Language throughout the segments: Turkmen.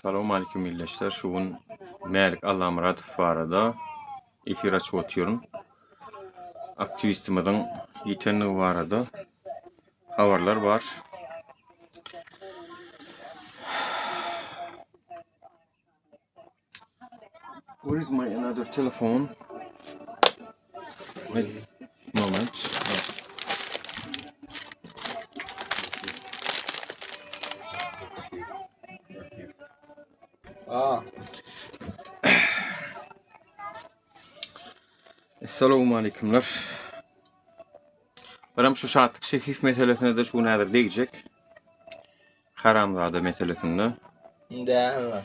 Salowmalikim ildeşler şu gün Mälik Allamyradow barada efir açyp otyryn. Aktiwistimiziň ýitenligi barada habarlar bar. Where is my another telephone? Wait moment. Ah. Essalawmaleýkumlar. Birem şu Şatlyk Şehiw meselesine-de şu gün häzir degjek. Haramzada meselesinde. Däl.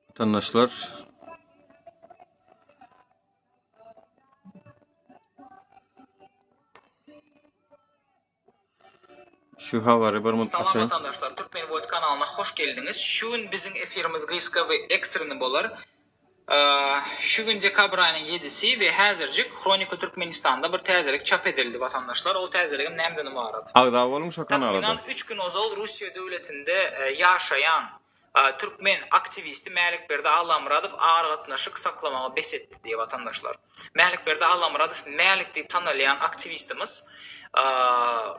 Watandaşlar Şu habary bir munt Salam açaýyn. watandaşlar Türkmen Voice kanalyna hoş geldiňiz. Şu gün biziň efirimiz gysga we ekstreni bolar. Şu gün dekabr aýynyň ýedisi we häzirjik Hronika Türkmenistanda bir täzelik çap edildi watandaşlar. Ol täzeligem nämden ybarat? Agza boluň şo kanalada. Takmynan üç gün ozal Russiýa döwletinde ýaşaýan Türkmen aktiwisti Mälikberdi Allamyradow aragatnaşyk saklamagy bes etdi diýip watandaşlar. Mälikberdi Allamyradow Mälik diýip tanalýan aktiwistimiz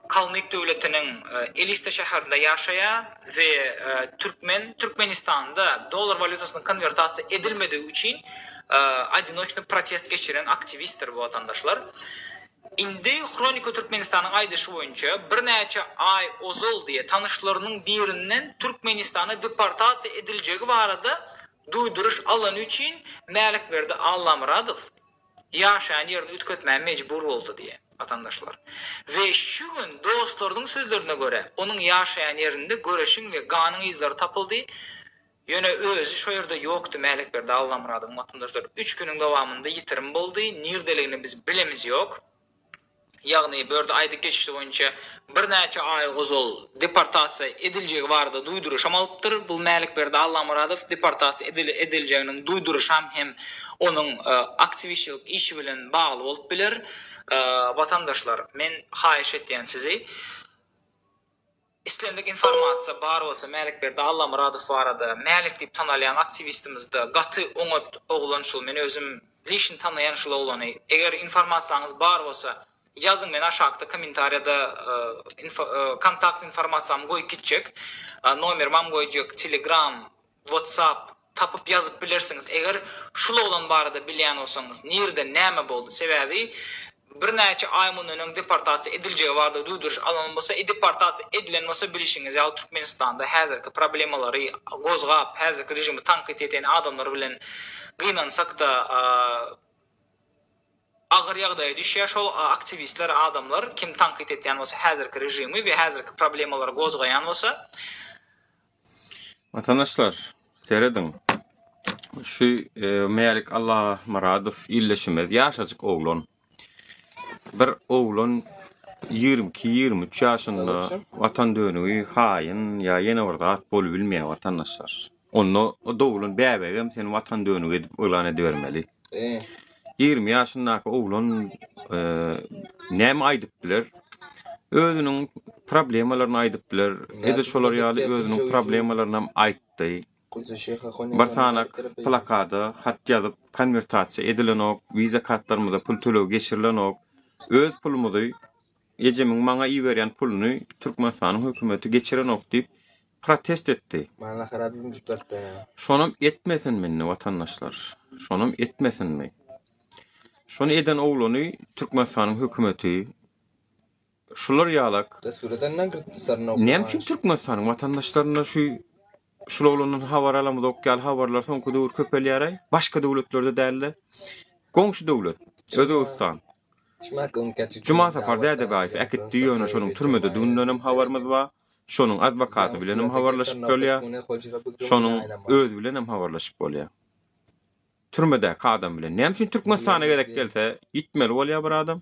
Kalmyk döwletiniň Elista şäherinde ýaşaýar we türkmen Türkmenistanda dollar walýutasynyň konwertasiýa edilmedigi üçin odinoçny protest geçiren aktiwistdir bu watandaşlar. Indi Hronika Türkmenistanyň aýdyşy boýunça, birnäçe aý ozal diýe tanyşlarynyň birinden Türkmenistana deportasiýa ediljegi barada duýduryş alany üçin Mälikberdi Allamyradow ýaşaýan ýerini üýtgetmäge mejbur boldy diýe watandaşlar. We şu gün dostlarynyň sözlerine görä, onuň ýaşaýan ýerinde göreşiň we ganyň yzlary tapyldy. Ýöne özi şo ýerde ýokdy Mälikberdi Allamyradowyň watandaşlary üç günüň dowamynda ýitirim boldy, nirdeligini biz bilemiz ýok. Ýagny bu ýerde aýdyp geçişi boýunça birnäçe aý ozal deportasiýa ediljegi barada duýduryşam alypdyr. Bu Mälikberdi Allamyradow deportasiýa ediljeginiň duýduryşam hem onuň aktiwistçilik işi bilen bagly bolup biler. Watandaşlar men haýyş etýän sizi Islendik informasiýa bar bolsa Mälikberdi Allamyradow barada Mälik diýip tanalýan aktiwistimizde gaty oňat oglan şul men özüm lişni tanaýan şul oglany eger informasiýaňyz bar bolsa ýazyň men aşakda kommentariýada kontakt informasiýamy goýup gitjek nomerimam goýjak telegram Whatsapp tapyp ýazyp bilersiňiz eger şul oglan barada bilýän bolsaňyz nirde näme boldy sebäbi birnäçe aý mundan öň deportasiýa ediljegi barada duýduryş alan bolsa e deportasiýa edilen bolsa bilişiňiz ýaly Türkmenistanda häzirki problemalary gozgap häzirki režimi tankyt eden adamlar bilen gynansakda agyr ýagdaýa düşýär şol aktiwistler adamlar kim tankyt etýän bolsa häzirki režimi we häzirki problemalary gozgaýan bolsa. Watandaşlar, serediň. Şu e, Mälik Allamyradow ildeşimiz ýaşajyk oglan. Bir oglan 22-23 ýaşynda watan dönügi, haýyn ýa ýene bir zat bolubilmeýär watandaşlar. Onda o doglan bäbegem seni watan dönügi edip yglan edibermeli. 20 ýaşyndaky oglan e, näme aýdyp biler? Özüniň problemalaryny aýdyp biler. Edil şolar ýaly özüniň problemalaryny hem aýtdy. Bir sanak plakada hat ýazyp konwertasiýa edilenok, wiza kartlarymyza pul tölegi geçirilenok. Öz pulumyzy ejemiň maňa iberýän puluny Türkmenistanyň hökümeti geçirenok diýip protest etdi. Şonam etmesinmi indi watandaşlar? Şonam etmesinmi? Şony eden oglany Türkmenistanyň hökümeti şular ýalak Näme üçin Türkmenistanyň watandaşlarynda şu şul oglandan habar alamyzok ýaly habarlar soňky döwür köpelýäraý? Başga döwletlerde dälde. Goňşy döwlet Özbegistan. Jumasapar Dädebaýew äkitdi ýöne şonuň türmededigинdenem habarymyz bar. Şonuň adwokaty bilenem habarlaşyp bolýar. Şonuň özi bilenem habarlaşyp bolýar. Türmedäki adam bilen. Näme üçin Türkmenistana gezek gelse ýitmeli bolýar bir adam?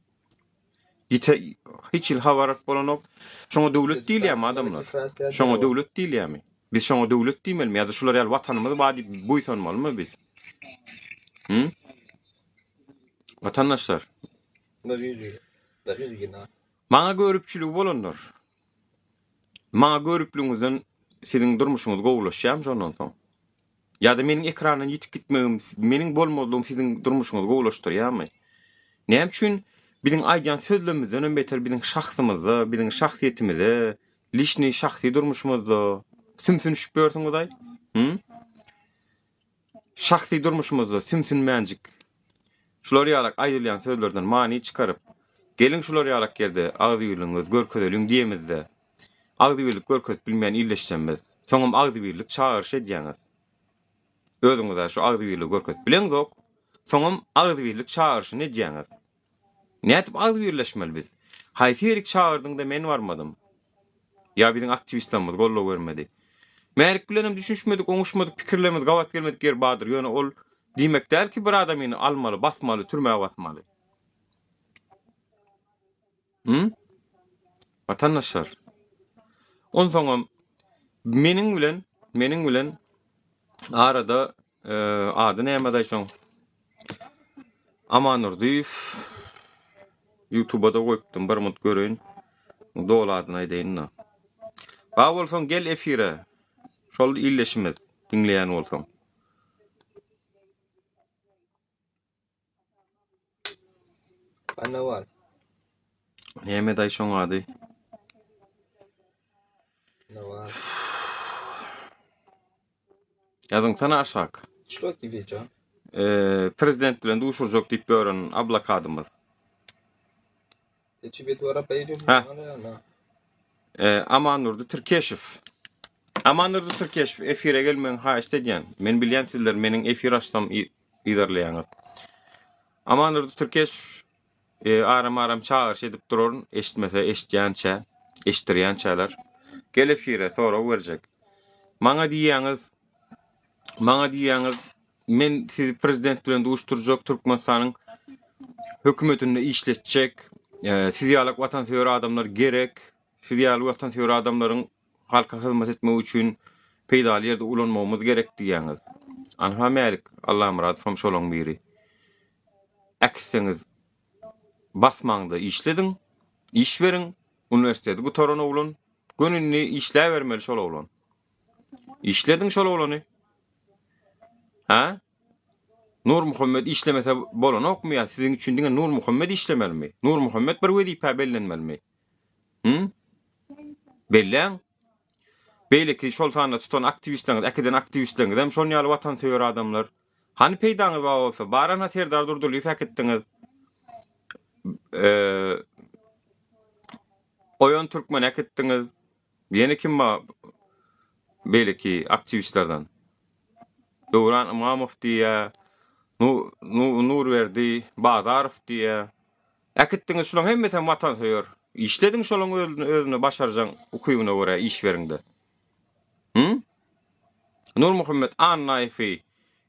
Ýite hiç hili habar alyp bolanok. Şoňa döwlet diýilýärmi adamlar? Şoňa döwlet diýilýärmi? Biz şoňa döwlet diýmelimi ýa-da şular ýaly watanymyz bar diýip buýsanmalymy biz? Hı? Watandaşlar. Maňa göripçiligi bolanlar. Maňa görüpligiňizden siziň durmuşyňyz gowulaşýarmy şondan soň? Ýa-da meniň ekrandan ýitip gitmegim, meniň bolmazlygym siziň durmuşyňyzy gowulaşdyrýarmy? Näme üçin biziň aýdýan sözlemizdenem beter biziň şahsymyzda, biziň şahsyýetimize, liçnyý şahsy durmuşymyzda sümsünişip ýörsüňiz-aý? Hü? Şahsy durmuşymyzda sümsünmänjik şular ýalak aýdylýan sözlerden many çykaryp, geliň şular ýalak ýerde agzybirligiňizi görkezeliň diýemizde, agzybirlik görkezip bilmeýän illeşjemiz, soňam agzybirlik çagyryş edýäňiz. Özüňiz-ä şu agzybirligi görkezip bileňzok, soňam agzybirlik çagyryşyny edýäňiz. Nädip agzybirleşmeli biz? Haýsy ýerik çagyrdyňda men barmadym? Ýa biziň aktiwistlerimiz goldaw bermedi. Mälik bilenem düşünişmedik, oňuşmadyk, pikirlerimiz gabat gelmedik ýeri bardyr. Ýöne ol diýmek däl ki bir adamyny almaly, basmaly, türmä basmaly. Hum? Watandaşlar. Onsoňam meniň bilen, meniň bilen arada ady nämedaý şoň? Amandurdyýew Ýutuba-da goýupdym, bir munt göreýin. Doly adyny aýdaýyn-da. Bar bolsaň gel efire. Şol illeşimiz, diňleýän bolsaň. Anna bar. Nämedaý şoň ady? Ne bar? Ýazyňsana aşak. Şlo ki video. Eee, prezident bilen duşurjak diýip ýören ablakadymyz. Hä. Eee, Amandurdy Tirkeşow. Amandurdy Tirkeşow efire gelmegiňi haýyşt edýän. Men bilýän sizler meniň efir açsam yzarlaýaňyz. Amandurdy Tirkeşow aram-aram çagyryş edip duraryn, eşitmese eşitýänçä, eşitdirýänçäler. Gel efire, sorag berjek. Maňa diýýäňiz, maňa diýýäňiz, men sizi prezident bilen duşdurjak, Türkmenistanyň hökümetinde işletjek, siz ýaly watansöýer adamlar gerek, siz ýaly watansöýer adamlaryň halka hyzmat etmegi üçin peýdaly ýerde ulanmagymyz gerek diýýäňiz. Anha Mälik Allamyradow hem şolaň biri. Äkitseňiz basmaňda işlediň, iş beriň, uniwersiteti gutaran oglan, göni indi işläbermeli şol oglan. Işlediň şol oglany. Hä? Nurmuhammet işlemese bolanokmy ýa siziň üçin diňe Nurmuhammet işlemelimi? Nurmuhammet bir wezipä bellenmelimi? Hü? Belläň. Beýleki şol sanda tutan aktiwistleriňiz, äkiden aktiwistleriňiz hem şon ýaly watansöýer adamlar. Hany peýdaňyz bar bolsa, baran-ha Serdar Durdylyýew äkitdiňiz. Eee Oýan Türkmeni äkitdiňiz. Ýene kim bar beýleki aktiwistlerden? Döwran Ymamow diýýä, Nurberdi Bazarow diýýä. Äkitdiňiz şulaň hemmesem watansöýer. Işlediň şolaň özüne başarjaň ukybyna görä iş beriňde. Hü? Nurmuhammet Annaýewi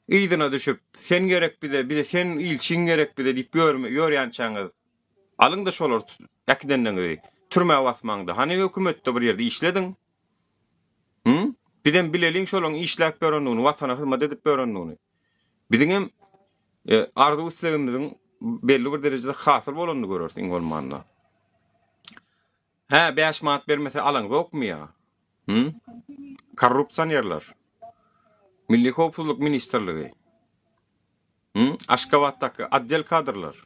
yzyna düşüp, sen gerek bize, bize sen ilçiň gerek bize diýip ýörýänçäňiz Alyň-da şolary äkidenleriňizi, türmä basmaň-da. Hany hökümetde bir ýerde işlediň. Hü? Bizem bileliň şolaryň işläp ýörendigini, watana hyzmat edip ýörendigini. Biziňem arzuw-islegimiziň belli bir derejede hasyl bolanyny göreris iň bolmanda. Hä, bäş manat bermese alaňzokmy ýa? Hü? Korrupsionerler. Milli howpsuzlyk ministrligi. Hü? Aşgabatdaky otdel kadrlar.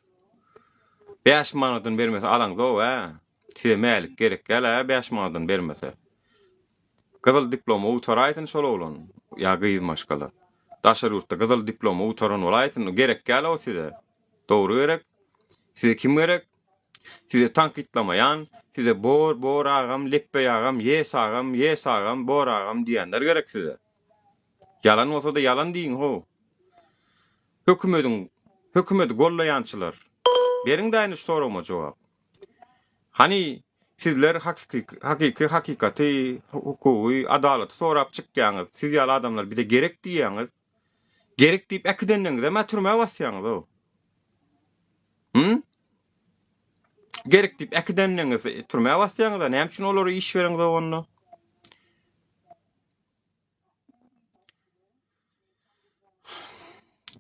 Bäş manatdan bermese alaňzok-ä. Size mälik gerek däl-ä bäş manatdan bermese. Gyzyl diploma gutaraýsyn şol oglan ýa gyz maşgala. Daşary ýurtda gyzyl diploma gutaran bolaýsyn, gerek däl o size. Dogry gerek. Size kim gerek? Size tankytlamaýan, size bor, bor agam, lepbeý agam, ýes agam, ýes agam, bor agam diýenler gerek size. Ýalan bolsa-da ýalan diýiň how. Hökümediň, hökümedi gollaýançylar. Beriň daýyny şu soragyma jogap. Hany sizler hakyky, hakyky hakykaty, hukugy, adalaty sorap çykýaňyz. Siz ýaly adamlar bize gerek diýýäňiz. Gerek diýip äkidenleriňizem-ä türmä basýaňyz-ow. Hü? Gerek diýip äkidenleriňizi türmä basýaňyz-a, näme üçin olara iş bereňzok onda?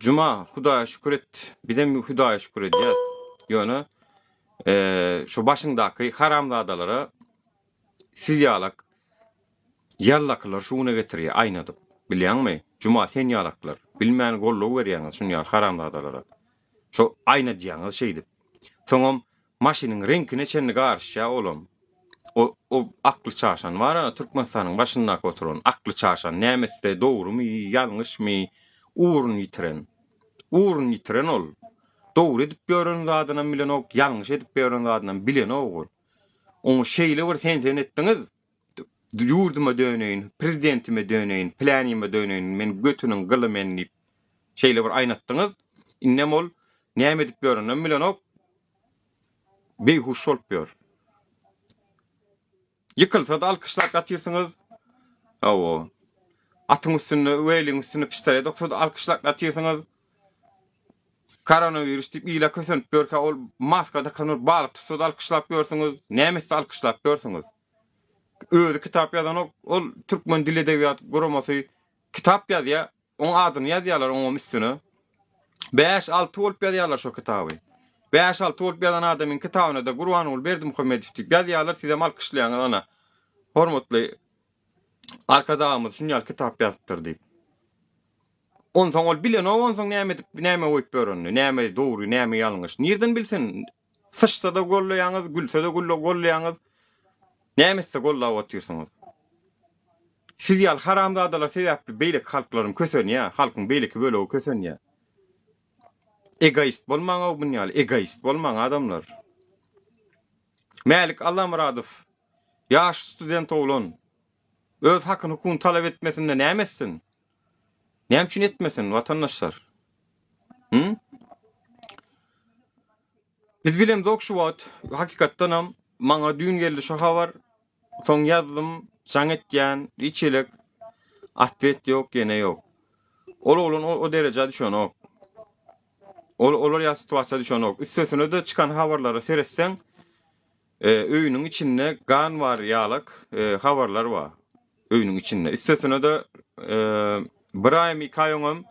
Juma, Hudaýa şükür et. Bizem Hudaýa şükür edýäs. Ýöne şu başyňdaky haramzadalara siz ýalak ýallakylar şu güne getirýär, aýnadyp. Bilýäňmi? Juma sen ýalaklar. Bilmän goldaw berýäňiz şun ýaly haramzadalara. Şo aýnadýaňyz şeýdip. Soňam maşynyň reňkine çenli garyşýar olam. O o akly çaşan bar-a Türkmenistanyň başyndaky oturan akly çaşan näme etse dogrumy, ýalňyşmy, ugruny ýitiren. Ugruny ýitiren ol. Dogry edip ýören zadynam bilenok, ýalňyş edip ýören zadynam bilenok ol. Oňa şeýle bir sen-sen etdiňiz, ýurduma döneýin, prezidentime döneýin, plänime döneýin, men götüniň gyly men diýip şeýle bir aýnatdyňyz. Indem ol näme edip ýöreninem bilenok, beýhuş bolup ýör. Ýykylsa-da alkyşlap ýatyrsyňyz. Hawa. Atyň üstünde, weliň üstünde pistolet oksa-da alkyşlap ýatyrsyňyz. Koronawirus diýip ile kösenip ýörkä ol maska dakan bir balyk tutsa-da alkyşlap ýörsüňiz. Näme etse alkyşlap ýörsüňiz. Özi kitap ýazanok, ol Türkmen dil edebiýat guramasy kitap ýazýar, oň adyny ýazýarlar oňam üstüne. Bäş-alty bolup ýazýarlar şo kitaby. Bäş-alty bolup ýazan adamyň kitabyna-da Gurbanguly Berdimuhamedow diýip ýazýarlar, sizem alkyşlaýaňyz ana. Hormatly Arkadagymyz şun ýaly kitap ýazypdyr diýip. Onsoň ol bilenok onsoň näme edip, näme goýup ýörenini, näme dogry, näme ýalňyş. Nirden bilsin? Syçsa-da gollaýaňyz, gülse-de gollaýaňyz. Näme etse gollap otyrsyňyz. Siz ýaly haramzadalar sebäpli beýleki halklaram kösenýär, halkyň beýleki bölegi kösenýär. Egoist bolmaň-ow bun ýaly, egoist bolmaň adamlar. Mälik Allamyradow ýaş student oglan. Öz hakyny hukugyny talap etmesinde näme etsin? Näme üçin etmesin watandaşlar? Hı? Biz bilemzok şu wagt hakykatdanam maňa düýn geldi şu habar. Soň ýazdym, jaň etýän, hiç elek atwet ýok, ýene ýok. Ol oglan o, o derejä düşenok. Ol olar ýaly situasiýa düşenok. Üstesine-de çykan habarlara seretseň, e, öýüniň içinde gan bar ýalak e, habarlar bar. Öýüniň içinde. Üstesine-de e, bir aýmy, iki aý öňem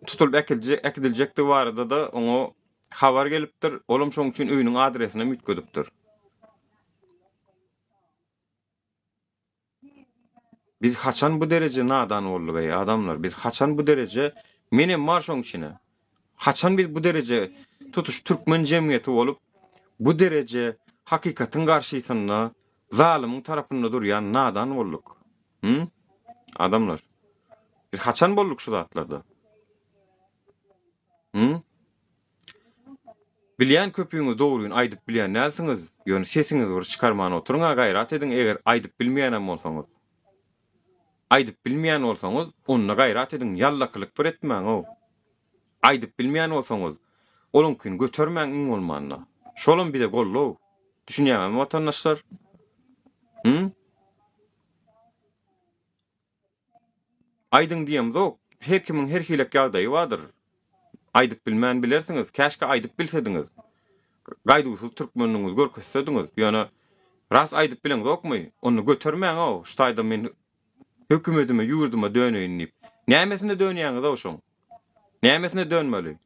tutulyp äkidiljekdigi barada-da oňa habar gelipdir. Olam şoň üçin öýüniň adresinem üýtgedipdir. Biz haçan bu dereje nadan bolduk eý adamlar? Biz haçan bu dereje menem bar şoň içine. Haçan biz bu dereje tutuş türkmen jemgyýeti bolup bu dereje hakykatyň garşysynda zalymyň tarapynda durýan nadan bolduk? Hü? Adamlar. Biz haçan bolduk şu zatlarda? Hü? Bilýän köpüňiz dogryny aýdyp bilýän dälsiňiz, ýöne sesiňizi bir çykarman oturyň-a gaýrat ediň eger aýdyp bilmeýänem bolsaňyz. Aýdyp bilmeýän bolsaňyz, onda gaýrat ediň, ýallakylyk bir etmäň-ow. Aýdyp bilmeýän bolsaňyz, olaňkyny götermäň iň bolmanda. Şolam bize goldaw. Düşünýäňizmi watandaşlar? Hü? Aýdyň diýemzok, her kimiň her hilek ýagdaýy bardyr. Aýdyp bilmän bilersiňiz, käşgä aýdyp bilsediňiz. Gaýduwsyz türkmenligiňizi görkezsediňiz. Ýöne ras aýdyp bileňzokmy? Onda götermäň-ow, şu taýda men hökümetime, ýurduma döneýin diýip. Nämesine dönýäňiz-ow şoň? Nämesine dönmeli?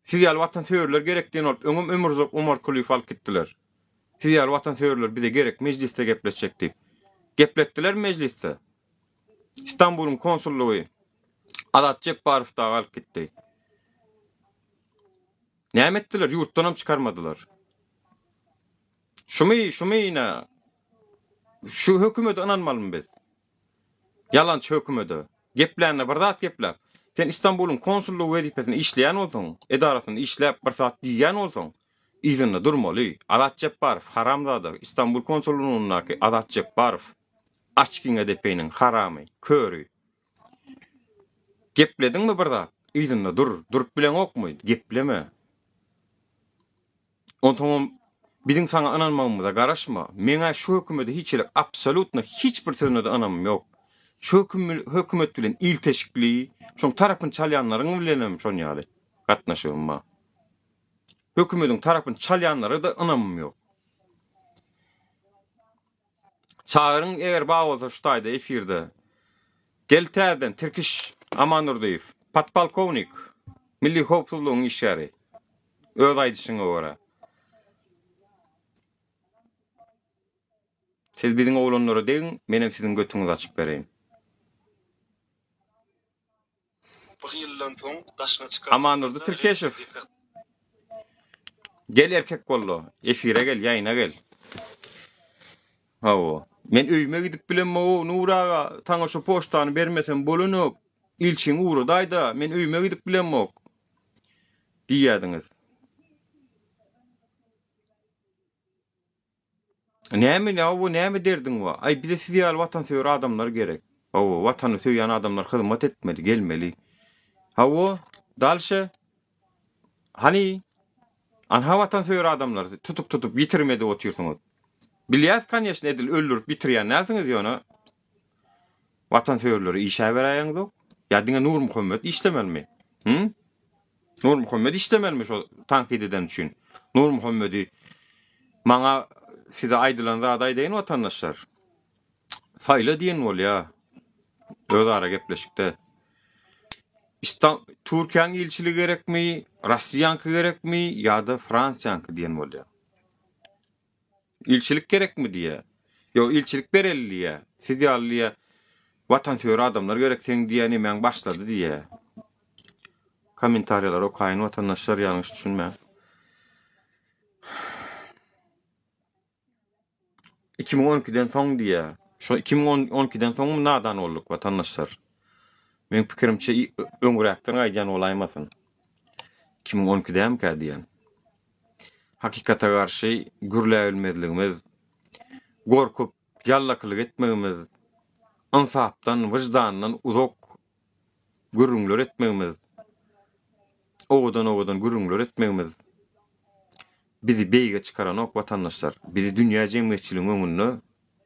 Siz ýaly watansöýerler gerek diýen bolup öňem Ömürzok Omarkulyýewi alyp gitdiler. Siz ýaly watansöýerler bize gerek mejlisde gepleşjek diýip. Gepletdilermi mejlisde? Istanbulyň konsullygy Azat Jepbarow dagy alyp gitdi. Näme etdiler? Ýurtdanam çykarmadylar. Şumy, şumy ine şu hökümete ynanmalymy biz? Ýalançy hökümede. Geplände bir zat gepläp. Sen Istanbulyň konsullygy wezipesinde işleýän bolsaň, edarasynda işläp bir zat diýýän bolsaň, yzynda durmaly. Azat Jepbarow haramzada, Istanbul konsullygyndaky Azat Jepbarow. Açkiňe depeýiniň haramy, köri. Geplediňmi bir zat, yzynda dur. Durup bileňokmy, gepleme. Onsoňam biziň saňa ynanmagymyza garaşma. Meň-ä şu hökümede hiç hili absolýutno hiç bir sözüne-de ynamym ýok. Şu hökümet bilen ilteşikli, şoň tarapyny çalýanlaryň bilenem şon ýaly gatnaşygym bar. Hökümediň tarapyny çalýanlara-da ynamym ýok. Çagyryň eger bar bolsa şu taýda efirde. Gel täzeden Tirkiş Amandurdyýew, podpolkownik, Milli howpsuzlygyň işgäri. Öz aýdyşyňa görä. Siz biziň oglanlara degiň, menem siziň götüňizi açyp bereýin. Bir ýyldan soň daşyna çykarylanda Amandurdy Tirkeşow. Gel erkek bolda, efire gel, ýaýyna gel. Hawa. Men öýüme gidip bilemok, Nury aga, saňa şu poçtany bermesem bolanok. Ilçiňi ugradaý-da, men öýüme gidip bilemok. Diýýärdiňiz. Näme ýa bu näme derdiň bar? Aý bize siz ýaly watansöýer adamlar gerek. Hawa, watany söýýän adamlar hyzmat etmeli, gelmeli. Hawa, dalşe. Hany? Anha watansöýer adamlar tutup tutup ýitirim edip otyrsyňyz. Bilýäs kanýeşne edil öldürip ýitirýän dälsiňiz ýöne watansöýerleri işä beräýeňzok. Ýa diňe Nurmuhammet işlemelimi? Hü? Nurmuhammet işlemelimi şo tankyt eden üçin? Nurmuhammedi maňa size aýdylan zady aýdaýyn watandaşlar. Saýla diýen bolýa özara gepleşikde. Istan Türkiýäň ilçiligi gerekmi, Rossiýaňky gerekmi ýa-da Fransiýaňky diýen bolýa. Ilçilik gerekmi diýýä. Ýok, ilçilik bereli diýýä. Siz ýaly diýýä, watansöýer adamlar gerek, seň diýýä nemäň başlady diýýä. Kommentariýalary okaýyn watandaşlar ýalňyş düşünmäň. 2012-den soň diýýä. Şo 2012-den soňmy nadan bolduk watandaşlar? Meň pikirimçe öňräkden gaýdýan bolaýmasyn. 2012-dämikä diýýän. Hakykata garşy gürläbilmezligimiz, gorkup ýallakylyk etmegimiz, ynsapdan, wyždandan uzak gürrüňler etmegimiz, owadan-owadan gürrüňler etmegimiz bizi beýige çykaranok watandaşlar. Bizi dünýä jemgyýetçiligiň öňünde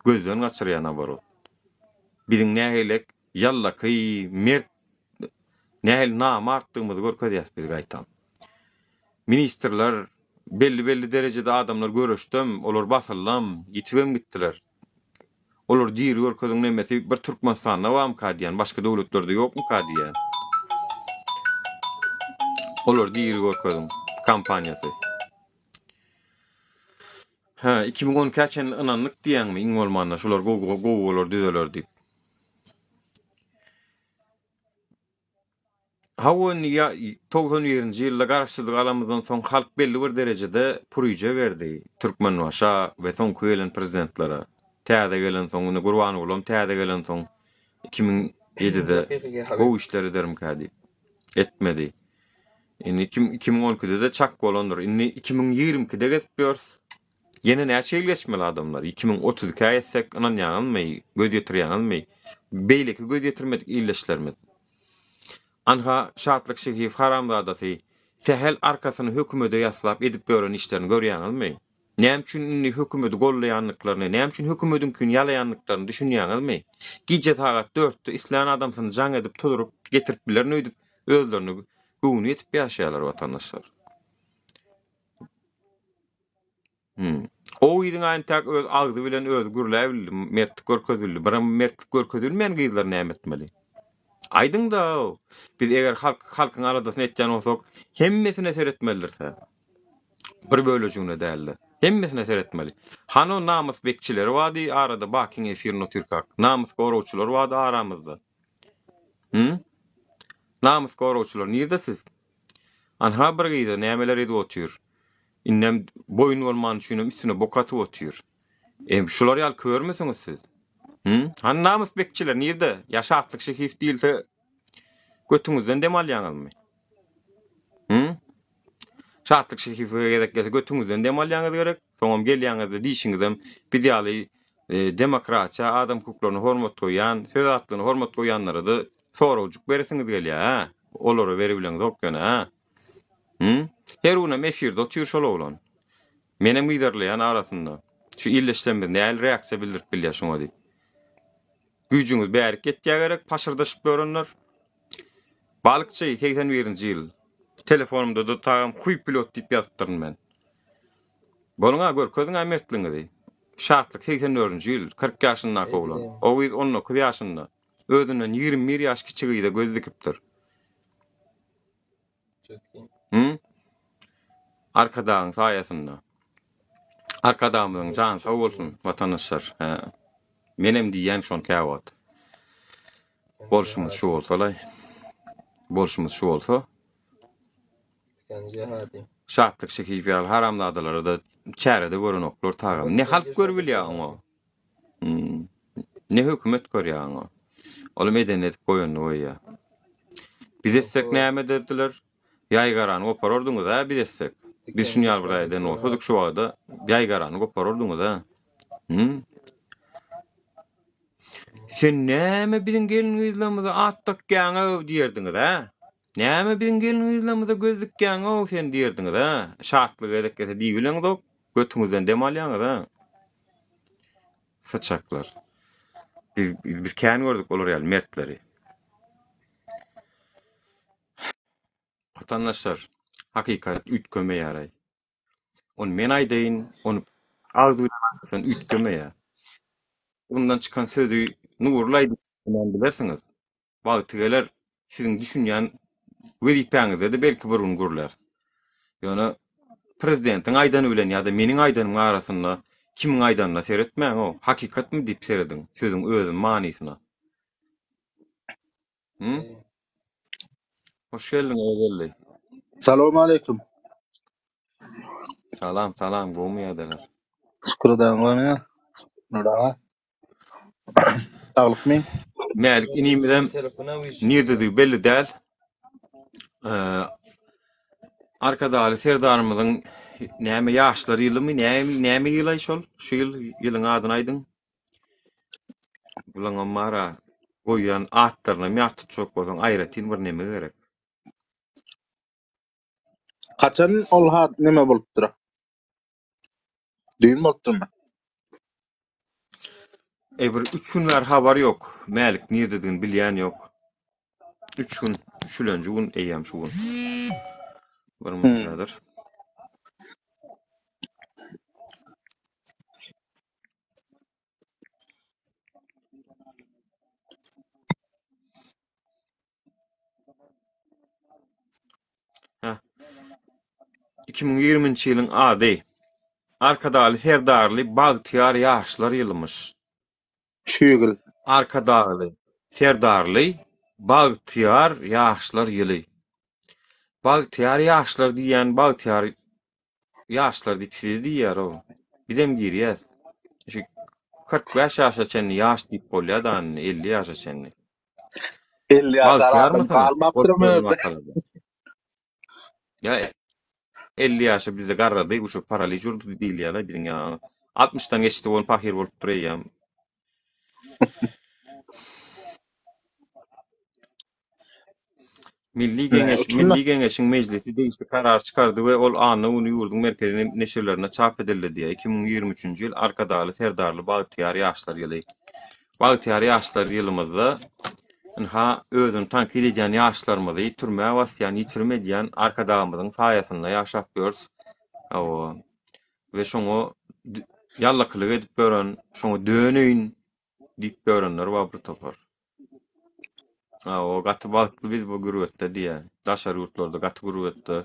gözden gaçyrýar naborot. Biziň nähilek ýallaky, mert, nähili namartdygymyzy görkezýäs biz gaýtam. Ministrler, belli-belli derejede adamlar göreşdem, olar basyldam, ýitibem gitdiler. Olary diri görkeziň nemesi bir Türkmenistanda barmyka diýýän, başga döwletlerde ýokmyka diýýän. Olary diri görkeziň kampaniýasy. Hä, 2012-ä çenli ynandyk diýýäňmi, iň bolmanda şular gowy gowy bolar, düzeler diýip. Hawa indi ýa 91-nji ýylda garaşsyzlyk alamyzdan soň halk belli bir derejede puryja berdi Türkmenbaşa we soňky gelen prezidentlere. Täze gelensoň indi Gurbangulam täze gelensoň 2007-de gowy işler edermikä diýip. Etmedi. Indi 2012-de-de çak bolandyr. Indi 2022-de gezip ýörüs. Ýene näçe ýyl geçmeli adamlar? 2032-ä ýetsek ynanýaňyzmy, göz ýetirýäňizmi? Beýleki göz ýetirmedik ildeşlerimiz. Anha Şatlyk Şehiýew haramzadasy sähel arkasyny hökümede ýaslap edip ýören işlerini görýäňizmi? Näme üçin indi hökümedi gollaýandyklaryny, näme üçin hökümediňkini ýalaýandyklaryny düşünýäňizmi? Gije sagat dörtde islän adamsyny jaň edip tuzuryp getirip bilerin öýdüp özlerine göwni ýetip ýaşaýarlar watandaşlar. Hmm. O gyzyň entäk öz agzy bilen özi gürläbildi, mertlik görkezildi. Biram mertlik görkezilmeýän gyzlar näme etmeli? Aýdyň-da, biz eger halk halkyň aladasyny etýän bolsak, hemmesine seretmelidiris. Bir bölejigine däl-de, hemmesine seretmeli. Hany o namys bekçileri bardy arada Bakyň efirinde otyrkak. Namys goragçylar bardy aramyzda. Hı? Namys goragçylar nirde siz? Anha bir gyza nämeler edip otyr. Indem boýun bolmany üçinem üstüne bok atyp otyr. E, şular ýaly körmüsiňiz siz? Hı? Hany namys bekçiler nirde? Ýa Şatlyk Şehiýew diýilse götüňizden dem alýaňyzmy? Hı? Şatlyk Şehiýewe gezek gelse götüňizden dem alýaňyz gerek. Soňam gelýäňizde diýşiňizem biz ýaly e, demokratiýa, adam hukuklaryna hormat goýýan, söz azatlygyna hormat goýýanlara-da Soragjyk beresiňiz gelýär, hä? Olara beribileňzok ýöne, hä? Hü? Her günem efirde otyr şol oglan. Menem yzarlaýan arasynda. Şu ildeşlerimiz nähili reaksiýa bildirip bilýär şuňa diýip. Güýjüňiz bärik ýetýär gerek, paşyrdaşyp ýörenler. Balykçy, 81-nji ýyl. Telefonymda-da tagam huý pilot diýip ýazypdyryn men. Boluň-a, görkeziň-ä mertligiňizi. Şatlyk 84-nji ýyl, 40 ýaşyndaky oglan. O gyz 19 ýaşynda. Özünden 21 ýaş kiçi gyza göz dikipdir. Hı? Arkadagyň saýasynda. Arkadagymyzyň jany sag bolsun, watandaşlar. Hä. Menem diýýän şony käwagt. Bolşumyz şu bolsa-laý. Bolşumyz şu bolsa. Şatlyk Şehiýew ýaly haramzadalara-da çäre-de görenoklar tagam. Ne halk görübilýär oňa. Hmm. Ne hökümet görýär oňa. Olam edenini edip goýanyny goýýar. Biz etsek näme ederdiler? Ýaýgarany goparardyňyz-a biz etsek. Biz şuny ýaly bir zat eden bolsadyk şu wagda ýaýgarany goparardyňyz-a. Hmm. Sen näme biziň gelin-gyzlarymyza at dakýaň-ow diýerdiňiz-ä? Näme biziň gelin-gyzlarymyza göz dikýäň-ow sen diýerdiňiz-ä? Şatlyk gezek gelse diýibileňzok, götüňizden dem alýaňyz-a. Syçaklar. Biz, biz kän gördük olar ýaly mertleri. Watandaşlar, hakykat üýtgemeýär-aý. Ony men aýdaýyn, ony agzy bilen aýtsaň üýtgemeýär. Ondan çykan sözi Nurly aýdyp bilersiňiz. Wagty geler, siziň düşünýän wezipäňizde-de belki bir gün gürläris. Ýöne prezidentiň aýdany bilen ýa-da meniň aýdanymyň arasynda kimiň aýdanyna seretmäň-ow, hakykatmy diýip serediň, sözüň özüniň manysyna. Hı? Hoş geldiň Özelli. Salam aleyküm. Salam, salam, gowmy ýagdaýlar? Şükür eden gowy. Nurana. Saglykmy? Mälik inimizem nirdedigi belli däl. Ee, Arkadagly Serdarymyzyň näme ýaşlar ýylymy, näme näme ýylaý şol? Şu ýyl ýylyň adyny aýdyň. Bulaňam bar-a, goýýan atlarynam ýat tutjak bolsaň aýratyn bir neme gerek. Haçan ol hat neme bolupdyr? Düýn bolupdyrmy? Eý bir üç gün bäri habar ýok. Mälik nirdedigini bilýän ýok. Üç gün, üçülenji gün eýýäm şu gün. Bir minut Hmm. häzir. Heh. 2020-nji ýylyň ady Arkadagly Serdarly bagtyýar ýaşlar ýylymyş. Şu ýyl. Arkadagly Serdarly bagtyýar ýaşlar ýyly. Bagtyýar ýaşlar diýýän bagtyýar Ýaşlar diýip sizi diýýär-ow. Bizem girýäs. Şu 45 ýaşa çenli ýaş diýip bolýar-da indi 50 ýaşa çenli. 50 ýaşar Bagtyýar adam mısınız? galmapdyr Bolup ýören ömürde. makalada. Ýa 50 ýaşa bizde garrady, şu paraliç urdy diýilýär-le biziň ýa. 60-dan geçdi bolup pahyr bolupdyr eýýäm. Milli Geňeş Milli Geňeşiň Mejlisi degişli karar çykardy we ol anna güni ýurduň merkezi neşirlerinde çap edildi diýýär. 2023-nji ýyl Arkadagly Serdarly bagtyýar ýaşlar ýyly. Bagtyýar ýaşlar ýylymyzda ynha özüni tankyt edýän ýaşlarymyzy türmä basýan, ýitirim edýän Arkadagymyzyň saýasynda ýaşap ýörüs. Hawa. We şoňa ýallakylyk edip ýören, şoňa döneýin diýip ýörenler bar bir topar. Hawa, gaty bagtly biz bu gürbetde diýýär. Daşary ýurtlarda gaty gürbetde.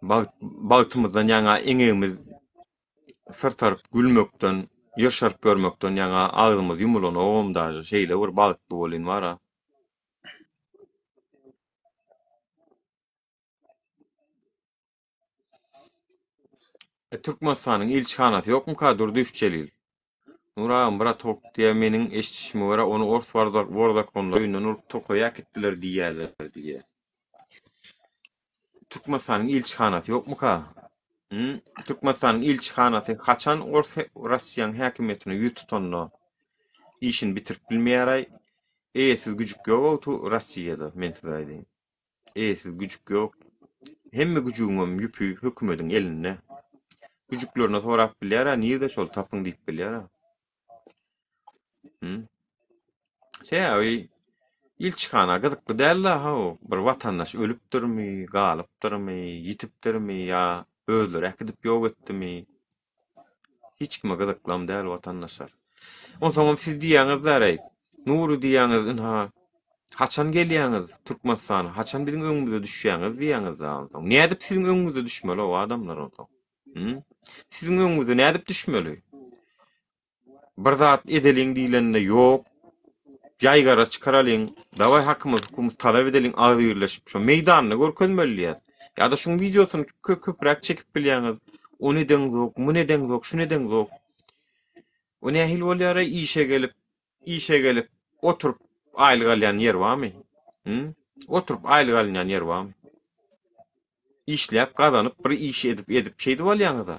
Bagt, bagtymyzdan ýaňa eňegimiz syrtaryp gülmekden, ýyrşaryp ýörmekden ýaňa agzymyz ýumulanogam daže. Şeýle bir bagtly bolyn bar-a. E, Türkmenistanyň ilçihanasy ýokmuka Durdyýew Jelil? Nur agam bratok diýýär meniň eşidişime görä ony ors warzakonlar öýünden urup tokaýa äkitdiler diýýärler diýýär. Türkmenistanyň ilçihanasy ýokmuka? Hü? Türkmenistanyň ilçihanasy haçan ors Russiýanyň häkimiýetine ýüz tutanda işini bitirip bilmeýäraý. Eýesiz güjük ýok-ow tu Russiýada men size aýdaýyn. Eýesiz güjük ýok. Hemme güjügiňem ýüpi hökümediň elinde. Güjüklerine sorap bilýär-ä, nirde şol tapyň diýip bilýär-ä. Hı? Sebäbi ilçihana gyzykly däl-de, how, bir watandaş ölüpdirmi, galypdyrmy, ýitipdirmi ýa özleri äkidip ýok etdimi? Hiç kime gyzyklam däl watandaşlar. Onsoňam siz diýýäňiz-däreý, Nury diýýäňiz, ynha, haçan gelýäňiz Türkmenistana, haçan biziň öňümize düşýäňiz diýýäňiz-dä onsoň. Nädip siziň öňüňize düşmeli o adamlar onsoň? Hü? Siziň öňüňize nädip düşmeli? Bir zat edeliň diýlende ýok. Ýaýgara çykaralyň, dawaý hakymyz hukugymyzy talap edeliň agzybirleşip şo meýdanda görkezmeli diýýäs. Ýa-da şuň wideosyny köpräk çekip bilýäňiz. Ony edeňzok, muny edeňzok, şuny edeňzok. O nähili bolýar-aý işe gelip, işe gelip oturyp aýlyk alýan ýer barmy? Hü? Oturyp aýlyk alynýan ýer barmy? Işläp gazanyp bir iş edip edip şeýdip alýaňyza.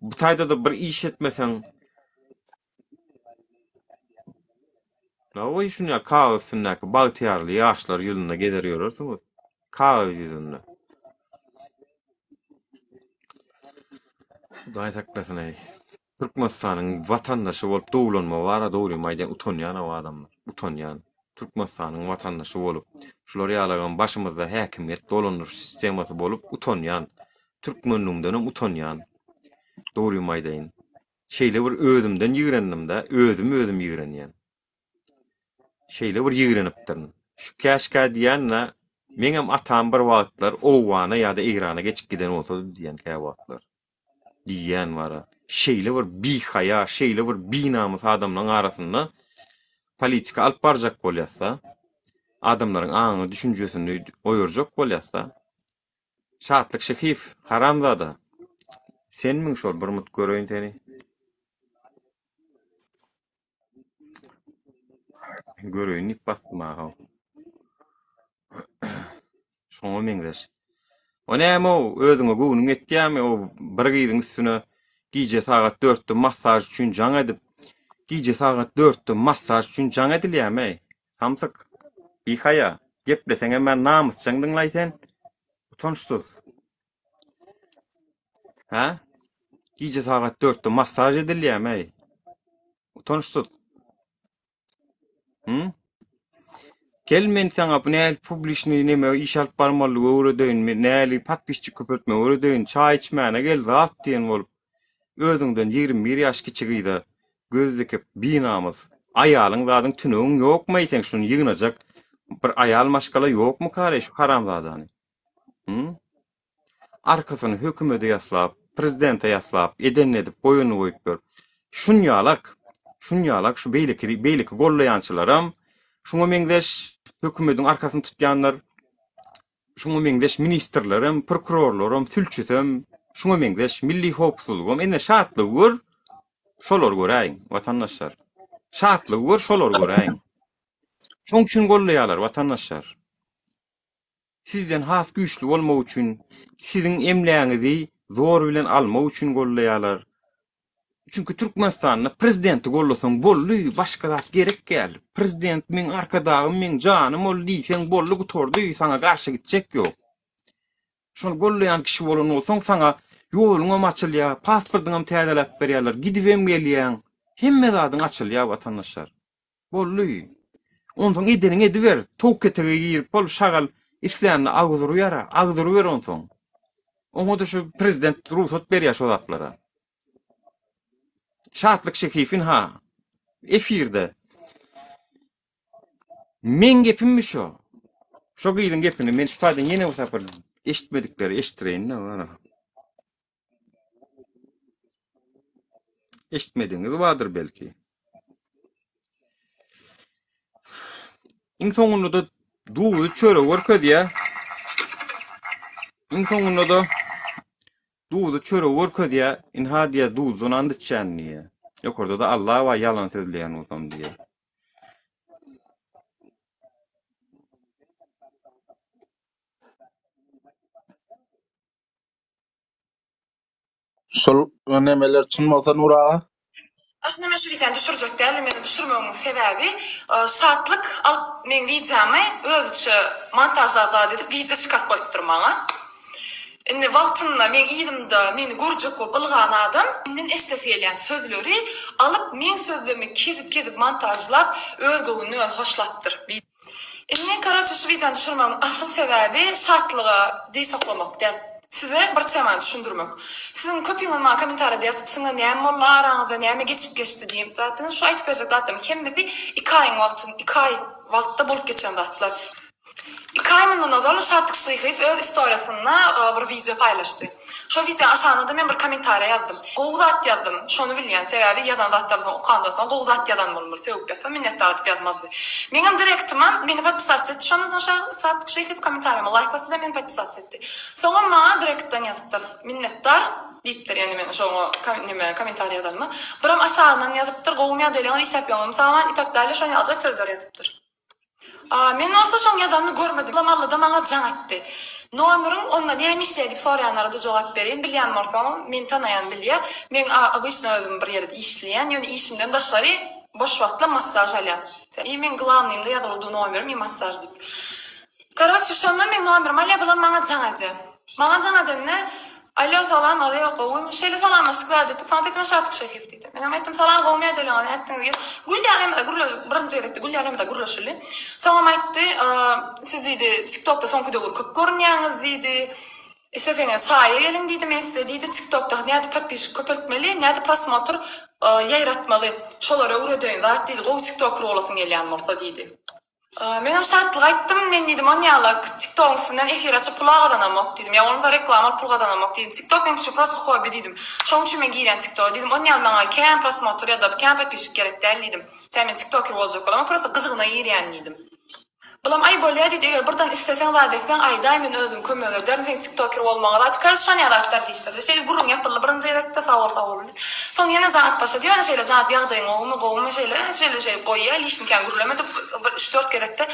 Bu taýda-da bir iş etmeseň Hawa şuny ýaly kagyz üstündäki bagtyýarly ýaşlar ýylynda gezer ýörersiňiz. Kagyz ýüzünde. Hudaý saklasyn eý. Türkmenistanyň watandaşy bolup doglanma bara dogrymy aýdýan utanýan o adamlar. Utanýan. Türkmenistanyň watandaşy bolup, şular ýalagam başymyzda häkimiýet dolandyryş sistemasy bolup utanýan. Türkmenligimdenem utanýan. Dogrymy aýdaýyn. Şeýle bir özümden ýigrendim-de, özüm özüm ýigrenýän. Şeýle bir ýigrenipdirin. Şu käşgä diýýän-de, meňem atam bir wagtlar Owgana ýa-da Eýrana geçip giden bolsady diýýän käwagtlar. Diýýän bara. Şeýle bir bihaýa, şeýle bir binamys adamlaryň arasynda politika alyp barjak bolýas-da. Adamlaryň aňyny, düşünjesini oýarjak bolýas-da. Şatlyk Şyhyýew, haramzada. Senmiň şol, bir mut göreýin seni. Göreýin diýip basdym aha. Şoňa meňzeş. O näme-ow, özüňe göwnüň ýetýärmi, o bir gyzyň üstüne gije sagat dörtde massaž üçin jaň edip, gije sagat dörtde massaž üçin jaň edilýärmi-eý? Samsyk. Bihaýa. Gepleseňem-ä namysjaň diňlaý sen. Utançsyz. Hä? Gije sagat dörtde massaž edilýärmi-eý? Utançsyz. Hı? Gel men saňa bu nähili publiçnyý neme iş alyp barmalydygy öwredeýin, men nähili podpisçik köpeltmegi öwredeýin, çaý içmäne gel zat diýen bolup, özüňden 21 ýaş kiçi gyza göz dikip, binamys, aýalyň zadyň tünegiň ýokmy eý seň şuny ýygnajak bir aýal maşgala ýokmykareý şu haramzadany? Hı? Arkasyny hökümede ýaslap, prezidente ýaslap, edenini edip, goýanyny goýup ýör. Şunýalak, şunýalak şu beýleki, beýleki gollaýançylaram şuňa meňzeş hökümediň arkasyny tutýanlar, şuňa meňzeş ministrlerem, prokurorlaram, sülçüsem, şuňa meňzeş milli howpsuzlygam, ine şatlygy gör, şolary göräýiň, watandaşlar. Şatlygy gör, şolary göräýiň. Şoň üçin gollaýarlar, watandaşlar. Sizden has güýçli bolmak üçin, siziň emlägiňizi zor bilen almak üçin gollaýarlar. Çünki Türkmenistanda prezidenti gollasaň boldy, başga zat gerek däl. Prezident meň arkadagym, meň janym ol diýseň boldy gutardy, saňa garşy gitjek ýok. Şony gollaýan kişi bolan bolsaň saňa ýoluňam açylýar, pasportyňam täzeläp berýärler, gidibem gelýäň. Hemme zadyň açylýar watandaşlar. Boldy. Onsoň edeniňi ediber. Towuk ketege girip bol, şagal islänini agzyryber-ä, agzyryber onsoň. Oňa-da şu prezident rugsat berýär şo zatlara. Şatlyk Şehiýew ynha, efirde. Meň gepimmi şo? Şo gyzyň gepini men şu taýdan ýene bir sapar eşitmedikleri eşitdireýin-de, gara. Eşitmedigiňiz bardyr belki. Iň soňunda-da duzy çöregi görkezýär. Iň soňunda-da duzy çöregi görkezýär. Inha diýýär, duzdan and içýän diýýär. Ýokarda-da Allah bar ýalan sözleýän bolsam diýýär. Şol nemeler çyn bolsa Nur aga? Aslynda men şu wideony düşürjek däldim, ýöne düşürmegimiň sebäbi Şatlyk alyp meň wideomy özüçe montažlap zat edip wideo çykaryp goýupdyr maňa. Indi wagtynda meň yzymda meni görjek bolup ylgan adam menden eşidesi gelýän sözleri alyp meň sözlerimi kesip kesip montažlap öz göwnüne özi hoşlapdyr. Indi karoçe şu wideony düşürmegiň asyl sebäbi Şatlyga diss oklamak däl. Size bir temany düşündirmek. Siziň köpüňiz maňa kommentariýada ýazypsyňyz, näme boldy araňyzda, näme geçip geçdi diýip zatdyňyz. Şu aýtyp berjek zatlarymyň hemmesi iki aýyň wagty, iki aý wagtda bolup geçen zatlar. Iki aý mundan ozal Şatlyk Şyhyýew öz istoriýasynda bir wideo paýlaşdy. Şol wideonyň aşagynda-da men bir kommentariýa ýazdym. Gowy zat ýazdym, şony bilýän, sebäbi ýazan zatlarymy soň okamdan soň gowy zat ýazan bolmaly, sögüp ýazsa minnetdar diýip ýazmazdy. Meňem direktima meni podpisatsa etdi, şondan soň Şatlyk Şyhyýew kommentariýama laýk basdy-da meni podpisatsa etdi. Soňam maňa direktden ýazypdyr, minnetdar diýipdir, ýagny men şoňa neme kommentariýa ýazanyma. Biram aşagyndan ýazypdyr, gowumy ýa dälmi, işläp ýöňmi, saman i tak dalýe şony ýaljak sözler ýazypdyr. A men bolsa şoň ýazanyny görmedim. Lamallada maňa jaň etdi. Nomeriň onda näme işleýär diýip soraýanlara-da jogap bereýin. Bilýän bolsaňyz, meni tanaýan bilýär. Meň obyçno özüm bir ýerde işleýän, ýöne işimden daşgary boş wagtlam massaž alýan. I meň glawnyýymda ýazylgy dur nomerim i massaž diýip. Karoçe şonda meň nomerimi alýar, bulam maňa jaň edýär. Maňa jaň edende, Alo, salam, alo, gowymy? Şeýle salamlaşdyk zat etdik. Soň aýtdy, men Şatlyk Şehiýew diýdi. Menem aýtdym, salam, gowymy ýa däl, nätdiňiz diýip. Gül ýaly hemede gürle, birinji gezekde gül ýaly hemede gürleşildi. Soňam aýtdy, siz diýdi, TikTokda soňky döwür köp görünýäňiz diýdi. Isleseňiz çaýa geliň diýdi, men size diýdi, TikTokda nädip podpisçik köpeltmeli, nädip prosmotr ýaýratmaly, şolary öwredeýin zat diýdi, gowy tiktoker bolasyň gelýän bolsa diýdi. Menem Şatlyga aýtdym, men diýdim, onýalak TikTogyň üstünden efir açyp pula gazanamok diýdim. Ýa bolmasa reklama alyp pul gazanamok diýdim. TikTok meň üçin prosto hobbi diýdim. Şoň üçin men girýän TikToga diýdim. Onýal maňa kän prosmotr ýa-da kän podpisçik gerek däl diýdim. Tä men tiktoker boljak bolamok, prosto gyzygyna girýän diýdim. Bulam aý bolýa diýdi, eger birden isleseň zat etseň aýdaý men özüm kömek ederin seň tiktoker bolmagyňa zat karoç şonýa zatlar diýişdirdi. Şeýdip gürrüň ýapyldy birinji gezekde sag bol sag bol. Soň ýene jaň atyp başlady. Ýöne şeýle jaň atyp ýagdaýyň gowumy, gowumy şeýle, şeýle şeýdip goýýar. Lişni kän gürlemedi. Bir üç-dört gezekde.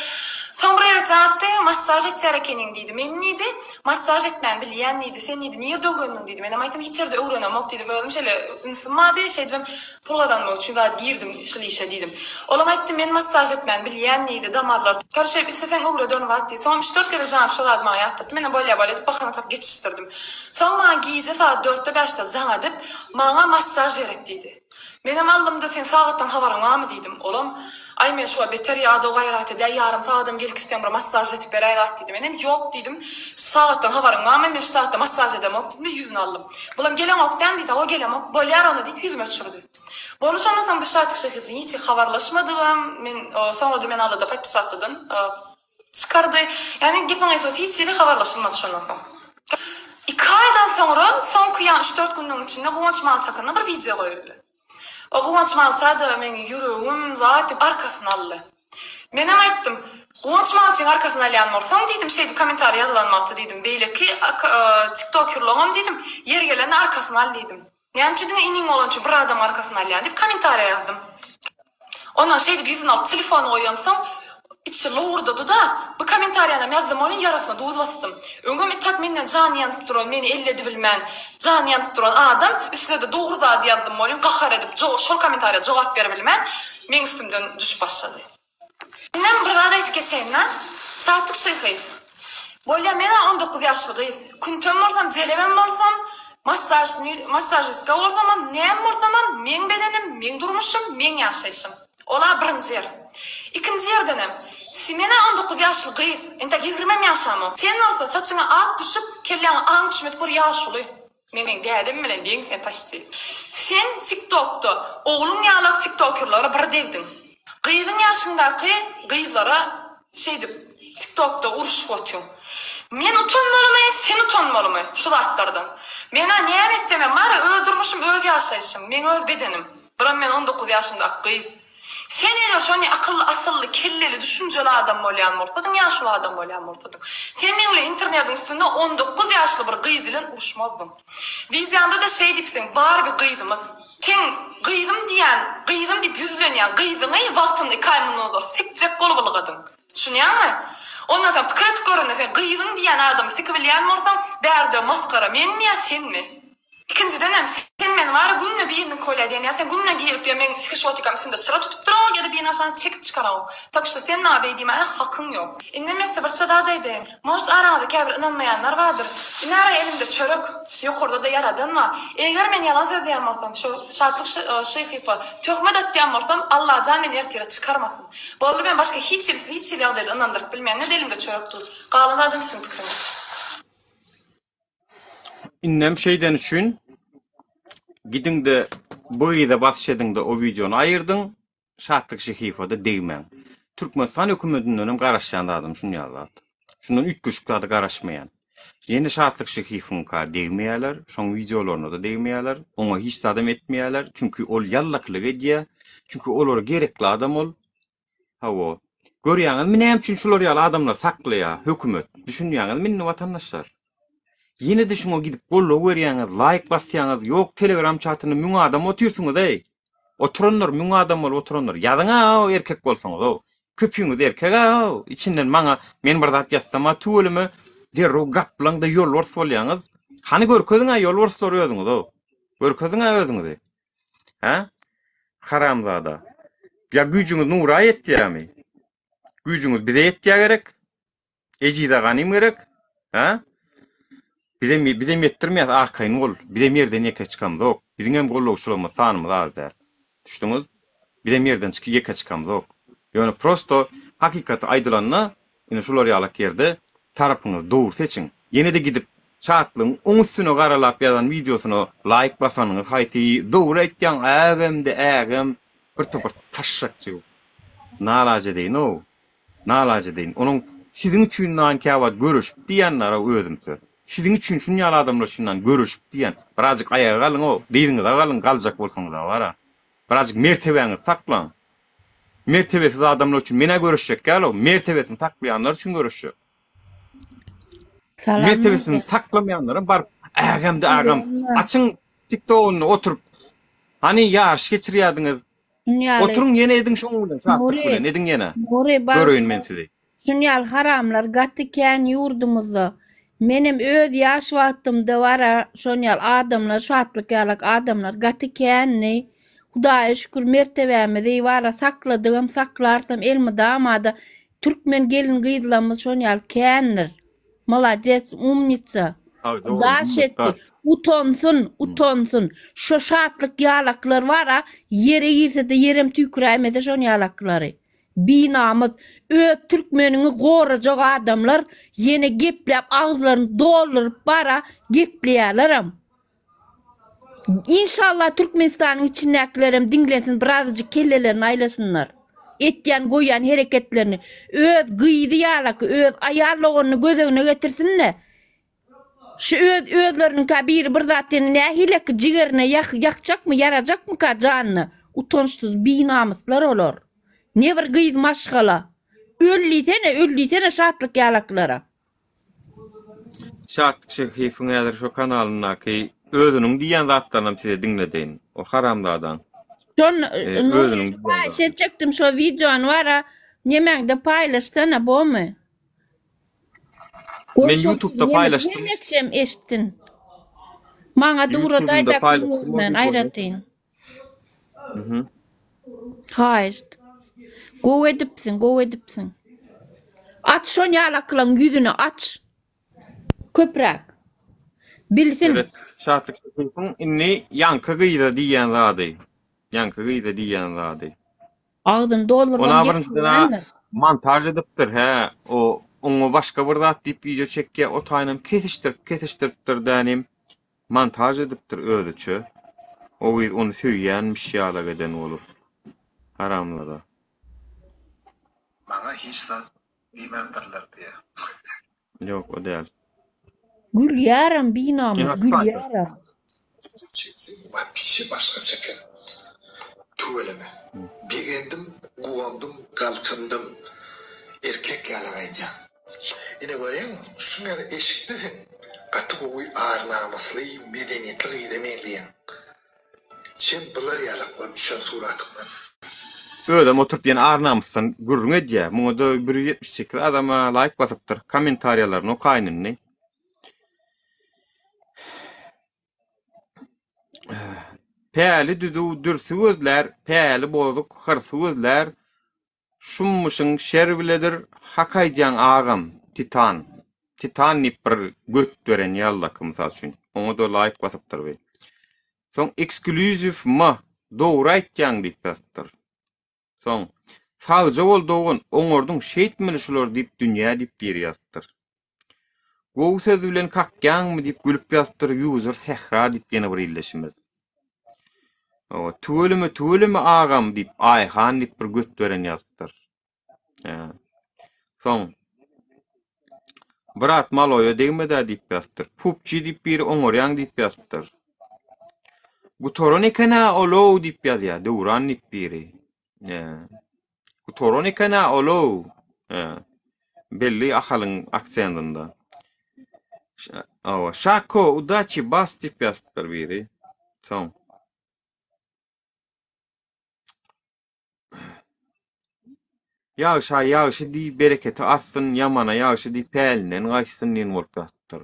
Soň bir gezek jaň atdy. Massaž etýär ekeniň diýdi. Men diýdi, massaž etmäni bilýän diýdi. Sen diýdi, nirde öwrendiň diýdi. Menem aýtdym, hiç ýerde öwrenemok diýdim. Özüm şeýle ünsüm bardy. Şeýdibem pul gazanmak üçin zat girdim şul işe diýdim. Olam aýtdy, men massaž etmäni bilýän diýdi, damarlar tutar şeýdip isleseň öwrederin zat diýdi. Soňam üç-dört gezek jaň atyp şo zady maňa ýatlatdy. Menem bolýa bolýa diýip bahana tapyp geçişdirdim. Soň maňa gije sagat dörtde-bäşde jaň edip, Maňa massaž gerek diýdi. Menem aldymda seň sagatdan habaryň barmy diýdim. Olam, Aý men şuwagt beter ýadaw gaýrat edäý, ýarym sagadam gelip gitseň bir massaž edip beräý zat diýdi. Menem ýok diýdim. Sagatdan habaryň barmy, men şu sagatda massaž edemok diýdim-de ýüzüni aldym. Bulam geleňok dämi diýdi. Hawa gelemok. Bolýar onda diýip ýüzüme öçürdi. Boldy şondan soň biz Şatlyk şäher bilen hiç habarlaşmadygam. Men soňra-da meni aldy-da podpisasiýadan. Çykardy. Ýagny gepiň gysgasy hiç hili habarlaşylmady şondan soň. Iki aýdan soňra soňky ýa üç-dört günlügiň içinde Guwanç Malçakynda bir wideo goýuldy. O Guwanç Malça-da meň ýüregim zat diýip arkasyny aldy. Menem aýtdym, Guwanç Malçyň arkasyny alýan bolsaň diýdim, şeýdip kommentariý ýazylan wagty diýdim, beýleki tiktokerlaňam diýdim, ýeri gelende arkasyny al diýdim. Näme üçin diňe iniň bolany üçin bir adamyň arkasyny alýan diýip kommentariýa ýazdym. Ondan şeýdip ýüzüni alyp telefony goýamsoň içi lowurdady-da, bu kommentariýanam ýazdym welin ýarasyna duz basdym. Öňem itak menden jany ýanyp duran, meni elledibilmän jany ýanyp duran adam, üstüne-de dogry zady ýazdym welin gahar edip şol kommentariýa jogap beribilmän meň üstümden düşüp başlady. Indem bir zat aýtyp geçeýin-dä. Şatlyk şyhy. Bolýa, men-ä 19 ýaşly gyz. Küntem bolsam, jelebem bolsam, massažni, massažistka bolsamam, näme bolsamam, meň bedenim, meň durmuşym, meň ýaşaýşym. Ol-a birinji ýer. Ikinji ýerdenem, si men-ä 19 ýaşly gyz, entek ýigrimem ýaşamok. Sen bolsa saçyňa ak düşüp, kelläňe aň düşmedik bir ýaşuly. Meniň dädem bilen deň sen paçti. Sen tiktokda ogluň ýalak tiktokerlara bir degdiň. Gyzyň ýaşyndaky gyzlara şeýdip tiktokda uruşyp otyň. Men utanmalymy sen utanmalymy şu zatlardan. Menä näme etsemem bar öz durmuşym öz ýaşaýşym meň öz bedenim. Biram men 19 ýaşymdaky gyz. Sen eger şony akylly asylly kelleli düşünjeli adam bolýan bolsadyň ýaşuly adam bolýan bolsadyň. Sen meň bilen internediň üstünde 19 ýaşly bir gyz bilen uruşmazdyň. Wideoňda-da şeý diýipsiň bar bir gyzymyz. Seň gyzym diýýän gyzym diýip ýüzlenýän gyzyňy wagtynda iki aý mundan ozal sikjek bolup ylgadyň. Düşünýäňmi? Ondan soň pikir edip görende sen gyzyň diýýän adamy sikibilýän bolsaň bärde masgara menmi ýa senmi? Ikinjidenem, sen meni wara günde biriniňki bolýa diýen ýaly, sen günde girip ýa meň psihişotikam üstünde çyra tutup duraňok ýa-da birini aşagyna çekip çykaraňok. Tak şto sen maňa beý diýmäne hakyň ýok. Indi men size birçe zat aýdaýyn. Может araňyzda käbir ynanmaýanlar bardyr. Inara elimde çörek, ýokarda-da ýaradan bar. Eger men ýalan sözleýän bolsam, şo Şatlyk Şyhyýewe töhmet atýan bolsam, Allajan meni ertire çykarmasyn. Boldy men başga hiç hili sizi hiç hili ýagdaýda ynandyryp bilmen. Ine-de elimde çörek dur. Galan zadam siziň pikiriňiz. Indem şeýden üçin gidiňde bu gyza basyş ediňde o wideony aýyrdyň. Şatlyk Şehiýewa-da degmäň. Türkmenistan hökümetindenem garaşýan zadym şun ýaly zat. Şundan üýtgeşik zada garaşmaýan. Ýene Şatlyk Şehiýewiňka degmeýärler, şoň wideolaryna-da degmeýärler, oňa hiç zadam etmeýärler, çünki ol ýallakylyk edýär, çünki olara gerekli adam ol. Hawa. Görýäňizmi näme üçin şular ýaly adamlary saklaýar hökümet? Düşünýäňizmi indi watandaşlar? Ýene-de şuňa gidip goldaw berýäňiz, laýk basýaňyz, ýok telegram çatynda müň adam otyrsyňyz-eý. Oturanlar müň adam bolup oturanlar. Ýazyň-a erkek bolsaňyz-ow. Köpüňiz erkek-a, içinden maňa men bir zat ýazsam-a tüweleme derrew gaplaň-da ýolbars bolýaňyz. Hany görkeziň-ä ýolbarslary özüňiz-ow. Görkeziň-ä özüňizi. Hä? Haramzada. Ýa güýjüňiz Nura ýetýärmi? Güýjüňiz bize ýetýär gerek? Ejize ganym gerek. Hä? Bizem bizem ýetdirmeýäs arkaýyn bol. Bizem ýerden ýeke çykamzok. Biziňem gollagçylarymyz sanymyz az däl. Düşdüňiz? Bizem ýerden çyk ýeke çykamzok. Ýöne prosto hakykaty aýdylanda ine şular ýalak ýerde tarapyňyzy dogry seçiň. Ýene-de gidip Şatlygyň oň üstüne garalap ýazan wideosyna laýk basanyňyz haýsy dogry aýtýaň ägemde ägem bir topar taşşakçy. Nalajedeýin-ow. Nalaç edeýin. Onuň siziň üçin nan käwagt göreşip diýýänler-ow özümçe. Siziň üçin şun ýaly adamlar üçin nan göreşip diýýän. Birazjyk aýaga galyň-ow, dyzyňyza galyň galjak bolsaňyz-a bar-a. Birazjyk mertebäňizi saklaň. Mertebesiz adamlar üçin men-ä göreşjek däl-ow, mertebesini saklaýanlar üçin göreşjek. Salam Mertebesini Nurly. saklamaýanlaram baryp ägemde agam açyň tiktogynda oturyp hany ýaryş geçirýärdiňiz. Şun ýaly Oturyň ýene ediň şoň bilen şatlyk Nury, bilen ediň ýene. Nury Göreýin men bagyşla. sizi. Şun ýaly haramlar gaty kän ýurdumyzda. Menem öz ýaş wagtymda bara şon ýaly adamlar şatlyk ýalak adamlar gaty kändi. Hudaýa şükür mertebämizi bara sakladygam saklarsam elmydamada Türkmen gelin gyzlarymyz şon ýaly kändir. Molodec umnitsa. Daş etdi. Utansyn, utansyn. Şo şatlyk ýalaklar bara ýere girsede ýerem tüýküräýmese şon ýalaklary. Binamys. Öz türkmeniňi gorajak adamlar ýene gepläp agyzlaryny dolduryp bara gepleýälerem. Inşallah Türkmenistanyň içindäkilerem diňlensin birazajyk kellelerini aýlasynlar. Etýän goýýan hereketlerini öz gyzy ýalaky öz aýal doganyny göz öňüne getirsinle. Şu öz özleriniňkä biri bir zat diýende nähileki jigerine ýakjakmy ýarajakmyka janyna utançsyz binamyslar olar. Ne bir gyz maşgala. Öl diýsene öl diýsene şatlyk ýalakylara. Şatlyk Şehiýewiň häzir şo kanalyndaky özüniň diýýän zatlarynam size diňledeýin. O haramzadaň. Şon özüniň haýyş etjekdim şo wideony bara nemäňde paýlaşsana bomy? Men ýutubda paýlaşdym. Hemmekjem eşitsin. Maňa dugradaýda men aýratyn. Mhm. Haýyşt. Gowy edipsiň, gowy edipsiň. Aç şon ýalakylaň ýüzüni aç. Köpräk. Bilsin. Evet, Şatlyk Şefikiň indi ýaňky gyza diýýän zady. Ýaňky gyza diýýän zady. Agzyny doldurman Ona birinjiden gepleýändir. montaž edipdir, hä. O oňa başga bir zat diýip wideo çekýär, o taýynam kesişdirip, kesişdiripdir dänim. Montaž edipdir özüçe. O gyz ony söýýänmiş ýalak eden bolup. Haramzada. Maňa hiç zat diýmändirler diýýär. Ýok o däl. Gülýärem binamys gülýärem. Çekseň wapşe başgaça eken. Tüweleme. Begendim, guwandym, galkyndym. Erkek ýalak aýdýaň. Ine görýäňmi, şuň ýaly eşikde sen gaty gowy ar-namysly, medeniýetli gyza meňzeýäň. Çem bular ýalak bolup düşen suratyňdan. Özem oturyp ýene ar-namysdan gürrüň edýär. Muňa-da 178 adam-a laýk basypdyr. Kommentariýalaryny okaýyn indi. Päli düzüw dürsi gözlär, päli bozuk hyrsy gözlär. Şummuşyň şer biledir, hak aýdýaň agam, Titan. Titan diýip bir göt beren ýallaky mysal üçin. Oňa-da laýk basypdyr bi. Soň Exclusive M dogry aýtýaň diýip ýazypdyr. Soň Sagja bol dogan, oňardyň şeýtmeli şular diýip dünýä diýip biri ýazypdyr. Gowy söz bilen kakýaňmy diýip gülüp ýazypdyr user Sähra diýip ýene bir ildeşimiz. Hawa, tüweleme tüweleme agam diýip Aýhan diýip bir göt beren ýazypdyr. Hä. Soň Brat maloýa degmedä diýip ýazypdyr. PUBG diýip biri oňarýaň diýip ýazypdyr. Gutaran eken-ä olow diýip ýazýar Döwran diýip biri. Hä. Gutaran eken-ä olow. Hä. Belli Ahalyň aksentinde. Hawa, Şako, udaçi, bas diýip ýazypdyr biri. Soň. Ýagşa ýagşy diý, bereketi artsyn, ýamana ýagşy diý, pälinden gaýtsyn diýen bolup ýazypdyr.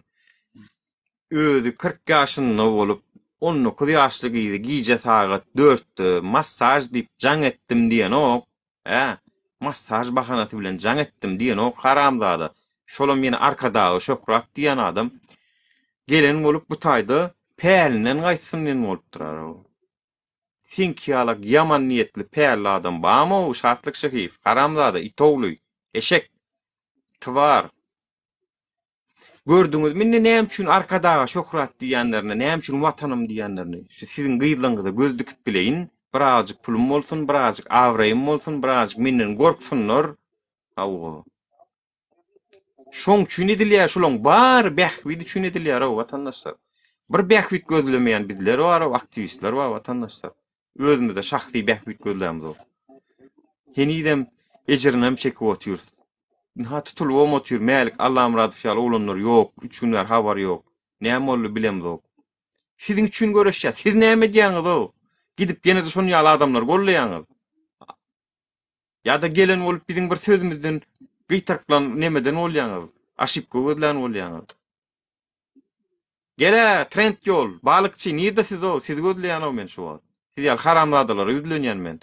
Özi 40 ýaşynda bolup, 19 ýaşly gyzy gije sagat dörtde massaž diýip jaň etdim diýenok, hä? Massaž bahanasy bilen jaň etdim diýenok haramzada. Şolam ýene Arkadaga şöhrat diýen adam gelen bolup bu taýda pälinden gaýtsyn diýen bolupdyr. Seňki ýalak ýaman niýetli pälli adam bamy-ow Şatlyk Şyhyýew, haramzada, it ogly, eşek, twar. Gördüňizmi indi näme üçin Arkadaga şöhrat diýýänlerini, näme üçin Watanym diýýänlerini. Şu siziň gyzlaryňyza göz dikip bileýin, birazajyk pulum bolsun, birazajyk abraýym bolsun, birazajyk menden gorksunlar. Hawa. Şoň üçin edilýär şulaň bary bähbit üçin edilýär-ow watandaşlar. Bir bähbit gözlemeýän bizler bar-ow aktiwistler bar watandaşlar. Özümize şahsy bähbit gözlämzok. Henizem ejirinem çekip otyrys. Ynha tutulybam otyr Mälik Allamyradow ýaly oglanlar ýok, üç gün bäri habar ýok. Näme boldy bilemzok. Siziň üçin göreşýär. Siz näme edýäňiz-ow? Gidip ýene-de şonuň ýaly adamlary gollaýaňyz. Ýa-da gelen bolup biziň bir sözümizden gyýtaklan nemeden bolýaňyz, aşipka gözlän bolýaňyz. Gel-ä, trend ýol, balykçy, nirde siz-ow, sizi gözleýän-ow men şu wagt. Siz ýaly haramzadalara ýüzlenýän men.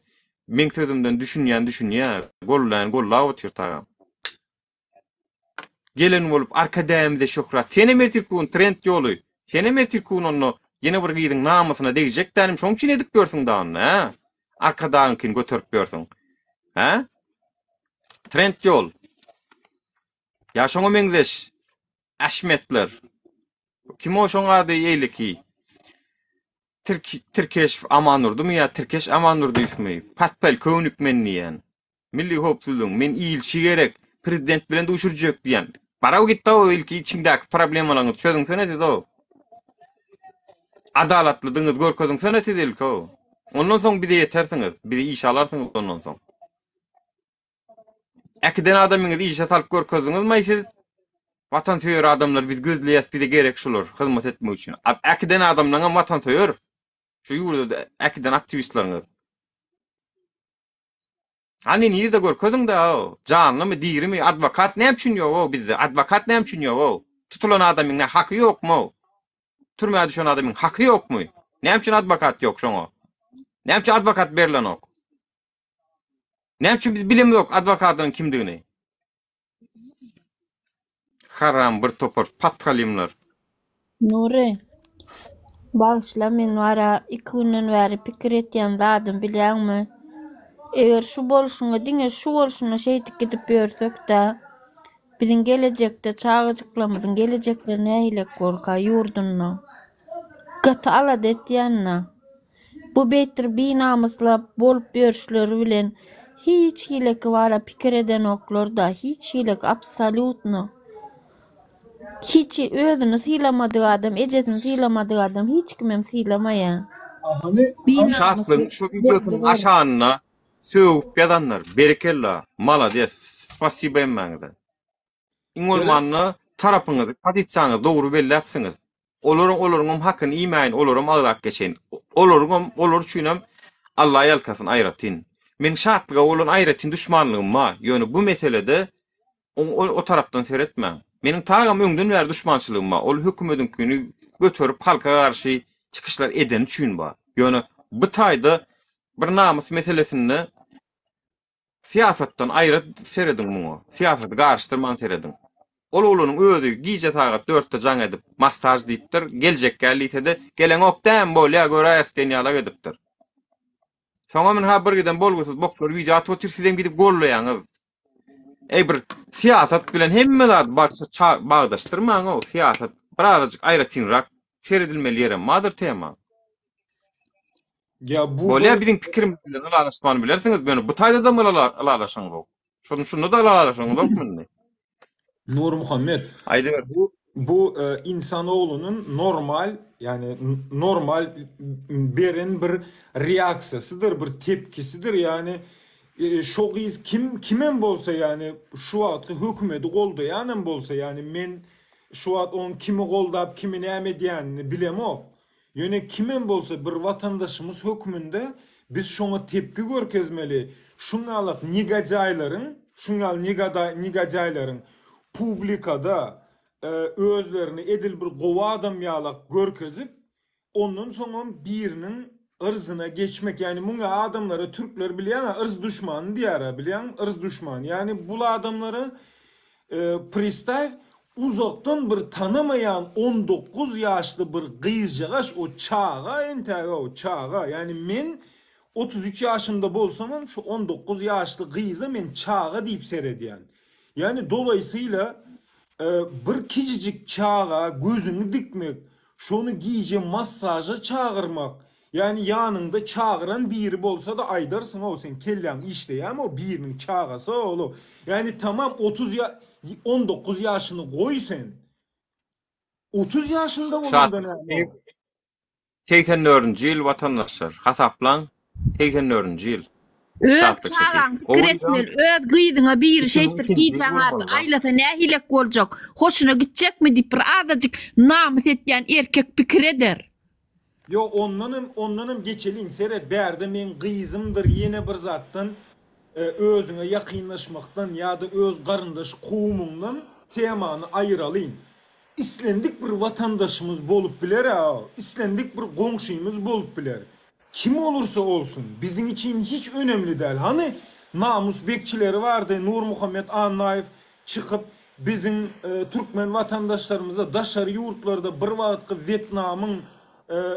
Meň sözümden düşünýän düşünýär, gollaýan gollap otyr tagam. Gelen bolup arka dämize şöhrat. Senem ertirki gün trend ýoly. Senem ertirki gün onda ýene bir gyzyň namysyna degjek dänim şoň üçin edip ýörsüň da onda hä? Arkadagyňkyny göterip ýörsüň. Hä? Trend ýol. Ýa şoňa meňzeş Aşmetler. Kim o şoň ady eýleki? Tirk Tirkeşew Amandurdymy ýa Tirkeş Amandurdyýewmi? Podpolkownik men diýen. Milli howpsuzlygyň, men ilçi gerek, prezident bilen duşurjak diýen. Baraw git-ow ilki içiňdäki problemalaryňyzy çözüňsene siz-ow. Adalatlydygyňyzy görkeziňsene siz ilki-ow. Ondan soň bize ýetersiňiz, bizi işe alarsyňyz ondan soň. Äkiden adamyňyzy işe salyp görkezdiňizmi siz? Watansöýer adamlar biz gözleýäs bize gerek şular hyzmat etmek üçin. Äkiden adamlaňam watansöýer. Şu ýurda äkiden aktiwistleriňiz. Hany nirde görkeziňdä-ow. Janlymy, dirimi, adwokat näme üçin ýog-ow bizde? Adwokat näme üçin ýog-ow? Tutulan adamyň nä haky ýokmy-ow? Türmä düşen adamyň haky ýokmy? Näme üçin adwokat ýok şoňa? Näme üçin adwokat berlenok? Näme üçin biz bilemizok adwokatynyň kimdigini? Haram bir topar pathalymlar. Nury, bagyşla men wara iki günden bäri pikir etýän zadym bilýäňmi? Eger şu bolşuňa diňe şu bolşuna şeýdip gidip ýörsekdä, biziň gelejekde çagajyklarymyzyň gelejekleri nähilek borka ýurdunda? Gaty alada etýända. Bu beýtdir binamyslap bolup ýörüşleri bilen hiç hileki bara pikir edenoklarda hiç hileki absolýutno. Hiç özüni sylamadyk adam ejesini sylamadyk adam hiç kimem sylamaýa. Şatlygyň şu wideosynyň aşagynda sögüp ýazanlar berekella malades spasiba hemmäňize. Iň bolmanda tarapyňyzy, pozisiýaňyzy dogry belläpsiňiz. Olaryň olaryňam hakyny iýmäýin, olaram agzap geçeýin. Olaryňam olar üçinem Alla ýalkasyn aýratyn. Meň Şatlyga bolan aýratyn duşmanlygym bar. Ýöne bu meselede o o tarapdan seretmäň. Meniň tagam öňden bäri duşmançylygym bar. Ol hökümediňkini göterip halka garşy çykyşlar edeni üçin bar. Ýöne bu taýda bir namys meselesinde Syýasatdan aýra serediň muňa. Syýasaty garyşdyrman serediň. Ol oglanyň özi gije sagat dörtde jaň edip, massaž diýipdir, geljekgä diýsede, geleňok däm, bolýa, göräýeris diýen ýalak edipdir. Soňam ynha bir giden bolgusyz boklar wideo atyp otyr, sizem gidip gollaýaňyz. Eý bir syýasat bilen hemme zady bagdaşdyrmaň-ow, syýasat birazajyk aýratynrak seredilmeli ýerem bardyr tema. Ýa bu Bolýa bir biziň pikirimiz bilen ylalaşman bilersiňiz, ýöne bu taýdadam ylalaşaňzok. Şonda şunda-da ylalaşaňzokmy indi? Nurmuhammet, Aýdyber. bu bu e, insanoğlunun normal yani normal beren bir reaksiýasydyr, bir tepkisidir. Yani e, şo gyz kim kimem bolsa yani şu wagtky hökümeti goldaýanam bolsa yani men şu wagt onuň kimi goldap kimi näme edýänini bilemok. Ýöne kimem bolsa bir watandaşymyz hökmünde biz şoňa tepki görkezmeli, şuňňalak negodýaýlaryň, şuňňaly negodýaýlaryň publikada özlerini edil bir gowy adam ýalak görkezip, ondan soňam biriniň yrzyna geçmek, ýagny muňa adamlara türkler bilýäňä yrz duşmany diýýärä bilýäňmi yrz duşmany, ýagny bul adamlara Pristaw uzakdan bir tanamaýan 19 ýaşly bir gyzjagaş o çaga entäg-ow çaga ýagny men 33 ýaşymda bolsamam şu 19 ýaşly gyza men çaga diýip seredýän. Ýagny dolaýsyýla bir kijijik çaga gözüňi dikmek şony gije massaža çagyrmak Ýagny ýanyňda çagyran biri bolsada aýdarsyň-ow seň kelläň işleýämi-ow biriniň çagasy-ow ol-ow. Ýagny tamam 30 ýa 19 ýaşyny goý sen. 30 ýaşynda bolanda näme-ow? 84-nji ýyl watandaşlar, hasaplaň, 84-nji ýyl. Öz çagaň pikir etmeli, öz gyzyňa biri şeýtdirip gijäň ardy aýlasa nähilek boljak, hoşuna gitjekmi diýip bir azajyk namys etýän erkek pikir eder. Ýok ondanam ondanam geçeliň seret bärde meň gyzymdyr ýene bir zatdan özüňe ýakynlaşmakdan ýada öz garyndaş kowumyňdan temany aýyralyň. Islendik bir watandaşymyz bolup biler-ä islendik bir goňşymyz bolup biler. Kim olursa olsun biziň üçin hiç önemli däl hany namus bekçileri bardy Nurmuhammet Annaýew çykyp biziň türkmen watandaşlarymyza daşary ýurtlarda bir wagtky Wetnamyň,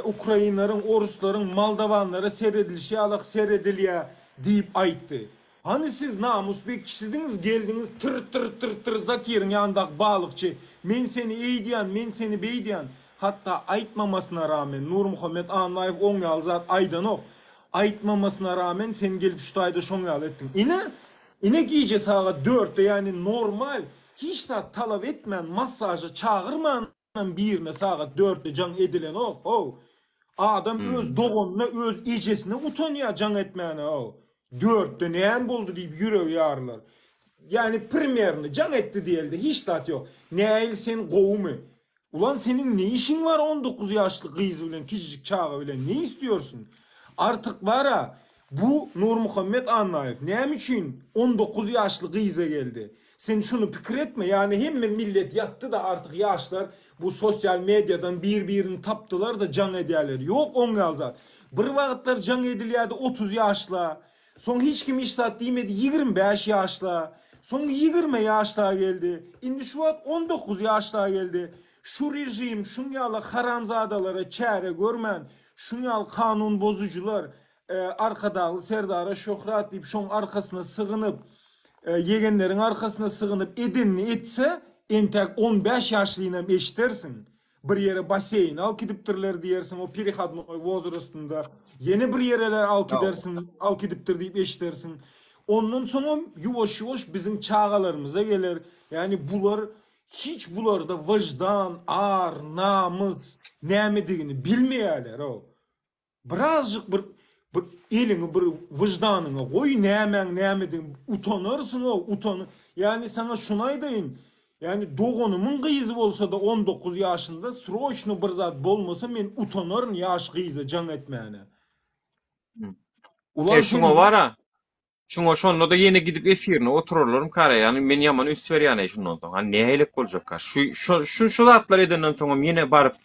ukrainleriň, oruslaryň, moldawanlara seredilişi ýalak seredilýä diýip aýtdy. Hany siz namus bekçisidiňiz geldiňiz tyr tyr tyr tyr Zakiriň ýanyndaky balykçy men seni eýdýän men seni beýdýän hatda aýtmamasyna ramen Nurmuhammet Annaýew oň ýaly zat aýdanok aýtmamasyna ramen sen gelip şu taýda şoň ýaly etdiň ine Ine gije sagat dörtde ýagny normal hiç zat talap etmän massaža çagyrmanam birine sagat dörtde jaň edilenok how. Adam öz doganyna öz ejesine utanýa jaň etmäne how. Dörtde näme boldy diýip ýüregi ýarylar. Ýagny primerny jaň etdi diýelde hiç zat ýok. Näil sen gowumy? Ulan seniň ne işiň bar 19 ýaşly gyz bilen kiçijik çaga bilen ne istiyorsun? Artyk bara bu Nurmuhammet Annaýew näme üçin 19 ýaşly gyza geldi? Sen şuny pikir etme ýagny hemme millet ýatdy-da artyk ýaşlar bu sosial mediadan bir birini tapdylar-da jaň edýäler. Ýok oň ýaly zat. Bir wagtlar jaň edilýädi 30 ýaşla. Soň hiç kim hiç zat diýmedi, 25 ýaşla. Soň 20 ýaşla geldi. Indi şu wagt 19 ýaşla geldi. Şu režim şuň ýaly haramzadalara çäre görmän, şuň ýaly kanun bozujylar Arkadagly Serdara şöhrat diýip şoň arkasyna sygynyp, ýegenleriň arkasyna sygynyp edenini etse, entäk 15 ýaşlynam eşdersiň. Bir ýere basseýne alyp gidipdirler diýersiň, o perehodnoý wozrastynda. Ýene bir ýereler alyp gidersiň, alyp gidipdir diýip eşidersiň. Ondan soňam ýuwaş-ýuwaş biziň çagalarymyza geler. Ýagny bular hiç bularda wyždan, ar, namys nämedigini bilmeýärler-ow. Birazjyk bir bir eliňi bir wyždanyňa goý nämäň nämedigini utanarsyňow utan ýagny saňa şuny aýdaýyn ýagny doganymyň gyzy bolsada 19 ýaşynda sroçno bir zat bolmasa men utanaryn ýaş gyza jaň etmäne. Ulan E şuňa bara Şuňa şonda-da ýene gidip efirine oturarlarmyka ýagny men ýaman üns berýäneý şundan soň. Hany nähilek boljakka? Şu şu şu şu zatlary edenden soňam ýene baryp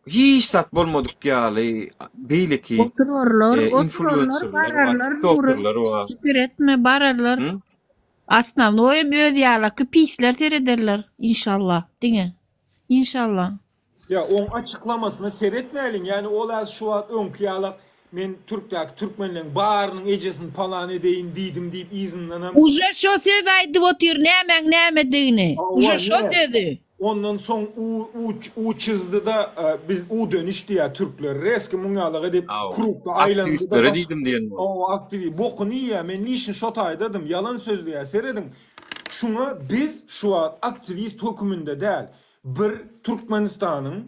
hiç zat bolmadyk ýaly beýleki Oturarlar, e, oturarlar, influencerler bar, bararlar Nury. tiktokerler bar. Pikir etme, bararlar. Hı? Osnownoýam öz ýalaky pisler serederler inşallah diňe. Inşallah. Ýa oň açyklamasyna seretmäliň ýagny ol az şu wagt öňki ýalak. Men türkdäki türkmenleň barynyň ejesini palan edeýin diýdim diýip yzyndanam. Uje şo sözi aýdyp otyr nämäň nämedigini. Hawa Uje şo ne. sözi. Ondan soň u u u çyzdyda biz u dönüş diýýär türkler reski muň ýalyk edip Hawa. krugda aýlandyda Aktiwistlere baş diýdim diýen boldy. Hawa aktiwi bokuny iýýär men lişni şo taýdadym ýalan sözleýär serediň şuňa biz şu wagt aktiwist höküminde däl bir Türkmenistanyň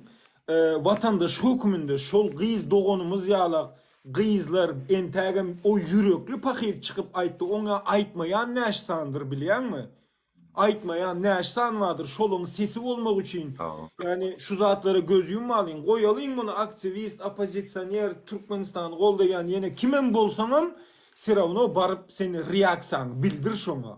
Watandaş höküminde şol gyz doganymyz ýalak gyzlar entägem o ýürekli pahyr çykyp aýtdy oňa aýtmaýan näş sandyr bilýäňmi aýtmaýan näş san bardyr şolaň sesi bolmak üçin ýani şu zatlara göz ýummalyň goýalyň muny aktiwist oppozisioner Türkmenistany goldaýan ýene kimem bolsaňam serawno baryp sen reaksiýaňy bildir şoňa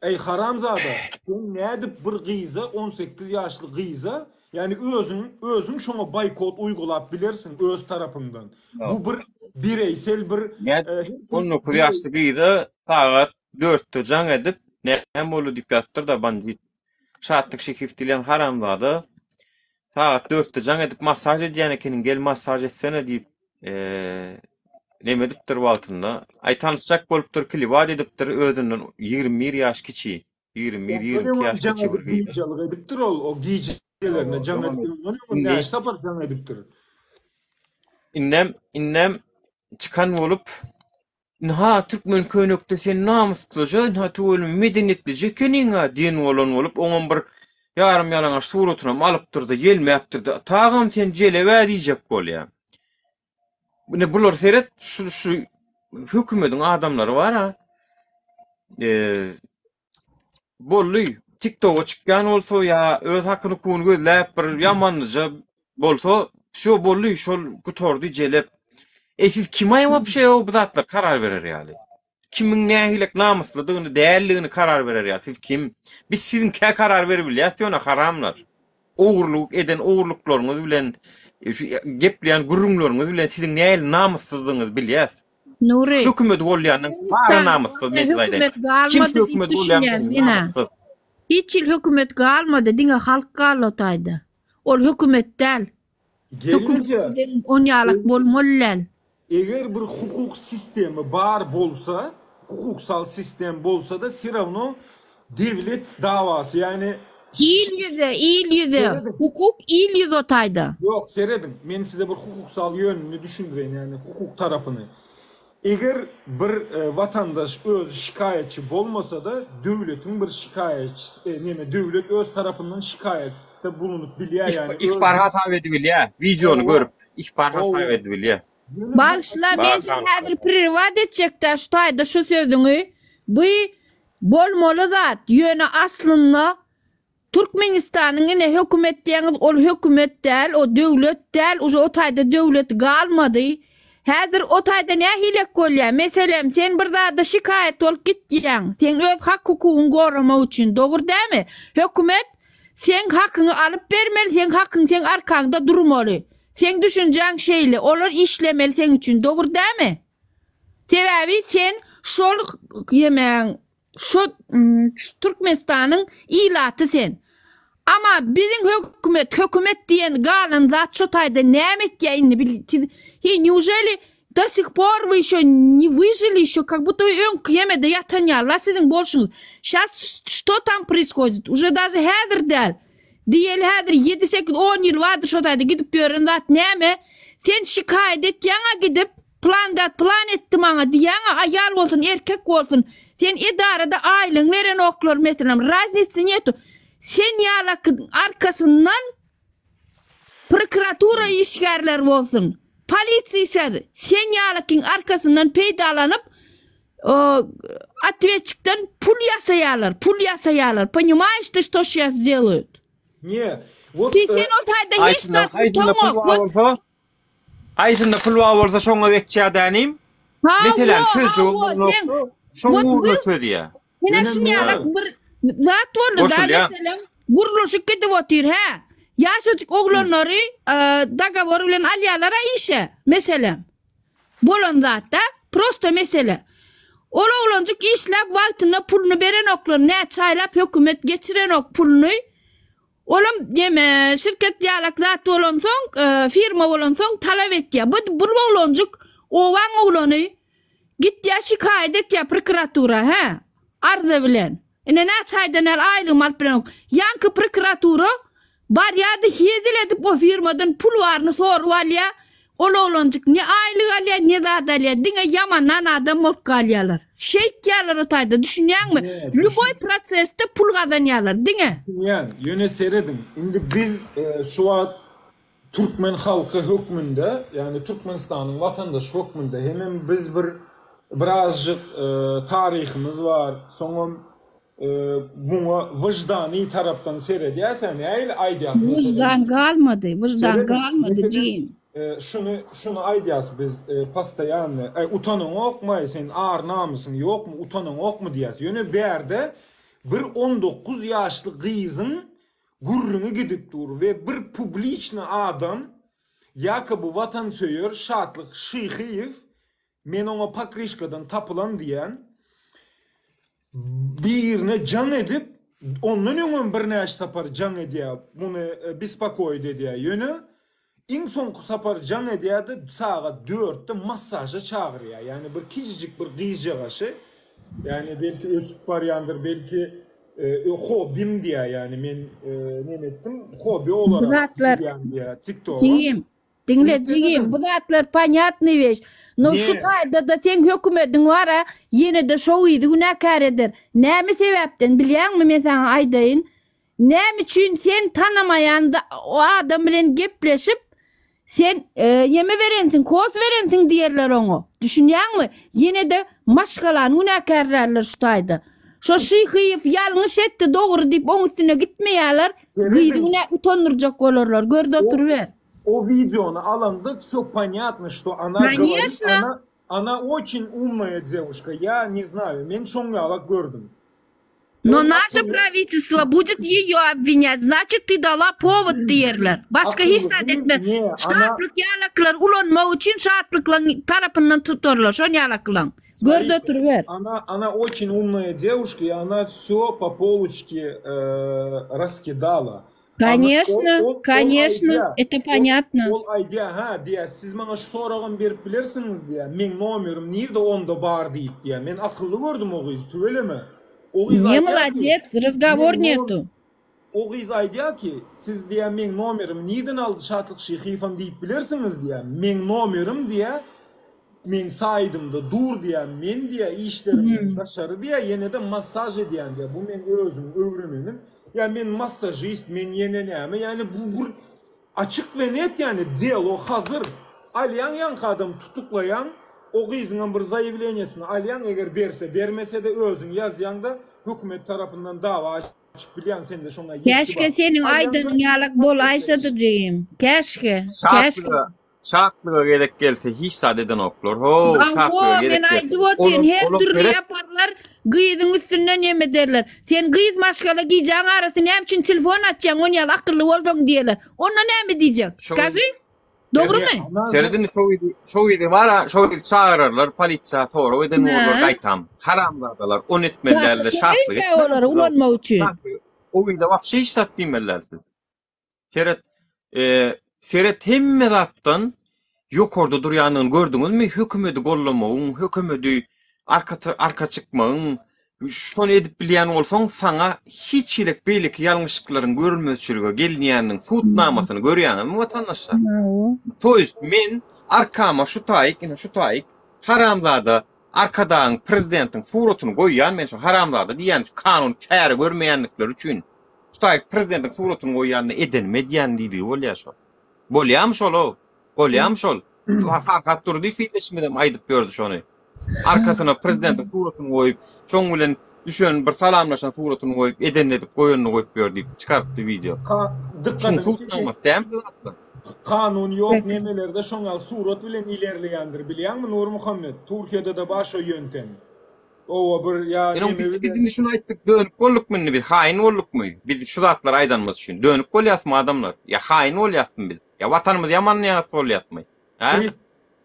Eý haramzada, sen nädip bir gyza 18 ýaşly gyza, ýagny özüň özüň şoňa boýkot uýgulap bilersiň öz tarapyňdan. Bu bir bireýsel bir Nädip 19 ýaşly gyza sagat dörtde jaň edip, näme boldy diýip ýazypdyr-da bandit. Şatlyk Şekiýew diýlen haramzada sagat dörtde jaň edip massaž edýän ekeniň, gel massaž etsene diýip, neme edipdir wagtynda. Aý tanyşjak bolupdyr, kliwat edipdir özünden 21 ýaş kiçi. 21, 22 ýaş kiçi bir gyza. Biynjalyk edipdir ol, o gijelerine jaň edip, ondan öňem näçe sapar jaň edipdir. Indem, indem çykan bolup, Ynha, türkmen köýnekde sen namyslyja, ynha tüweleme medeniýetlije ekeniň-ä diýen bolan bolup, oňam bir ýarym-ýalaňaç suratynam alypdyr-da, ýelmäpdir-de, Tagam sen jeleb-ä diýjek bolýa. Ine bular seret, şu şu hökümediň adamlary bar-a. Eee Boldy. TikToka çykýan bolsa ýa öz hakyny hukugyny gözläp bir ýamanlyja bolsa, wsýo boldy, şol gutardy jelep. Eý siz kimaý wapşe bu zatlar karar berer ýaly? Kimiň nähilek namyslydygyny, däldigini karar berer ýaly siz kim? Biz siziňkä karar beribilýäs ýöne haramlar. Ogurlyk eden ogurlyklaryňyz bilen, şu gepleýän gürrüňleriňiz bilen siziň nähili namyssyzdygyňyzy bilýäs. Nury. Hökümet bolýandan bary namyssyz men size aýdaýyn. Hökümet galmady diýip düşünýän menä. Hiç hil hökümet galmady diňe halk galdy o taýda. Ol hökümet däl. Gelneje. On ýalak bolmaly däl. Eger bir hukuk sistemi bar bolsa, hukuksal sistem bolsada serawno dewlet dawasy ýagny Il ýüze, il ýüze. Hukuk il ýüze o taýda. Ýok, serediň, men size bir hukuksal ýönüni düşündireýin, ýagny hukuk tarapyny. Eger bir watandaş özi şikaýatçy bolmasa-da, döwletiň bir şikaýatçysy, neme, döwlet öz tarapyndan şikaýatda bulunyp bilýär, ýagny öz. Ihbar hasap edibilýär, wideony görüp, ihbar hasap edibilýär. Bagyşla men seni häzir prerwat etjekdä şu taýda şu sözüňi bu bolmaly zat ýöne aslynda Türkmenistanyň ine hökümet diýeňiz ol hökümet däl o döwlet däl uje o taýda döwlet galmady häzir o taýda nähilek bolýa meselem sen bir zada şikaýat bolup gitýäň seň öz hak hukugyňy goramak üçin dogry dämi hökümet seň hakyňy alyp bermeli seň hakyň seň arkaňda durmaly Seň düşünjäň şeýle, olar işlemeli seň üçin, dogry dämi? Sebäbi sen şol ýemäň şo Türkmenistanyň ilaty sen. Ama biziň hökümet, hökümet diýen galan zat şo taýda näme etýä indi bil siz he neujeli do sih por вы ýşo ne wyžili ýşo kak buta we öňki ýemede ýatan ýaly la siziň bolşuňyz. Şas şto tam proishodit uje daže häzir däl. Diýeli häzir ýedi-sekiz, on ýyl bardy şo taýda gidip ýören zat näme? Sen şikaýat etýäň-ä gidip, pylan zat pylan etdi maňa diýýäň-ä, aýal bolsun, erkek bolsun, sen edarada aýlygyňy berenoklar meselem, raznicy netu. Sen ýalaky arkasyndan prokuratura işgärleri bolsun, polisiýa işgärleri sen ýalakyň arkasyndan peýdalanyp, Otwetçikden pul ýasaýarlar, pul ýasaýarlar. Ponimaýeş ty što şýas delают? Ne? Wot Ti sen o taýda hiç Aýsynda zat haýsynda pul utaňok. bar bolsa, haýsynda pul bar bolsa şoňa geçýär dänim. Meseläni çözjek bolanok, şoň ugruna çözýär. Ine şun ýalak bir zat boldy da meselem gurluşyk gidip otyr hä. Ýaşajyk oglanlary dogowor bilen alýarlar-a işe meselem. Bolan zatda prosto mesele. Ol oglanjyk işläp wagtynda puluny berenoklar näçe aýlap hökümet geçirenok puluny. Olam neme şirket ýalak zat bolansoň firma bolansoň talap etýär. Bu bu oglanjyk. Obaň oglany gitýär şikaýat etýär prokuratura hä? Arza bilen. Ine näçe aýdan bäri aýlygymy alyp bilemok. Ýaňky prokuratura barýar-da hezil edip o firmadan pul baryny sorup alýar. Ol oglanjyk ne aýlyk alýar, ne zat alýar. Diňe ýamandan adam bolup galýarlar. Şeýtýärler o taýda, düşünýäňmi? Lýuboý prosesde pul gazanýarlar, diňe. Düşünýän. Ýöne serediň, indi biz şu wagt Türkmen halky hökmünde, ýagny Türkmenistanyň watandaşy hökmünde hemem biz bir birazjyk taryhymyz bar, soňam muňa wyždany tarapdan seredýäs-ä, nähili aýdýas meselem. Wyždan galmady, wyždan galmady jigim. Şuny, şuny aýdýas biz postoýanny, äý utanaňokmaý sen ar-namysyň ýokmy, utanaňokmy diýýäs. Ýöne bärde bir 19 ýaşly gyzyň Gürrüňi gidip dur we bir publiçny adam ýakoby watansöýer Şatlyk Şyhyýew men oňa pokryşkadan tapylan diýen birine jaň edip ondan öňem birnäçe sapar jaň edýär muny bespokoit edýär ýöne Iň soňky sapar jaň edýär-de sagat dörtde massaža çagyrýar. Ýagny bir kiçijik bir gyzjagaşy, ýagny belki ösüp barýandyr, belki hobbim diýýär, ýagny men neme etdim, hobbi Bu olarak zatlar girýän diýýär TikToga. jigim, diňle jigim, bu zatlar ponýatnyý weş. No şu Ne? taýda-da seň hökümediň bar-a, ýene-de şo gyzy günäkär eder. Näme sebäpden bilýäňmi men saňa aýdaýyn. Näme üçin sen tanamaýan o adam bilen gepleşip sen ýeme berensiň koz berensiň diýerler oňa. Düşünýäňmi? Ýene-de maşgalany günäkärlärler şu taýda. Şo Şyhyýew ýalňyş etdi dogry diýip oň üstüne gitmeýärler. Gyzy günä utandyrjak bolarlar. Görde oturyber. O wideony alanda wsё ponýatno şto ona goworit Konýeşno. ona ona oçin umnaýa dewuşka ýa ne znaýu men şoň ýalak gördüm. No naşe prawitelstwo budet ýeýo obwinýat, znaçit ty dala powod diýerler. Başga hiç zat etmez. Şatlyk ýalakylar ulanmak üçin şatlyklaň tarapyndan tutarlar şon ýalakylaň. Görde oturyber. Ona ona oçin umnaýa dewuşka i ona wsё po poluçke raskidala. Koneşno, koneşno, eto ponýatno. Ol aýdýar, hä, diýýär, siz maňa şu soragam berip bilersiňiz, diýýär, meň nomerim nirde onda bar diýip, diýýär. Men akylly gördüm o gyzy, tüweleme. O gyz Ne aýdýar ki, molodets, razgowor meň netu. O gyz aýdýar ki, siz, diýýär, meň nomerimi nirden aldy Şatlyk Şyhyýewem diýip bilersiňiz, diýýär. Meň nomerim, diýýär, Meň saýdymda dur diýýär, men diýýär işlerimden daşary diýýär, ýene-de massaž edýän diýýär, bu meň özümiň öwrenenim, ýa men massažist, men ýene näme, ýagny bu bir açyk we net ýagny delo hazyr, alýaň ýaňky adamy tutuklaýaň, o gyzyňam bir zaýewleniýesini alýaň, eger berse, bermese-de özüň ýazýaň-da, hökümet tarapyndan dawa açyp bilýäň, sende şoňa ýetgi Käşge bar. seniň Alýaň-da aýdanyň ýalak bolaýsady jigim. Käşge. Käşge. Şatlyga Şatlyga gezek gelse hiç zat edenoklar how şatlyga Hawa, gezek men gelse aýdyp otyryn, olar her olar dürli gerek ýaparlar, gyzyň üstünden ýem ederler. Sen gyz maşgala gijäň arasy näme üçin telefon açýaň, on ýaly akylly bolsaň diýerler. Onda näme diýjek? Şo Skaži? Dogrymy? Seredin şo gyzy şo gyzy bara şo gyzy çagyrarlar polisiýa sorag eden bolarlar Hä? gaýtam haramzadalar ony etmeli dälde Şatlyk şatlyk gerek-dä olary etmeli ulanmak üçin. Şatlyk o gyza wapşe hiç zat diýmeli däl siz. Seret, e, seret hemme zatdan ýokarda durýandygyny gördüňizmi? Hökümedi gollamagyň, hökümedi arka arka çykmagyň, şony edip bilýän bolsaň, saňa hiç hili beýleki ýalňyşlyklaryň görülmezçilige gelinýäniniň subutnamasyny görýäňizmi watandaşlar? To ýest men arkama şu taýyk, ine şu taýyk haramzada Arkadagyň prezidentiň suratyny goýýan men şu haramzada diýýän kanun çäre görmeýändikleri üçin. Şu taýy prezidentiň suratyny goýýanda edenimi edýän diýdigi bolýa şol. Bolýamy şol-ow? Bolýamy şol? Farhat Durdyýew ildeşimizem aýdyp ýördi şony. Arkasyna prezidentiň suratyny goýup, şoň bilen düşen bir salamlaşan suratyny goýup, edenini edip goýanyny goýup ýör diýip çykarypdy wideo. Şuň subutnamasy dälmi şu zatlar? Kanun ýok nemelerde şoň ýaly surat bilen ilerleýändir bilýäňmi Nurmuhammet? Türkiýede-de bar şo ýöntem. Owa bir ýa Ýöne neme biz, bilen. biz indi şuny aýtdyk, dönük boldukmy indi biz, haýyn boldukmy? Biz şu zatlary aýdanymyz üçin. Dönük bolýasmy adamlar? Ýa haýyn bolýasmy biz? Ýa watanymyzy ýamanlaýas bolýasmy? Hä? Pris,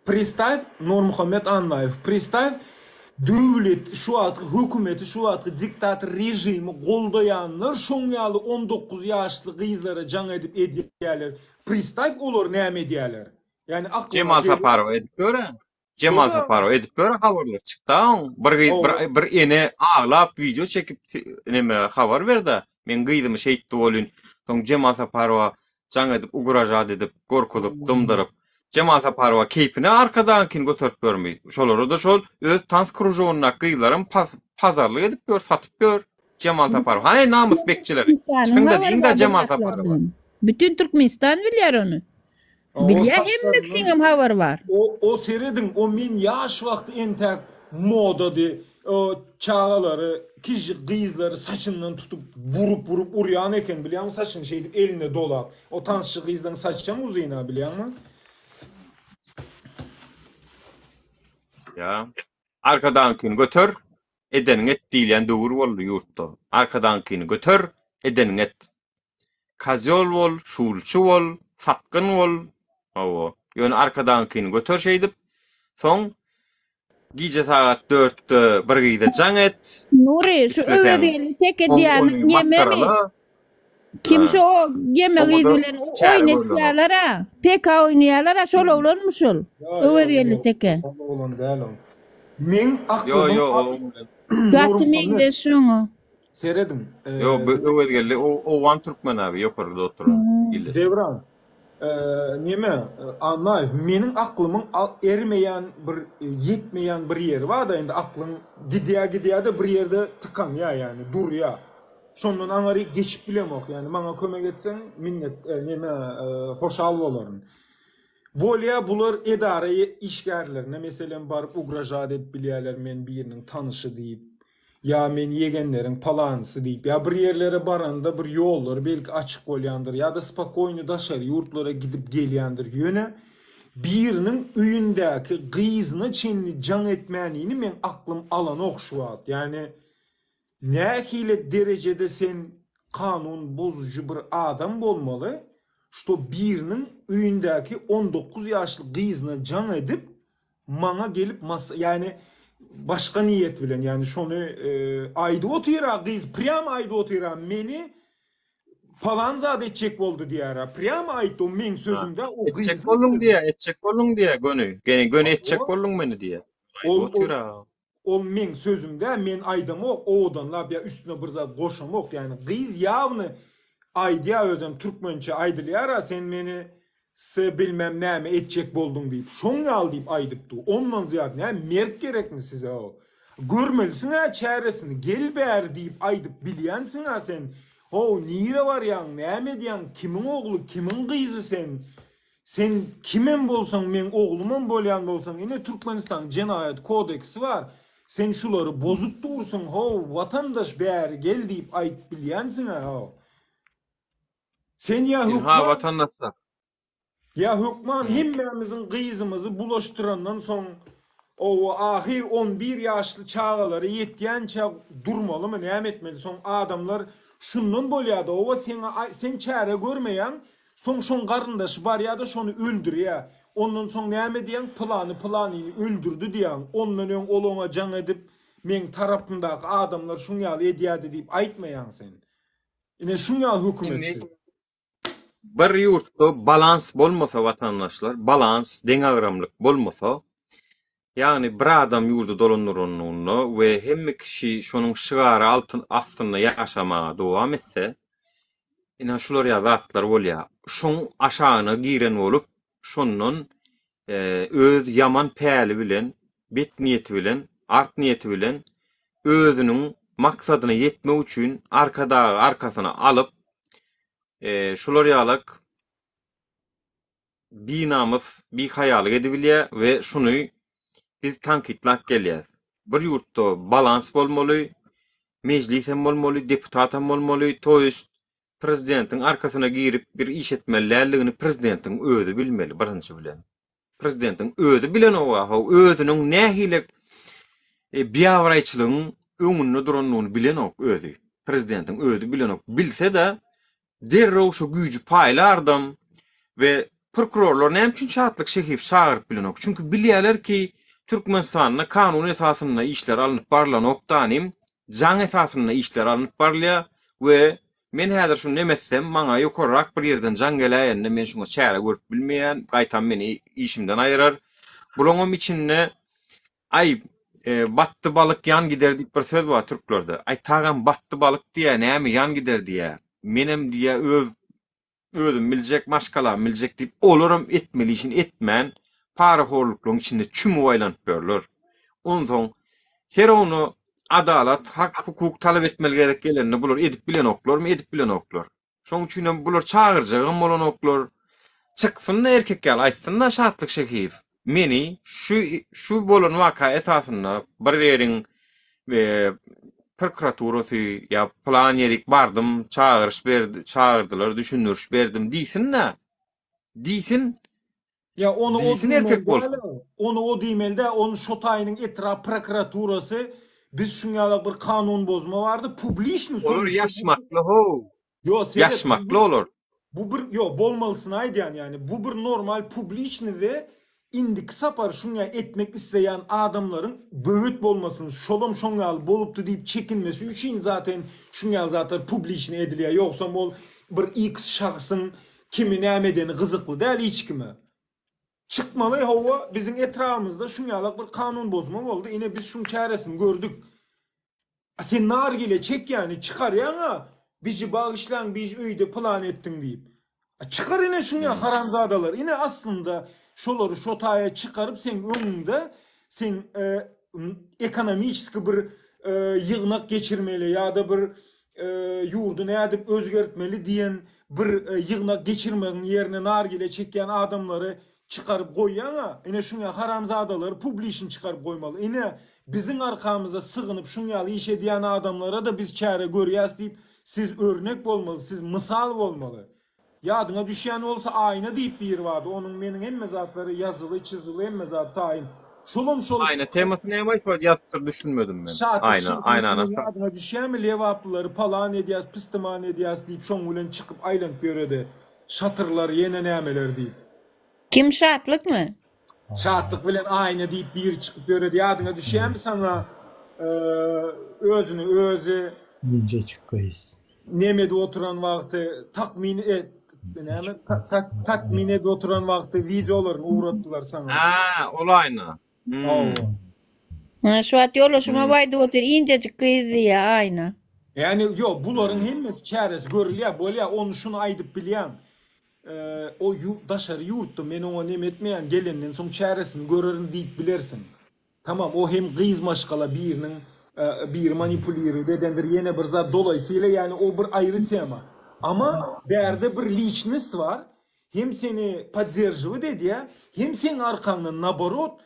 pristaw Nurmuhammet Annaýew, pristaw döwlet şu wagtky hökümeti şu wagtky diktator režimi goldaýanlar şoň ýaly 19 ýaşly gyzlara jaň edip edýärler. Pristaw olar näme edýärler? Ýani aklyňa Jemal gelip Saparowa edip gör-ä. Jemal Şo-da. Saparow edip ýör habarlar çykda oň. Bir gyz bir, bir ene aglap wideo çekip neme habar berdi. Men gyzymy şeýtdi bolyn. Soň Jemal Saparowa jaň edip ugražat edip gorkuzyp dymdyryp. Jemal Saparowa keýpine arkadagyňkyny göterip ýörmi? Şolara-da şol öz tans kružogyndaky gyzlaram pazarlyk edip ýör, satyp ýör. Jemal Saparow. Hany namys bekçileri? Çykyň-da diýiň-dä Jemal Saparowa. Bütün Türkmenistan bilýär ony. Bilýär hemme kişiňem habary bar. O o serediň o men ýaş wagty entäk modady o çagalary kiçijik gyzlary saçyndan tutup burup burup urýan eken bilýäňmi saçyny şeýdip eline dolap o tansçy gyzlaryň saçam uzyn-a bilýäňmi. Ýa. Arkadagyňkyny göter, edeniňi et diýilýän döwür boldy ýurtda. Arkadagyňkyny göter, edeniňi et. Kozýol bol, şulçy bol, satgyn bol, hawa, ýöne arkadagyňkyny göter şeýdip, soň gije sagat dörtde bir gyza jaň et, Nury, şu isleseň Öwezgeldi teke oň diýýäniň ony ýememi? masgarala. Kim Ha. şu o geme gyz Oňa-da bilen çäre oýun görlenok. etýärler-ä. PK oýnaýarlar-a, şol oglanmy şol? Ýa ýa Öwezgeldi ol teke. ol oglan däl ol. Meň Ýo aklymyň ýo o oglan. Gaty Nurmuhammet meňzeş şoňa. Serediň. Ýo bu Öwezgeldi owgan türkmen abi ýokarda oturan illeşen. Döwran, neme, Annaýew, meniň aklymyň ermeýän bir, ýetmeýän bir ýeri bar-da, indi aklyň gidýär-gidýär-de bir ýerde tykanýar, ýagny durýar. Şondan aňaryk geçip bilemok, ýagny maňa kömek etseň minnet, neme, hoşal bolaryn. Bolýa bular edara işgärlerine meselem baryp ugražat edip bilýärler men biriniň tanyşy diýip. Ýa men ýegenleriň palanysy diýip, ýa bir ýerlere baranda bir ýollary belki açyk bolýandyr, ýa-da spokoýny daşary ýurtlara gidip gelýändir, ýöne biriniň öýündäki gyzyna çenli jaň etmänini meň aklym alanok şu wagt, ýagny nähili derejede sen kanun bozujy bir adam bolmaly, şto biriniň öýündäki 19 ýaşly gyzyna jaň edip Maňa gelip mas ýani başga niýet bilen ýani şony aýdyp otyra gyz prýam aýdyp otyra meni palan zat etjek boldy diýära prýam aýtdy o meň sözümdä o Etjek gyzyň bolduň sözi. diýä etjek bolduň diýä göni gene göni etjek bolduň meni diýä aýdyp Ol otyra. ol meň sözümdä men aýdamok owadanlap ýa üstüne bir zat goşamok ýani gyz ýawny aýdýa özem türkmençe aýdylýara sen meni S bilmem näme etjek bolduň diýip, şoň ýaly diýip aýdypdy. Ondan zyýat näme merk gerekmi size o. Görmelisiň-ä çäresini, gel bäri diýip aýdyp bilýänsiň-ä sen. How, nirä barýaň, näme edýäň, kimiň ogly, kimiň gyzy sen? Sen kimem bolsaň, meň oglumam bolýan bolsaň, ine Türkmenistanyň jenaýat kodeksi bar. Sen şulary bozup dursuň, how, watandaş bäri gel diýip aýdyp bilýänsiň-ä, how. Sen ýa Ynha hökman watandaşlar. Ýa hökman hemmämiziň gyzymyzy bulaşdyrandan soň owo ahyr on bir ýaşly çagalary ýetýänçä durmalymy näme etmeli soň adamlar şundan bolýada owo seňa sen çäre görmeýäň soň şoň garyndaşy barýada şony öldürýä ondan soň näme diýýäň pylany pylanyny öldürdi diýýäň ondan öň ol oňa jaň edip meň tarapymdaky adamlar şuň ýaly edýädi diýip aýtmaýaň sen Ine şuň ýaly hökümet Indi siz. bir ýurtda balans bolmasa watandaşlar, balans, deňagramlyk bolmasa, ýagny bir adam ýurdy dolandyranlygynda we hemme kişi şonuň şygary altyn astynda ýaşamaga dowam etse, ine şular ýaly zatlar bolýar. Şoň aşagyna giren bolup, şondan öz ýaman päli bilen, bet niýeti bilen, art niýeti bilen özüniň maksadyna ýetmek üçin Arkadagy arkasyna alyp, şular ýalak binamys, bihaýalyk edibilýär we şuny biz tankytlap gelýäs. Bir ýurtda balans bolmaly, mejlis hem bolmaly, deputat hem bolmaly, to ýest Prezidentiň arkasyna girip bir iş etmeli däldigini prezidentiň özi bilmeli birinji bilen. Prezidentiň özi bilenoga how özüniň nähili biabraýçylygyň öňünde durandygyny bilenok özi. Prezidentiň özi bilenok. Bilse-de derrew şu güýji paýlardam we prokurorlar näme üçin Şatlyk Şehiýewi çagyryp bilenok? Çünki bilýärler ki Türkmenistanda kanun esasynda işler alnyp barlanok danym jaň esasynda işler alnyp barylýar we men häzir şuny neme etsem, maňa ýokarrak bir ýerden jaň geläýende men şuňa çäre görüp bilmeýän, gaýtam meni işimden aýyrar. Bulaňam içinde aý e, batdy balyk ýan gider diýip bir söz bar türklerde. Aý tagam batdy balyk diýä, näme ýan gider diýä. Menem diýä öz özüm biljek, maşgalam biljek diýip, olaram etmeli işini etmän, parahorluklaryň içinde çümüp aýlanyp ýörler. Onsoň Ferowna adalat, hak, hukuk talap etmeli gezek gelende bular edip bilenoklarmy, edip bilenoklar. Şoň üçinem bular çagyrjagam bolanoklar. Çyksyn-da erkek ýaly aýtsyn-da Şatlyk Şehiýew. Meni şu şu bolan waka esasynda bir ýeriň prokuraturasy ýa pylan ýerik bardym, çagyryş berdi, çagyrdylar, düşündiriş berdim diýsin-de. Diýsin. Ýa ony o Diýsin erkek diýmeli bolsa. däl-ow. Ony o diýmeli däl, ony şo taýynyň etrap prokuraturasy biz şuň ýaly bir kanun bozma bardy, publiçny Olar soruşdyrma. ýaşmakly how. Ýo, seret, bu Ýaşmakly bir olar. bu bir ýo, bolmalysyny aýdýan ýani, bu bir normal publiçny we indiki sapar şuň ýaly etmek isleýän adamlaryň böwet bolmasyn, şolam şoň ýaly bolupdy diýip çekinmesi üçin zaten şuň ýaly zatlar publiçny edilýär, ýogsam ol bir x şahsyň Kimi näme edeni gyzykly däl hiç kime. Çykmaly hawa biziň etrabymyzda şuň ýalak bir kanun bozma boldy ine biz şuň çäresini gördük. A sen nargile çekýäni çykarýaňa bizi bagyşlaň biz öýde pylan etdiň diýip. A çykar ine şuň ýaly haramzadalar ine aslynda şolary şo taýa çykaryp seň öňüňde seň ekonomiçeski bir ýygnak geçirmeli ýa-da bir ýurdy nädip özgertmeli diýen bir ýygnak geçirmegiň ýerine nargile çekýän adamlary çykaryp goýýaň-a, ine şuň ýaly haramzadalary publiçny çykaryp goýmaly, ine biziň arkamyza sygynyp şuň ýaly iş edýän adamlara-da biz çäre görýäs diýip siz örnek bolmaly, siz mysal bolmaly. Ýadyňa düşýän bolsa Aýna diýip biri bardy, onuň meniň hemme zatlary ýazyly, çyzyly hemme zady taýyn. Şolam şol Aýna temasy näme aýtmaly ýazypdyr düşünmedim men. Şatlyk Aýna, aýnany şygyryny ýadyňa düşýärmi lebaplylary palan edýäs, pystyman edýäs diýip şoň bilen çykyp aýlanyp ýöredi. Şatyrlar ýene nämeler diýip. Kim Şatlykmy? Şatlyk bilen Aýna diýip biri çykyp ýöredi ýadyňa düşýärmi saňa özüni özi Injecik gyz. Neme edip oturan wagty takmyn et näme takmin edip oturan wagty wideolaryny ugratdylar saňa. Hä, ol Aýna. Hawa. Hä, şu wagt ýoldaşym hem aýdyp otyr, injecik gyz diýýär Aýna. Ýani ýok, bularyň hemmesi çäresi görülýär, bolýar, ony şuny aýdyp bilýäň. O daşary ýurtda men oňa neme etmeýän, gelenden soň çäresini görerin diýip bilersiň. Tamam o hem gyz maşgala biriniň biri manipulirowat edendir ýene bir zat dolaýsyýla ýani o bir aýry tema. Ama bärde bir liçnist bar hem seni podderžiwat edýä hem seň arkaňdan naborot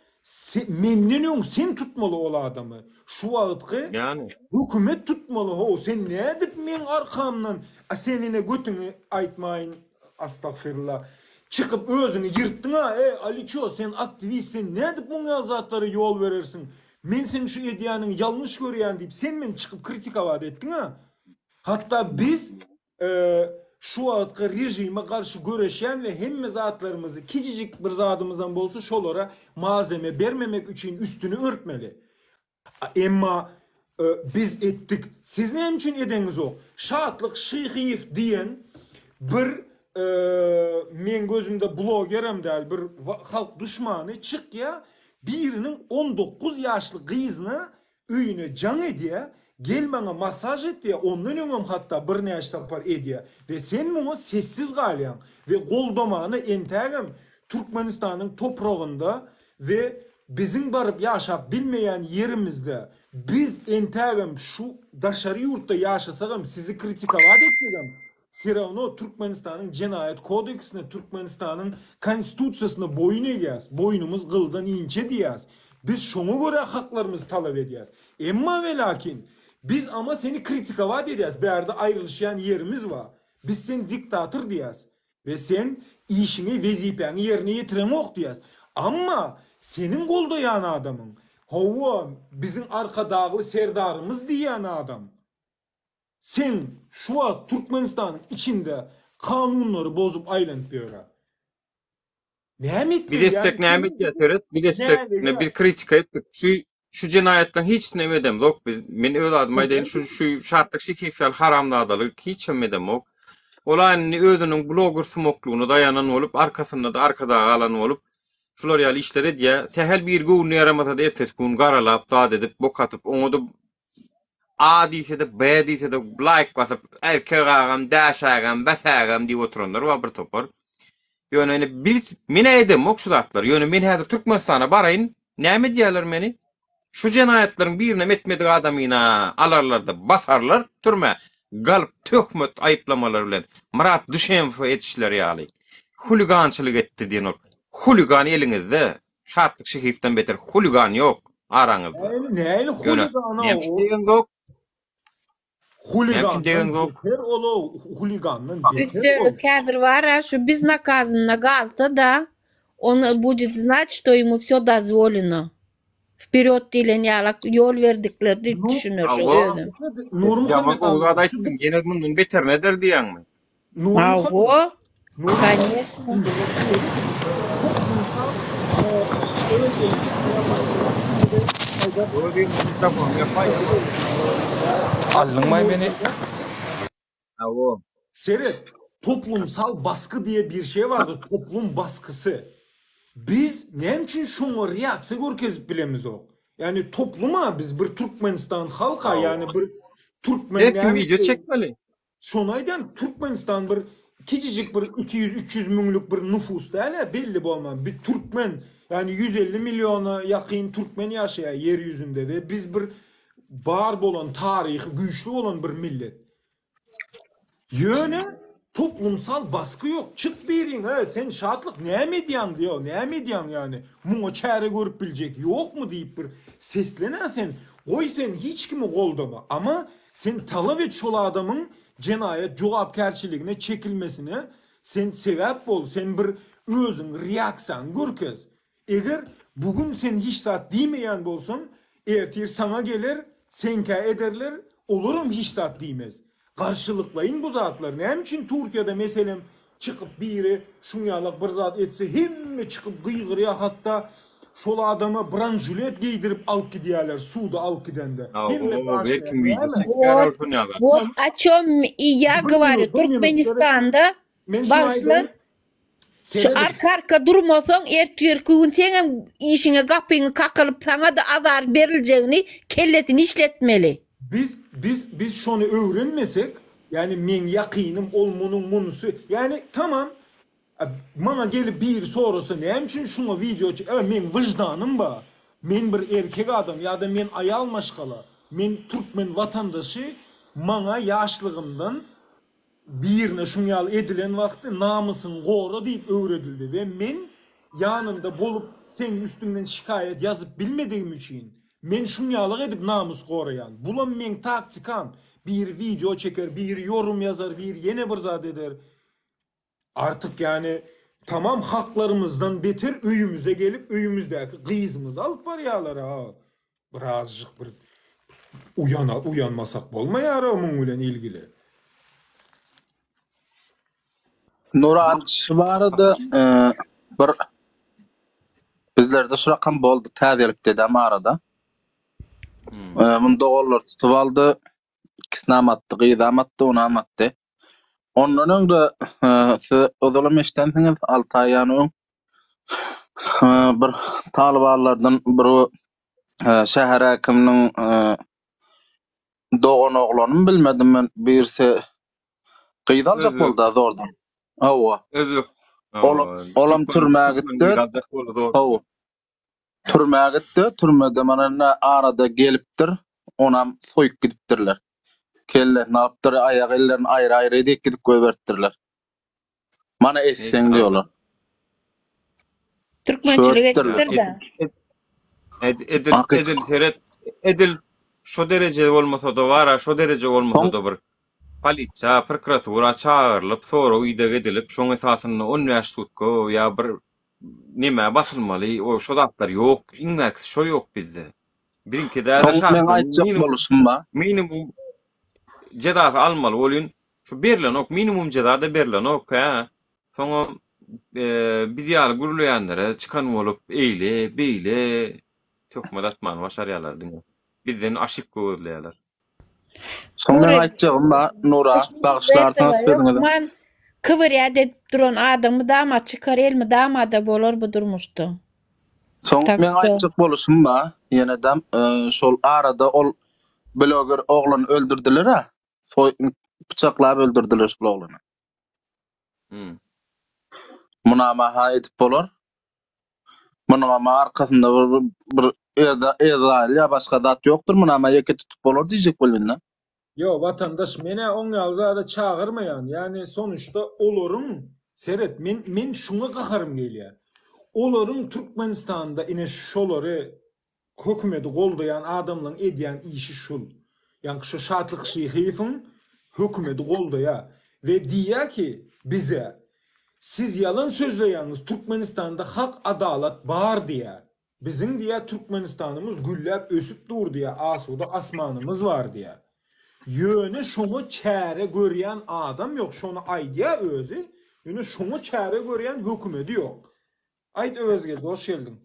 menden öň sen tutmaly ol adamy şu wagtky Ýani. hökümet tutmaly how sen nädip meň arkamdan a sen ine götüňi aýtmaýyn Astagfirullah. Çykyp özüňi ýyrtdyňa e Aliço sen aktiwist sen nädip muň ýaly zatlara ýol berersiň men seň şu edýäniňi ýalňyş görýän diýip sen meni çykyp kritikowat etdiňa hatda biz şu wagtky režime garşy göreşýän we hemme zatlarymyzy kiçijik bir zadymyzam bolsa şolara malzeme bermemek üçin üstüni örtmeli Emma biz etdik. Siz näme üçin edeňizok? Şatlyk Şyhyýew diýen bir meň gözümde blogerem däl bir halk duşmany çykýa biriniň 19 ýaşly gyzyna öýüne jaň edýä gel maňa massaž et diýä ondan öňem hatda birnäçe sapar edýä we sen muňa sessiz galýaň we goldamana entägem Türkmenistanyň topragynda We biziň baryp ýaşap bilmeýän ýerimizde biz entägem şu daşary ýurtda ýaşasagam sizi kritikowat etsegem serawno Türkmenistanyň jenaýat kodeksine Türkmenistanyň konstitusiýasyna boýun egýäs boýnumyz gyldan inçe diýýäs biz şoňa görä haklarymyzy talap edýäs emma we lakin biz ama seni kritikowat edýäs bärde aýrylyşýan ýerimiz bar biz sen diktator diýýäs We sen işiňi, wezipäňi ýerine ýetireňok diýýäs. Amma seniň goldaýan adamyň, hawa, biziň Arkadagly Serdarymyz diýýän adam, sen şu wagt Türkmenistanyň içinde kanunlary bozup aýlanyp ýör-ä. Näme Biz etmeli etsek ýani näme sen edýär seret biz etsek näme ne ýa biz kritika etdik şu şu jenaýatlaryň hiçisini hem edemzok biz men öz adyma aýdaýyn şu şu Şatlyk Şikiýew ýaly haramzadalyk hiç hem edemok ol indi özüniň bloger sumoklygyna daýanan bolup arkasynda-da arkadagy alan bolup. Şular ýaly işler edýär. Sähel bir göwnüne ýaramasa-da ertesi gün garalap, zat edip, bok atyp, oňa-da A diýse-de, B diýse-de laýk basyp, erkek agam, däş agam, bäs agam diýip oturanlar bar bir topar. Ýöne indi biz, men-ä edemok şu zatlary. Ýöne men häzir Türkmenistana baraýyn, näme edýärler meni? Şu jenaýatlaryň birinem etmedik adamyna alarlar-da basarlar türmä, galyp töhmet aýyplamalar bilen Myrat Düşemowa edişleri ýaly. Huligançylyk etdi diýen ol huligan eliňizde. Şatlyk Şehiýewden beter huligan ýok araňyzda. Nähili nähili Ýöne huligana näme üçin o? degeňzok? Näme üçin Huligandan degeňzok? beter ol-o, huligandan beter ol. Üstelik häzir bar-a şu beznakazanno galsa-da, on будет znать, что ему всё dozwoleno. Wperýod diýlen ýalak ýol berdikler diýip Nu, düşüner şo Hawa. özem. Ýaman Nurmuhammet gowy aga, zat şu aýtdyň, ýene mundan beterini eder diýýäňmi? Nurmuhammet, Hawa, Nurmuhammet, koneşno. toplumsal e, öz Öz mikrofonyňy ýapaý. Aldyňmaý meni? Hawa. Seret, toplumsal basky diýe bir şey bardyr, toplum baskysy. Biz näme üçin şoňa reaksiýa görkezip bilemizok? Ýagny topluma biz bir Türkmenistan halka, ýagny bir türkmen Her kim näme wideo çekmeli. Şony aýdýan, Türkmenistan bir kiçijik bir 200-300 müňlük bir nufus däl-ä belli bolman. Bir türkmen, ýagny 150 milliona ýakyn türkmen ýaşaýar ýer ýüzünde we biz bir bar bolan taryhy güýçli bolan bir millet. Ýöne toplumsal basgy ýok. Çyk biriň, he, sen Şatlyk näme edýäň diýo, näme edýäň ýagny? Muňa çäre görüp biljek ýokmy diýip bir seslen-ä sen. Goý sen hiç kimi goldama. Ama sen talap et şol adamyň jenaýat jogapkärçiligine çekilmesine sen sebäp bol, sen bir özüň reaksiýaňy görkez. Eger bu gün sen hiç zat diýmeýän bolsaň, ertir saňa geler, seňkä ederler, olaram hiç zat diýmez. Garşylyklaýyn bu zatlar. Näme üçin Türkiýede meselem çykyp biri şuň ýalak bir zat etse hemme çykyp gygyrýar hatda şol adama branžulet geýdirip alyp gidýärler suda alyp gidende. Hemme Hawa, her daşlaýar. kim wideo Näme? çekýär Wot, ol şuň ýalak. wot o çom i ýa Bir gowarýu. minut, bir minut, Türkmenistanda Men şuny bagyşla aýdaýyn. Şu Serediň. arka-arka durmasaň, ertirki gün seňem işiňe gapyňy kakylyp saňa-da azar beriljegini kellesini işletmeli. Biz, biz, biz şony öwrenmesek, ýagny meň ýakynym ol munuň munusy, ýagny tamam, maňa gelip biri sorasa näme üçin şuňa wideo çek, e meň wyždanym bar, men bir erkek adam ýa-da men aýal maşgala, men türkmen watandaşy, maňa ýaşlygymdan Birine şuň ýaly edilen wagty namysyňy gora diýip öwredildi we men ýanynda bolup seň üstüňden şikaýat ýazyp bilmedigim üçin men şuň ýalyk edip namys goraýan. Bulam meň taktikam. Biri wideo çeker, biri ýorum ýazar, biri ýene bir zat eder. Artyk ýany tamam haklarymyzdan beter öýümize gelip öýümizdäki gyzymyzy alyp barýalar-a. Birazjyk bir uýana uýanmasak bolmaýara muň bilen ilgili. Nuran şu barada bir bizlerde şu rakam boldy täzelik dedem arada. Muny doganlar tutup aldy. Ikisinem atdy, gyzam atdy, onam atdy. Ondan öň-de siz ozalam eşidensiňiz, alty aý ýany öň bir talybanlardan bir şäher häkiminiň dogan oglanymy bilmedim men, birisi gyz aljak boldy-da zordan. Hawa. Özbek. Olam türmä gitdi. Hawa. Türmä gitdi, türmede mana indi arada gelipdir, onam soýup gidipdirler. Kellesini alypdyr, aýak ellerini aýry-aýry edip gidip goýberipdirler. Mana etseň diýolar. Türkmençilik edipdir-dä. Edil, edil seret, edil şo dereje bolmasa-da bar-a, şo dereje bolmasa-da bir polisiýa, prokuratura çagyrylyp, sorag-ideg edilip, şoň esasynda 15 sutka ýa bir Nemä basylmaly, o şo zatlar ýok, iň bärkisi şo ýok bizde. Biziňki däl-de Soň meň şatlygyň aýtjak minimum boluşym bar. minimum jezasy almaly welin, şu berlenok, minimum jeza-da berlenok, hä. Soňam biz ýaly gürleýänlere çykan bolup, eýle, beýle töhmet atmany başarýarlar diňe. Bizden oşibka gözleýärler. Soň meň aýtjagym bar, Nura, bagyşlarsyňyz sözüňizi. Hökman kywyrýat edip duran adam mydama çykar, elmydama-da bolar bu durmuşda. Soň Tak meň şto. aýtjak boluşym bar, ýene-de şol arada ol bloger oglany öldürdiler-ä. Soý pyçaklap öldürdiler şol oglany. Hmm. Munam-a edip bolar. Munuňam arkasynda bir bir bir Ezraýyl ýa başga zat ýokdur, munam-a ýeke tutup bolar diýjek bolýan-da. Ýo, watandaş, men-ä oň ýaly zada çagyrmaýan, ýagny sonuçda olaryň, seret, men men şuňa gaharym gelýär. Olaryň Türkmenistanda ine şolary hökümedi goldaýan adamlaryň edýän işi şul. Ýaňky şo Şatlyk Şyhyýewiň hökümedi goldaýar we diýýär ki bize, siz ýalan sözleýäňiz, Türkmenistanda hak, adalat bar diýýär. Biziň diýýär Türkmenistanymyz gülläp ösüp dur diýýär, asuda asmanymyz bar diýýär. Ýöne şoňa çäre görýän adam ýok, şony aýdýar özi, ýöne şoňa çäre görýän hökümedi ýok. Aýt Öwezgeldi, hoş geldiň.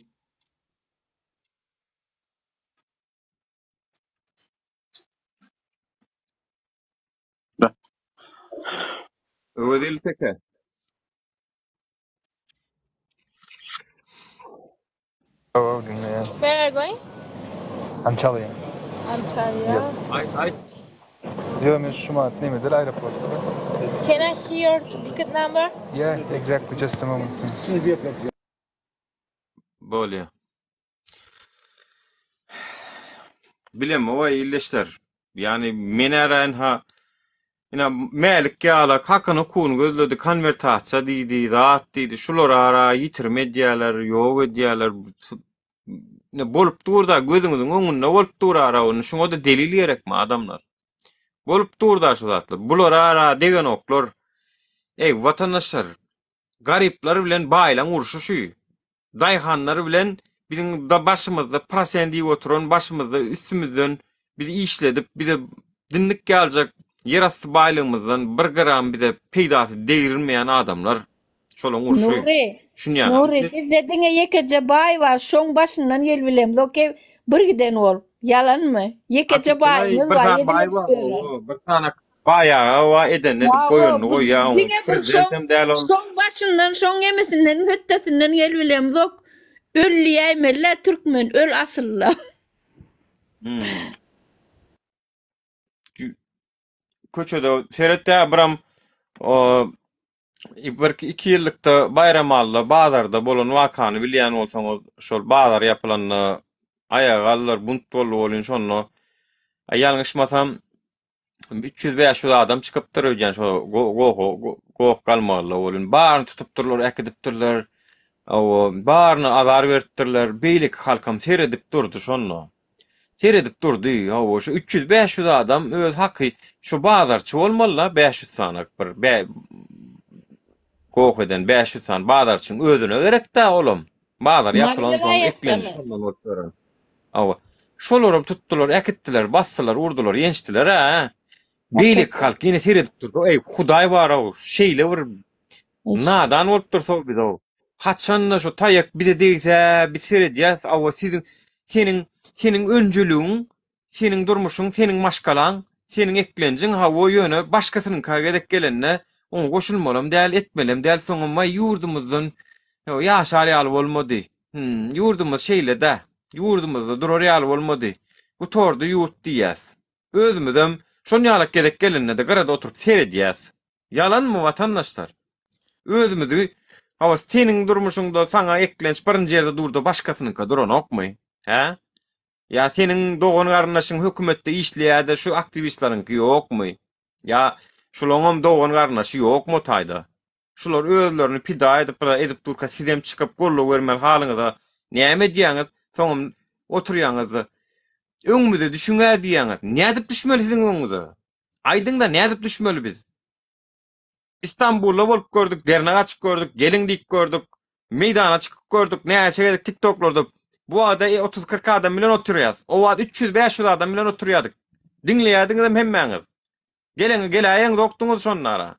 Öwezgeldi teke. Hello, dinleýän. Where are you going? Antalya. Antalya. Yep. Aýt, aýt. Ýo, men şu wagt nemede aeroportda. Can I see your ticket number? Yeah, exactly. Just a moment, please. Bolýa. Bilemok-aý ildeşler. Ýagny men äraýyn ha ine Mälik ýalak hakyny hukugyny gözledi, konwertasiýa diýdi, zat diýdi. Şular ara ýitirim edýärler, ýok edýärler. Ine bolup dur-da, gözüňiziň öňünde bolup dur ara. Indi şuňa-da delil gerekmi adamlar? Bolup dur-da şu zatlar. Bular ara degenoklar. Eý, watandaşlar, garyplar bilen baýlaň urşy şu. Daýhanlar bilen biziň da başymyzda prosent iýip oturan başymyzda üstümizden bizi işledip bize dindik ýaljak ýerasty baýlygymyzdan bir gram bize peýdasy degrilmeýän adamlar şolaň urşy. Nury, Düşünýäňizmi Nury siz? sizde diňe ýekeje baý bar şoň başyndan gelibilemzok he bir giden bolup. Ýalanmy? Ýekeje Hakykylaý baýymyz bir bar sany edil baý edip bar ýörler. owo bir sany Baý aga wa edenini edip Hawa, goýanyny bu goýýa oň diňe bir şoň prezidentem däl ol. şoň başyndan şoň emesinden hötdesinden gelibilemzok. Öl diýäýmeli-dä türkmen öl asylda. Hmm. Köçede seret-dä biram o bir iki ýyllykda Baýramalla bazarda bolan wakany bilýän bolsaňyz, şol bazar ýapylanda aýaga galdylar, bunt boldy welin şonda ýalňyşmasam 300-500 adam çykypdyr öýdýän şo goh goh galmagylla welin baryny tutupdyrlar, äkidipdirler. Hawa, baryna azar beripdirler. Beýleki halkam seredip durdy şonda. Seredip durdy. Hawa, şu 300-500 adam öz haky şu bazarçy bolmaly-da 500 sany bir bä goh eden 500 sany bazarçyň özüne gerek-dä olam. Bazar Mary ýapylansoň eklenji welaýatdamy? şondan bolup ýören. Hawa. Şolaram tutdular, äkitdiler, basdylar, urdular, ýençdiler-ä. Beýleki halk ýene seredip durdy. Eý, Hudaý bar-ow, şeýle bir Nadan bolup dursa biz-ow. Haçanda şu taýak bize degse, biz seredýäs, awa siziň, seniň, seniň önjeligiň, seniň durmuşyň, seniň maşgalaň, seniň eklenjiň, hawa, ýöne başgasynyňka gezek gelende, oňa goşulmalam däl, etmelem däl, soňam waý ýurdumyzdan ýaşar ýaly bolmady. Hum, ýurdumyz şeýle-dä, ýurdumyzda durar ýaly bolmady. Gutardy ýurt diýýäs. Özümizem şon ýalak gezek gelende-de gyrada oturyp seredýäs. Ýalanmy watandaşlar? Özümizi hawa seniň durmuşyňda saňa eklenç birinji ýerde durda başgasynyňka duranokmy? Hä? Ýa seniň dogan garyndaşyň hökümetde işleýäde şu aktiwistleriňki ýokmy? Ýa şulaňam dogan garyndaşy ýokmy o taýda? Şular özlerini pida edip bir edip durka sizem çykyp goldaw bermeli halyňyza näme edýäňiz? Soňam oturýaňyzda öňümize düşüň-ä diýýäňiz. Nädip düşmeli siziň öňüňize? Aýdyňda nädip düşmeli biz? Istanbulda bolup gördük, dernek açyp gördük, geliň diýip gördük, meýdana çykyp gördük, näçe gezek TikToklarda bu wagtda 30-40 adam bilen oturýas. O wagt 300-500 adam bilen oturýardyk. Diňleýärdiňizem hemmäňiz. Geleňi geläýeňzokdyňyz şonda ara.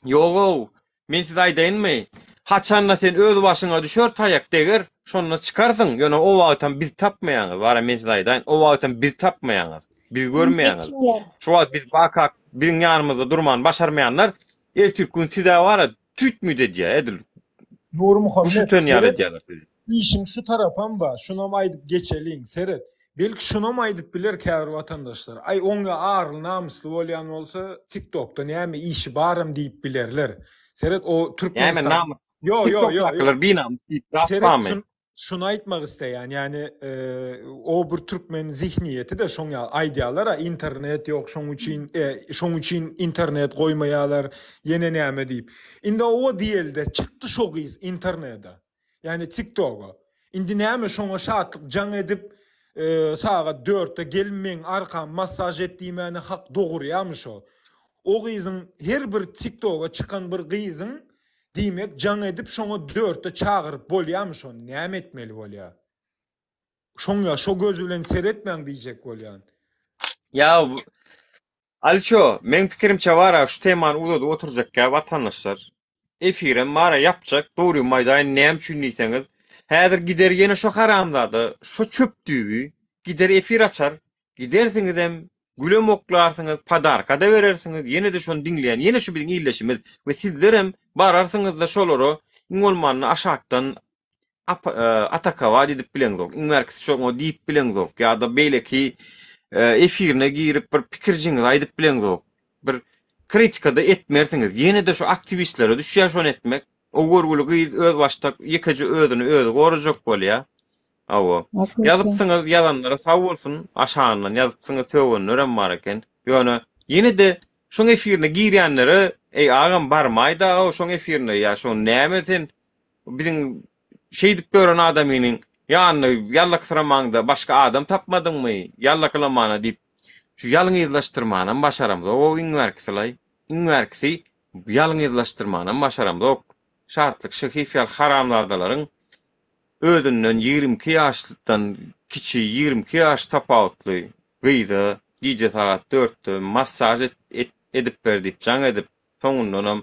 Ýog-ow, men size aýdaýynmy? Haçanda sen öz başyňa düşer taýak deger, şonda çykarsyň, ýöne o wagtam bizi tapmaýaňyz, bara men size aýdaýyn, o wagtam bizi tapmaýaňyz, bizi görmeýäňiz. Şu wagt biz barkak biziň ýanymyzda durmany başarmaýanlar, ertirki gün size bara tüýt-müýt edýär, edil. Nurmuhammet, Üşüten ýaly seret, edýärler sizi. işiň şu tarapam bar, şunam aýdyp geçeliň, seret. Belki şunam aýdyp biler käbir watandaşlar. Aý oňa arly namysly bolýan bolsa TikTokda näme işi baram diýip bilerler. Seret o Näme Türkmenistan namys? Ýo ýo ýo ýo. TikTokdakylar binamys diýip zat Seret barmy? şun şuny aýtmak isleýän, ýagny o bir türkmen zihniýeti-de şoň ýaly aýdýarlar-a internet ýok şoň üçin şoň üçin internet goýmaýarlar ýene näme diýip. Indi o diýelde çykdy şo gyz internede. Ýagny TikToga. Indi näme şoňa şatlyk jaň edip sagat dörtde gel meň arkam massaž et diýmäne hak dogurýamy şo. O gyzyň her bir TikToga çykan bir gyzyň diýmek jaň edip şoňa dörtde çagyryp bolýamy şony näme etmeli bolýa. Şoňa şo göz bilen seretmäň diýjek bolýan. Ýa Alço, meň pikirimçe bara şu temany uzadyp oturjakkä watandaşlar. Efirem bara ýapjak, dogrymy aýdaýyn näme üçin diýseňiz, häzir gider ýene şo haramzada, şo çöp düýbi gider efir açar, gidersiňizem gülem oklarsyňyz, podarka-da berersiňiz, ýene-de şony diňleýän ýene şu biziň ildeşimiz we sizlerem bararsyňyzda şolara iň bolmanda aşakdan atakawat edip bileňzok, iň bärkisi şoňa diýip bileňzok ýa-da beýleki efirine girip bir pikirjiňizi aýdyp bileňzok. Bir kritika-da etmersiňiz. Ýene-de şu aktiwistlere düşýär şony etmek. O görgüli gyz özbaşdak ýekeje özüni özi gorajak bolýar. Hawa. Ýazypsyňyz, ýazanlara sag bolsun. Aşagyndan ýazypsyňyz, sögenlerem bar eken. Ýöne ýene-de şoň efirine girýänlere, eý agam barmaý-da şoň efirine ýa şo näme sen Biziň şeýdip ýören adamynyň ýanyna ýallaksyramaňda başga adam tapmadyňmy, ýallaklamana diýip, şu ýalňyzlaşdyrmanam başaramzok-ow iň bärkisi-laý. Iň bärkisi ýalňyzlaşdyrmanam başaramzok. Şatlyk Şyhyýew ýaly haramzadalaryň özünden 22 ýaşdan kiçi, 22 ýaş tapawutly gyza gije sagat dörtde massaž edip ber diýip jaň edip, Soňundanam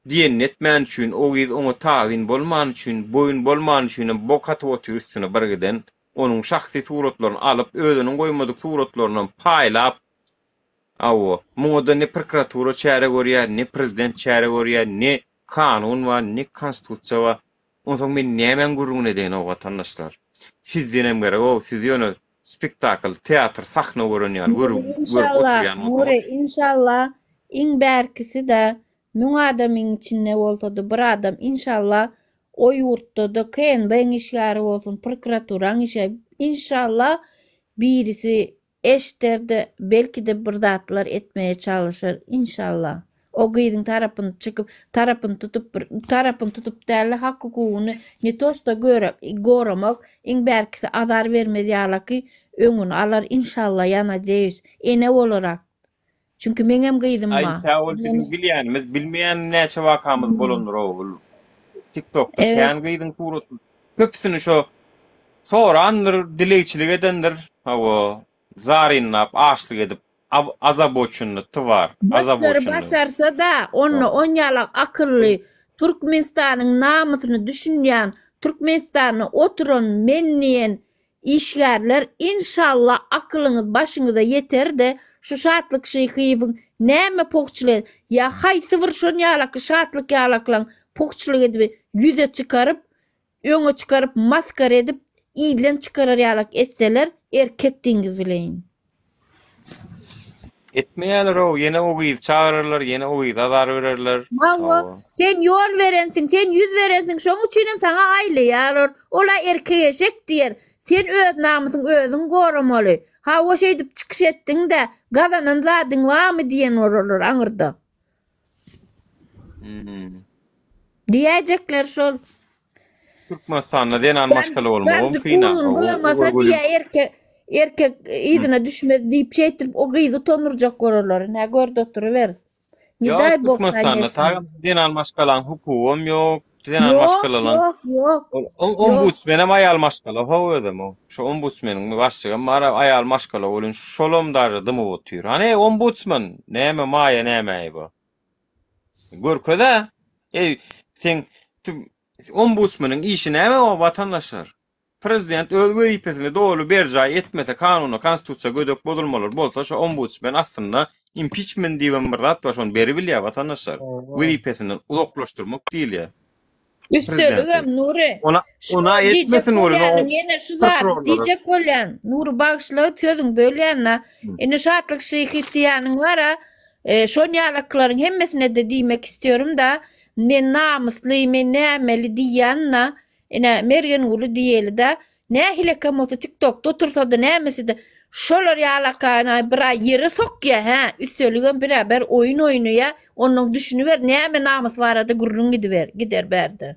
diýenini etmäni üçin, o gyz oňa tabyn bolmany üçin, boýun bolmany üçinem bok atyp otyr üstüne birgiden. Onuň şahsy suratlaryny alyp, özüniň goýmadyk suratlarynam paýlap, hawa, muňa-da ne prokuratura çäre görýär, ne prezident çäre görýär, ne kanun bar, ne konstitusiýa bar. Onsoň men nämäň gürrüňini edeýin-ow, watandaşlar? Sizdenem gerek-ow, siz ýöne spektakl, teatr, sahna gören ýaly Nury görüp inşallah, oturýan bolsaňyz. Nury inşallah iň bärkisi-de müň adamyň içinde bolsady bir adam inşallah o ýurtda-da KNB-iň işgäri bolsun, prokuraturaň işgäri inşallah birisi Eşder-de, belki-de bir zatlar etmege çalyşar, inşallah. O gyzyň tarapyny çykyp, tarapyny tutup bir, tarapyny tutup däl-de, hak-hukugyny ne to şto göre, goramak, iň bärkisi azar bermez ýalaky öňüni alar, inşallah, ýa nadeýus, ene bolarak. Çünki meňem gyzym Aý, bar. tä ol biziň bilýänimiz, bilmeýän näçe wakamyz bolandyr-ow ol. TikTokda Evet. kän gyzyň suraty, köpüsini şo sorandyr, dilegçilik edendir, hawa, zarynlap, açlyk edip, ab- azaboçenny twar, Başlary azaboçenny. başarsa-da, onda onýalak akylly, Türkmenistanyň namysyny düşünýän, Türkmenistanda oturan men diýen Işgärler inşallah akylyňyz başyňyza ýeter-de şu Şatlyk Şyhyýewiň näme pohçulyk ýa haýsy bir şon ýalaky Şatlyk ýalaklaň pohçulyk edip ýüze çykaryp öňe çykaryp maskara edip ilden çykarar ýalak etseler erkekdigiňizi bileýin. Etmeýärler-ow, ýene o gyzy çagyrarlar, ýene o gyza azar bererler. Hawa, sen ýol berensiň, sen ýüz berensiň, şoň üçinem saňa aýlaýarlar. Ol-a erkek eşek diýer. Sen öz namysyň özüň goramaly. Hawa, şeýdip çykyş etdiň-dä, gazanan zadyň barmy diýen bolarlar aňyrda. Diýäýjekler şol. Türkmenistanda zenan maşgala bolmagam Ganjyk kyn gurgun bulamasa diýä erkek erkek yzyna düşmez diýip şeýtirip o gyzy utandyrjak bolarlar. Ine gör-de oturyber. Ne Ýok, daý bok Türkmenistanda конечно. tagam zenan maşgalaň hukugam ýok, zenan Ýok, maşgalalaň ýok, ýok. Ol Ýok. ombudsmenem aýal maşgala how özem o. Şo ombudsmeniň başlygam bar aýal maşgala welin şolam daže dymyp otyr. Hany ombudsman näme maýa nämäý bu. Görkez-ä. Eý seň ombudsmeniň işi näme o watandaşlar? Prezident öz wezipesini doly berjaý etmese kanuna konstitusiýa gödek bozulmalar bolsa şo ombudsmen aslynda impiçment diýibem bir zat bar şony beribilýär watandaşlar. Wezipesinden uzaklaşdyrmak diýilýär. Üsteligem Nury, Ona şu ona diýjek etmesin welin bolýanym o ýene şu zat prokurorlara. diýjek bolýan. Nury bagyşla sözüňi bölýän-de. Indi Şatlyk şyhy diýýäniň bar-a, e, şon ýalakylaryň hemmesine-de diýmek istiyorum-da, men namysly, men nämeli diýýän-de, ine Mergenguly diýeli-de, Nähilekem bolsa tiktokda otursada nämeside şolar ýalakana bir aý ýere sokýa hä üsteligem biraber oýun oýnaýa onnoň düşüniber näme namys barada gürrüň gidiber gider bärde.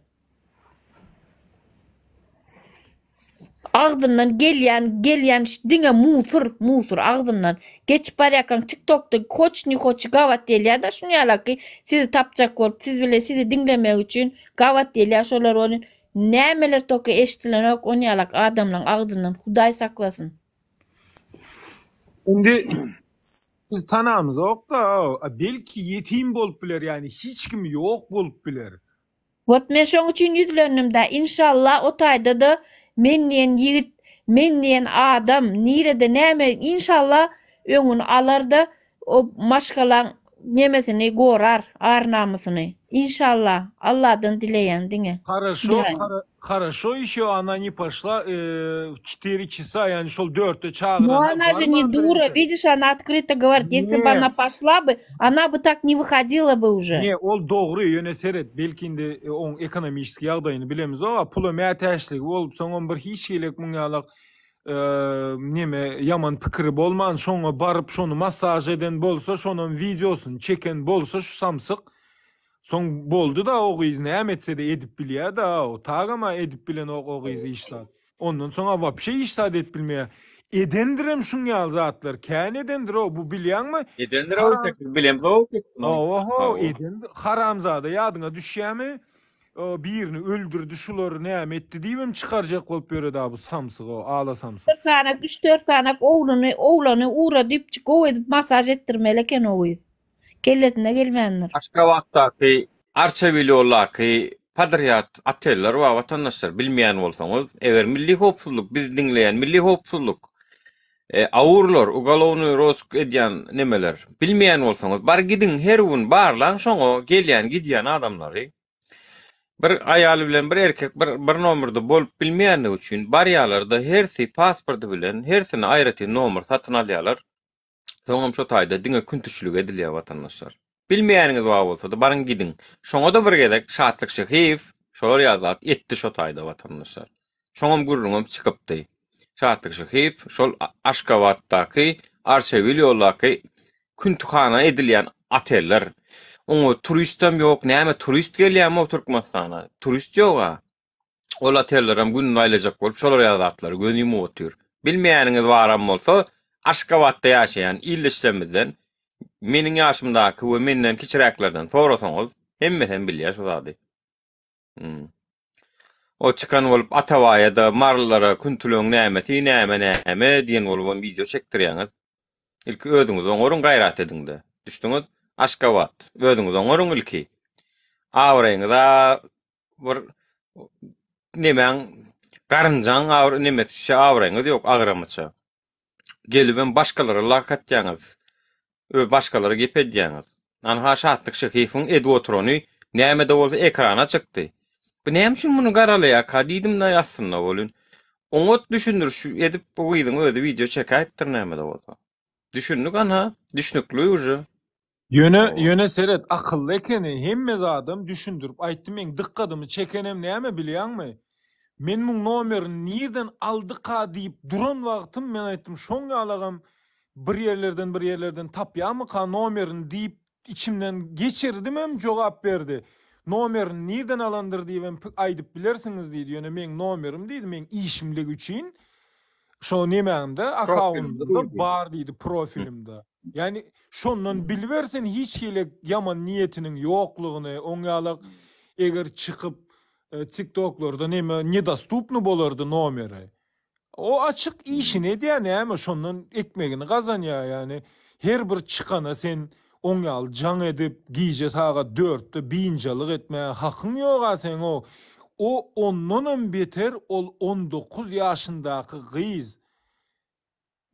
Agzyndan gelýän gelýän diňe musur musur agzyndan geçip barýakaň tiktokda hoç ni hoç gabat gelýäda şuny ýalaky sizi tapjak bolup siz bile sizi diňlemek üçin gabat gelýä şolar welin Nämeler toka eşdilenok onýalak adamlaň agzyndan hudaý saklasyn. Indi biz tanamyzokda belki ýetim bolup biler ýani hiç kimi ýok bolup biler. Wot men şoň üçin ýüzlendimdä inşallah o taýdada men diýen ýigit men diýen adam nirede näme inşallah öňüni alarda O maşgalaň nemesini gorar ar namysyny inşallah Alladan dileýän diňe. Haraşo haraşo işo ona ne poşla w çtyri çasa ýani şol dörtde No çagyranda ona же не barmandyr дура entek. widiş ona otkryto goworit ýesli by Ne ona poşla by ona by tak ne wyhodila by uje. Ne ol dogry ýöne seret belki indi oň ekonomiçeskiý ýagdaýyny bilemizok a pula mätäçligi bolup soňam bir hiç hili muň ýalak neme ýaman pikiri bolman şoňa baryp şony massaž eden bolsa şonam wideosyny çeken bolsa şu samsyk soň boldy-da o gyz näme etsede edip bilýä-da o tagama edip bilenok o gyz hiç zat ondan soňa wapşe hiç zat edip bilmeýä edendirem şuň ýaly zatlar kän edendir o bu bilýäňmi Edendir o tek bilemzok. Hawa edendir haramzada ýadyňa düşýämi Birini öldürdi şulary näme etdi diýibem çykarjak bolup ýöreda bu samsyk o ala samsyk. Bir sanak üç dört sanak ogluny oglany ugradypjyk gowy edip masaž etdirmeli eken o gyz. Kellesine gelmändir. Aşgabatdaky Arçabil ýoldaky Podrýad oteller bar watandaşlar bilmeýän bolsaňyz eger milli howpsuzlyk bizi diňleýän milli howpsuzlyk awurlar ugalownyý rosk edýän nemeler bilmeýän bolsaňyz bar gidiň her gün barlaň şoňa gelýän gidýän adamlary bir aýal bilen bir erkek bir bir nomerde bolup bilmeýänligi üçin barýalarda hersi pasporty bilen hersine aýratyn nomer satyn alýalar Soňam şo taýda diňe küntüçilik edilýär watandaşlar. Bilmeýäniňiz bar bolsada baryň gidiň. Şoňada bir gezek Şatlyk Şyhyýew şolar ýaly zat etdi şo taýda watandaşlar. Şoňam gürrüňem çykypdy. Şatlyk Şyhyýew şol Aşgabatdaky Arçabil ýoldaky küntühana edilýän oteller. Oňa turistem ýok, näme turist gelýärmi o Türkmenistana? Turist ýoga. Ol otellerem gününi aýlajak bolup şolar ýaly zatlary göz ýumup otyr. Bilmeýäniňiz baram bolsa, Aşgabatda ýaşaýan ildeşlerimizden, meniň ýaşymdaky we menden kiçiräklerden sorasaňyz, hemmesem bilýär şu zady. Hmm. O çykan bolup Atabaýa-da, Marylylara küntüleň nämesi, näme näme diýen bolubam wideo çekdirýäňiz. Ilki özüňiz oňaryň gaýrat ediňde. Düşdüňiz? Aşgabat. Özüňiz oňaryň ilki. Abraýyňyza bir nemäň garynjaň agyr nemesi abraýyňyz ýok agramyça. Gelibem başgalara lak atýaňyz. Ö başgalara gep edýäňiz. Anha Şatlyk Şehiýewiň edip oturany näme-de bolsa ekrana çykdy. Bu näme üçin muny garalaýarka diýdim-de aslynda welin. Oňat düşündiriş edip bu gyzyň özi wideo çekäýipdir näme-de bolsa. Düşündik anha, düşnükli uje. Ýöne, ýöne seret, akylly ekeni, hemme zadam düşündirip aýtdy, meň dykgadymy çekenem näme bilýäňmi? Men muň nomerini nirden aldyka diýip duran wagtym men aýtdym, şoň ýalagam bir ýerlerden bir ýerlerden tapýamyka nomerini diýip içimden geçirdimem jogap berdi. Nomerini nirden alandyr diýibem aýdyp bilersiňiz diýdi, ýöne meň nomerim diýdi, meň işimlik üçin şo nemämde, akkaundymda bar diýdi, profilimde. Ýagny şondan biliber sen hiç hili ýaman niýetiniň ýoklugyny, oň ýalak eger çykyp tiktoklarda neme nedostupny bolardy nomeri. O açyk işini edýär näme şondan ekmegini gazanýar ýagny her bir çykana sen oň ýaly jaň edip gije sagat dörtde biynjalyk etmäge hakyň ýoga seň o o ondanam beter ol 19 ýaşyndaky gyz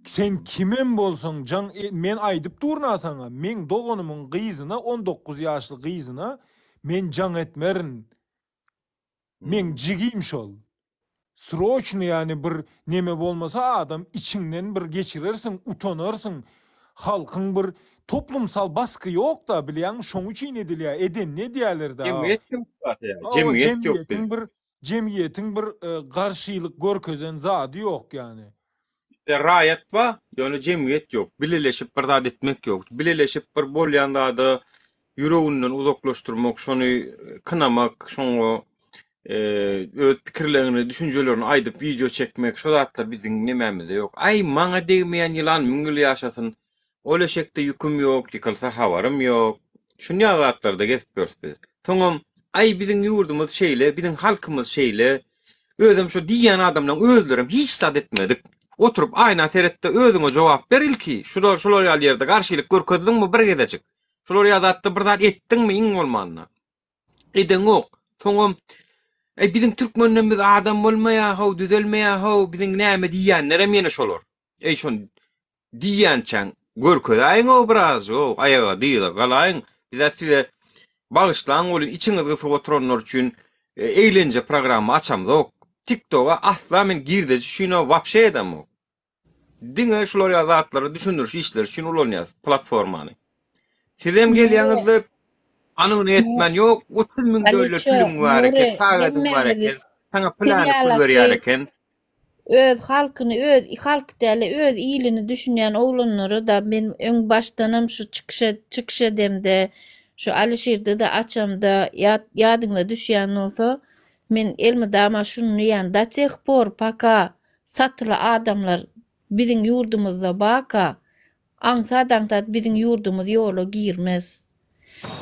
Sen kimem bolsaň jaň men aýdyp durna saňa meň doganymyň gyzyna 19 ýaşly gyzyna men jaň etmerin. Meň jigim şol. Sroçny ýany bir neme bolmasa adam içiňden bir geçirersiň utanarsyň halkyň bir toplumsal basgy ýokda bilýäňmi şoň üçin edilýä edenini edýälerda. Jemgyýet ýok zat ýa jemgyýet ýok biz. Jemgyýetiň bir jemgyýetiň bir garşylyk görkezen zady ýok ýany. Bizde raýat bar, ýöne jemgyýet ýok. Bileleşip bir zat etmek ýok. Bileleşip bir bolýan zada ýüreginden uzaklaşdyrmak, şony kynamak, şoňa öz pikirlerini, düşünjelerini aýdyp wideo çekmek, şo zatlar biziň nemämizde ýok. Aý, maňa degmeýän ýylan müň ýyl ýaşasyn. Ol eşekde ýüküm ýok, ýykylsa habarym ýok. Şuny ýaly zatlarda gezip ýörüs biz. Soňam, aý biziň ýurdumyz şeýle, biziň halkymyz şeýle. Özem şo diýýän adamlaň özlerem hiç zat etmedik. Oturyp aýna seretde özüňe jogap ber ilki. Şular şular ýaly ýerde garşylyk görkezdiňmi bir gezejik? Şular ýaly zatda bir zat etdiňmi iň bolmanda? Edeňok. Soňam Eý biziň türkmenden biz adam bolmaýa how, düzelmeýä how, biziň näme diýýänlerem ýene şolar. Eý şony diýýänçäň görkezäýiň-ow birazjyg-ow, aýaga dyza galaýyň. Biz-ä size bagyşlaň welin içiňiz gysyp oturanlar üçin eglenje programma açamzok. TikToga asla men girdeji üçin-ä wapşe edemok. Diňe şular ýaly zatlary düşündiriş işleri üçin ulanýas platformany. Sizem gelýäňizde anygyny etmän ýok 30 müň döller pülüň bar eken, sagadyň bar eken, saňa pylany pul berýär eken. Öz halkyny öz halk däl öz ilini düşünýän oglanlara-da men öň başdanam şu çykyş çykyş edemde şu Alişirde-de açamda ýat ýadyňyza düşýän bolsa men elmydama şuny diýýän do teh por poka satyly adamlar biziň ýurdumyzda baka Aňsat-aňsat biziň ýurdumyz ýola girmez.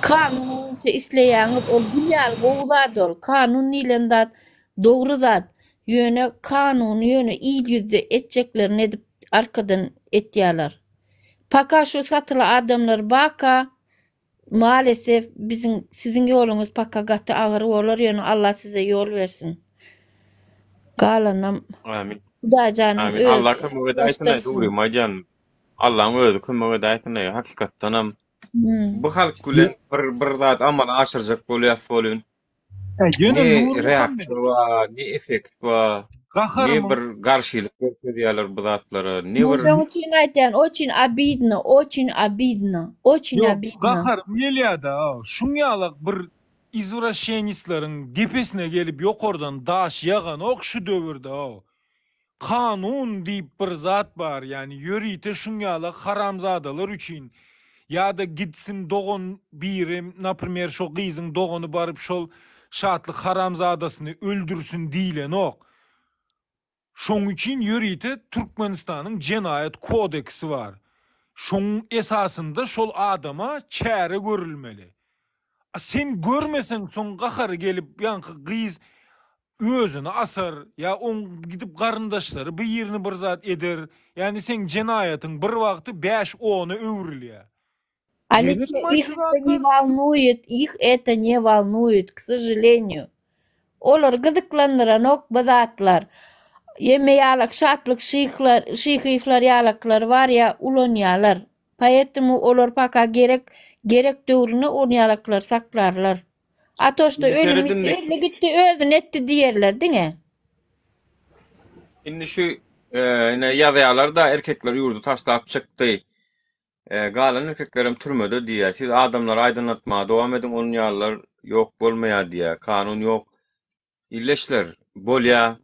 Kanun boýunça isleýäňiz ol gül ýaly gowy zat ol. Kanun diýlen zat dogry zat. Ýöne kanuny ýöne il ýüzde etjeklerini edip arkadan etýäler. Paka şu satyly adamlar baka Maalesef biziň siziň ýoluňyz paka gaty agyr bolar ýöne Allah size ýol bersin. Galanam Amin. Hudaýjanyň Amin. Allah özi kömek edäýsin-aý, ulaşdyrsyn. dogrymy aýdýan. Allaň özi kömek edäýsin-aý, hakykatdanam Hmm. bu halk bilen bir bir zat amala aşyrjak bolýas welin. Ä, ýöne Ne Nurmuhammet reaksiýa bar, ne effekt bar, ne gaharymyň bir garşylyk görkezýärler bu zatlara, ne Men bir şoň üçin aýtýan, oçin obidno, oçin obidno, oçin Ýok, obidno. gaharym gelýär-de, şuň ýalak bir izwraşenisleriň depesine gelip ýokardan daş ýaganok şu döwürde. Kanun diýip bir zat bar, ýagny ýörite şuň ýalak haramzadalar üçin ýa-da gitsin dogan biri, naprimer şo gyzyň dogany baryp şol Şatlyk haramzadasyny öldürsin diýilenok. Şoň üçin ýörite Türkmenistanyň jenaýat kodeksi bar. Şoň esasynda şol adama çäre görülmeli. A sen görmeseň soň gahary gelip ýaňky gyz özüni asar ýa oň gidip garyndaşlary birini bir zat eder. Ýagny seň jenaýatyň bir wagty bäş-ona öwrülýär. Alice, Gerekmi их şu это не zatlar? волнует, их это не волнует, k sožalenию. Olary gyzyklandyranok bu zatlar. Ýeme ýalak Şatlyk şyhlar, şyhyýewler ýalaklar bar ýa ulanýalar. Poetemu olar paka gerek gerek döwründe ol ýalaklary saklarlar. A to şto Indi ölüm seredin gitdi, öldi gitdi, özüni etdi diýerler diňe. Indi şu ine ýazýalar-da erkekler ýurdy taşlap çykdy. Galan erkeklerem türmede diýýär. Siz adamlary aýdynlatmaga dowam ediň, onuň ýalylar ýok bolmaýar diýýär. Kanun ýok. Illeşler, bolýa.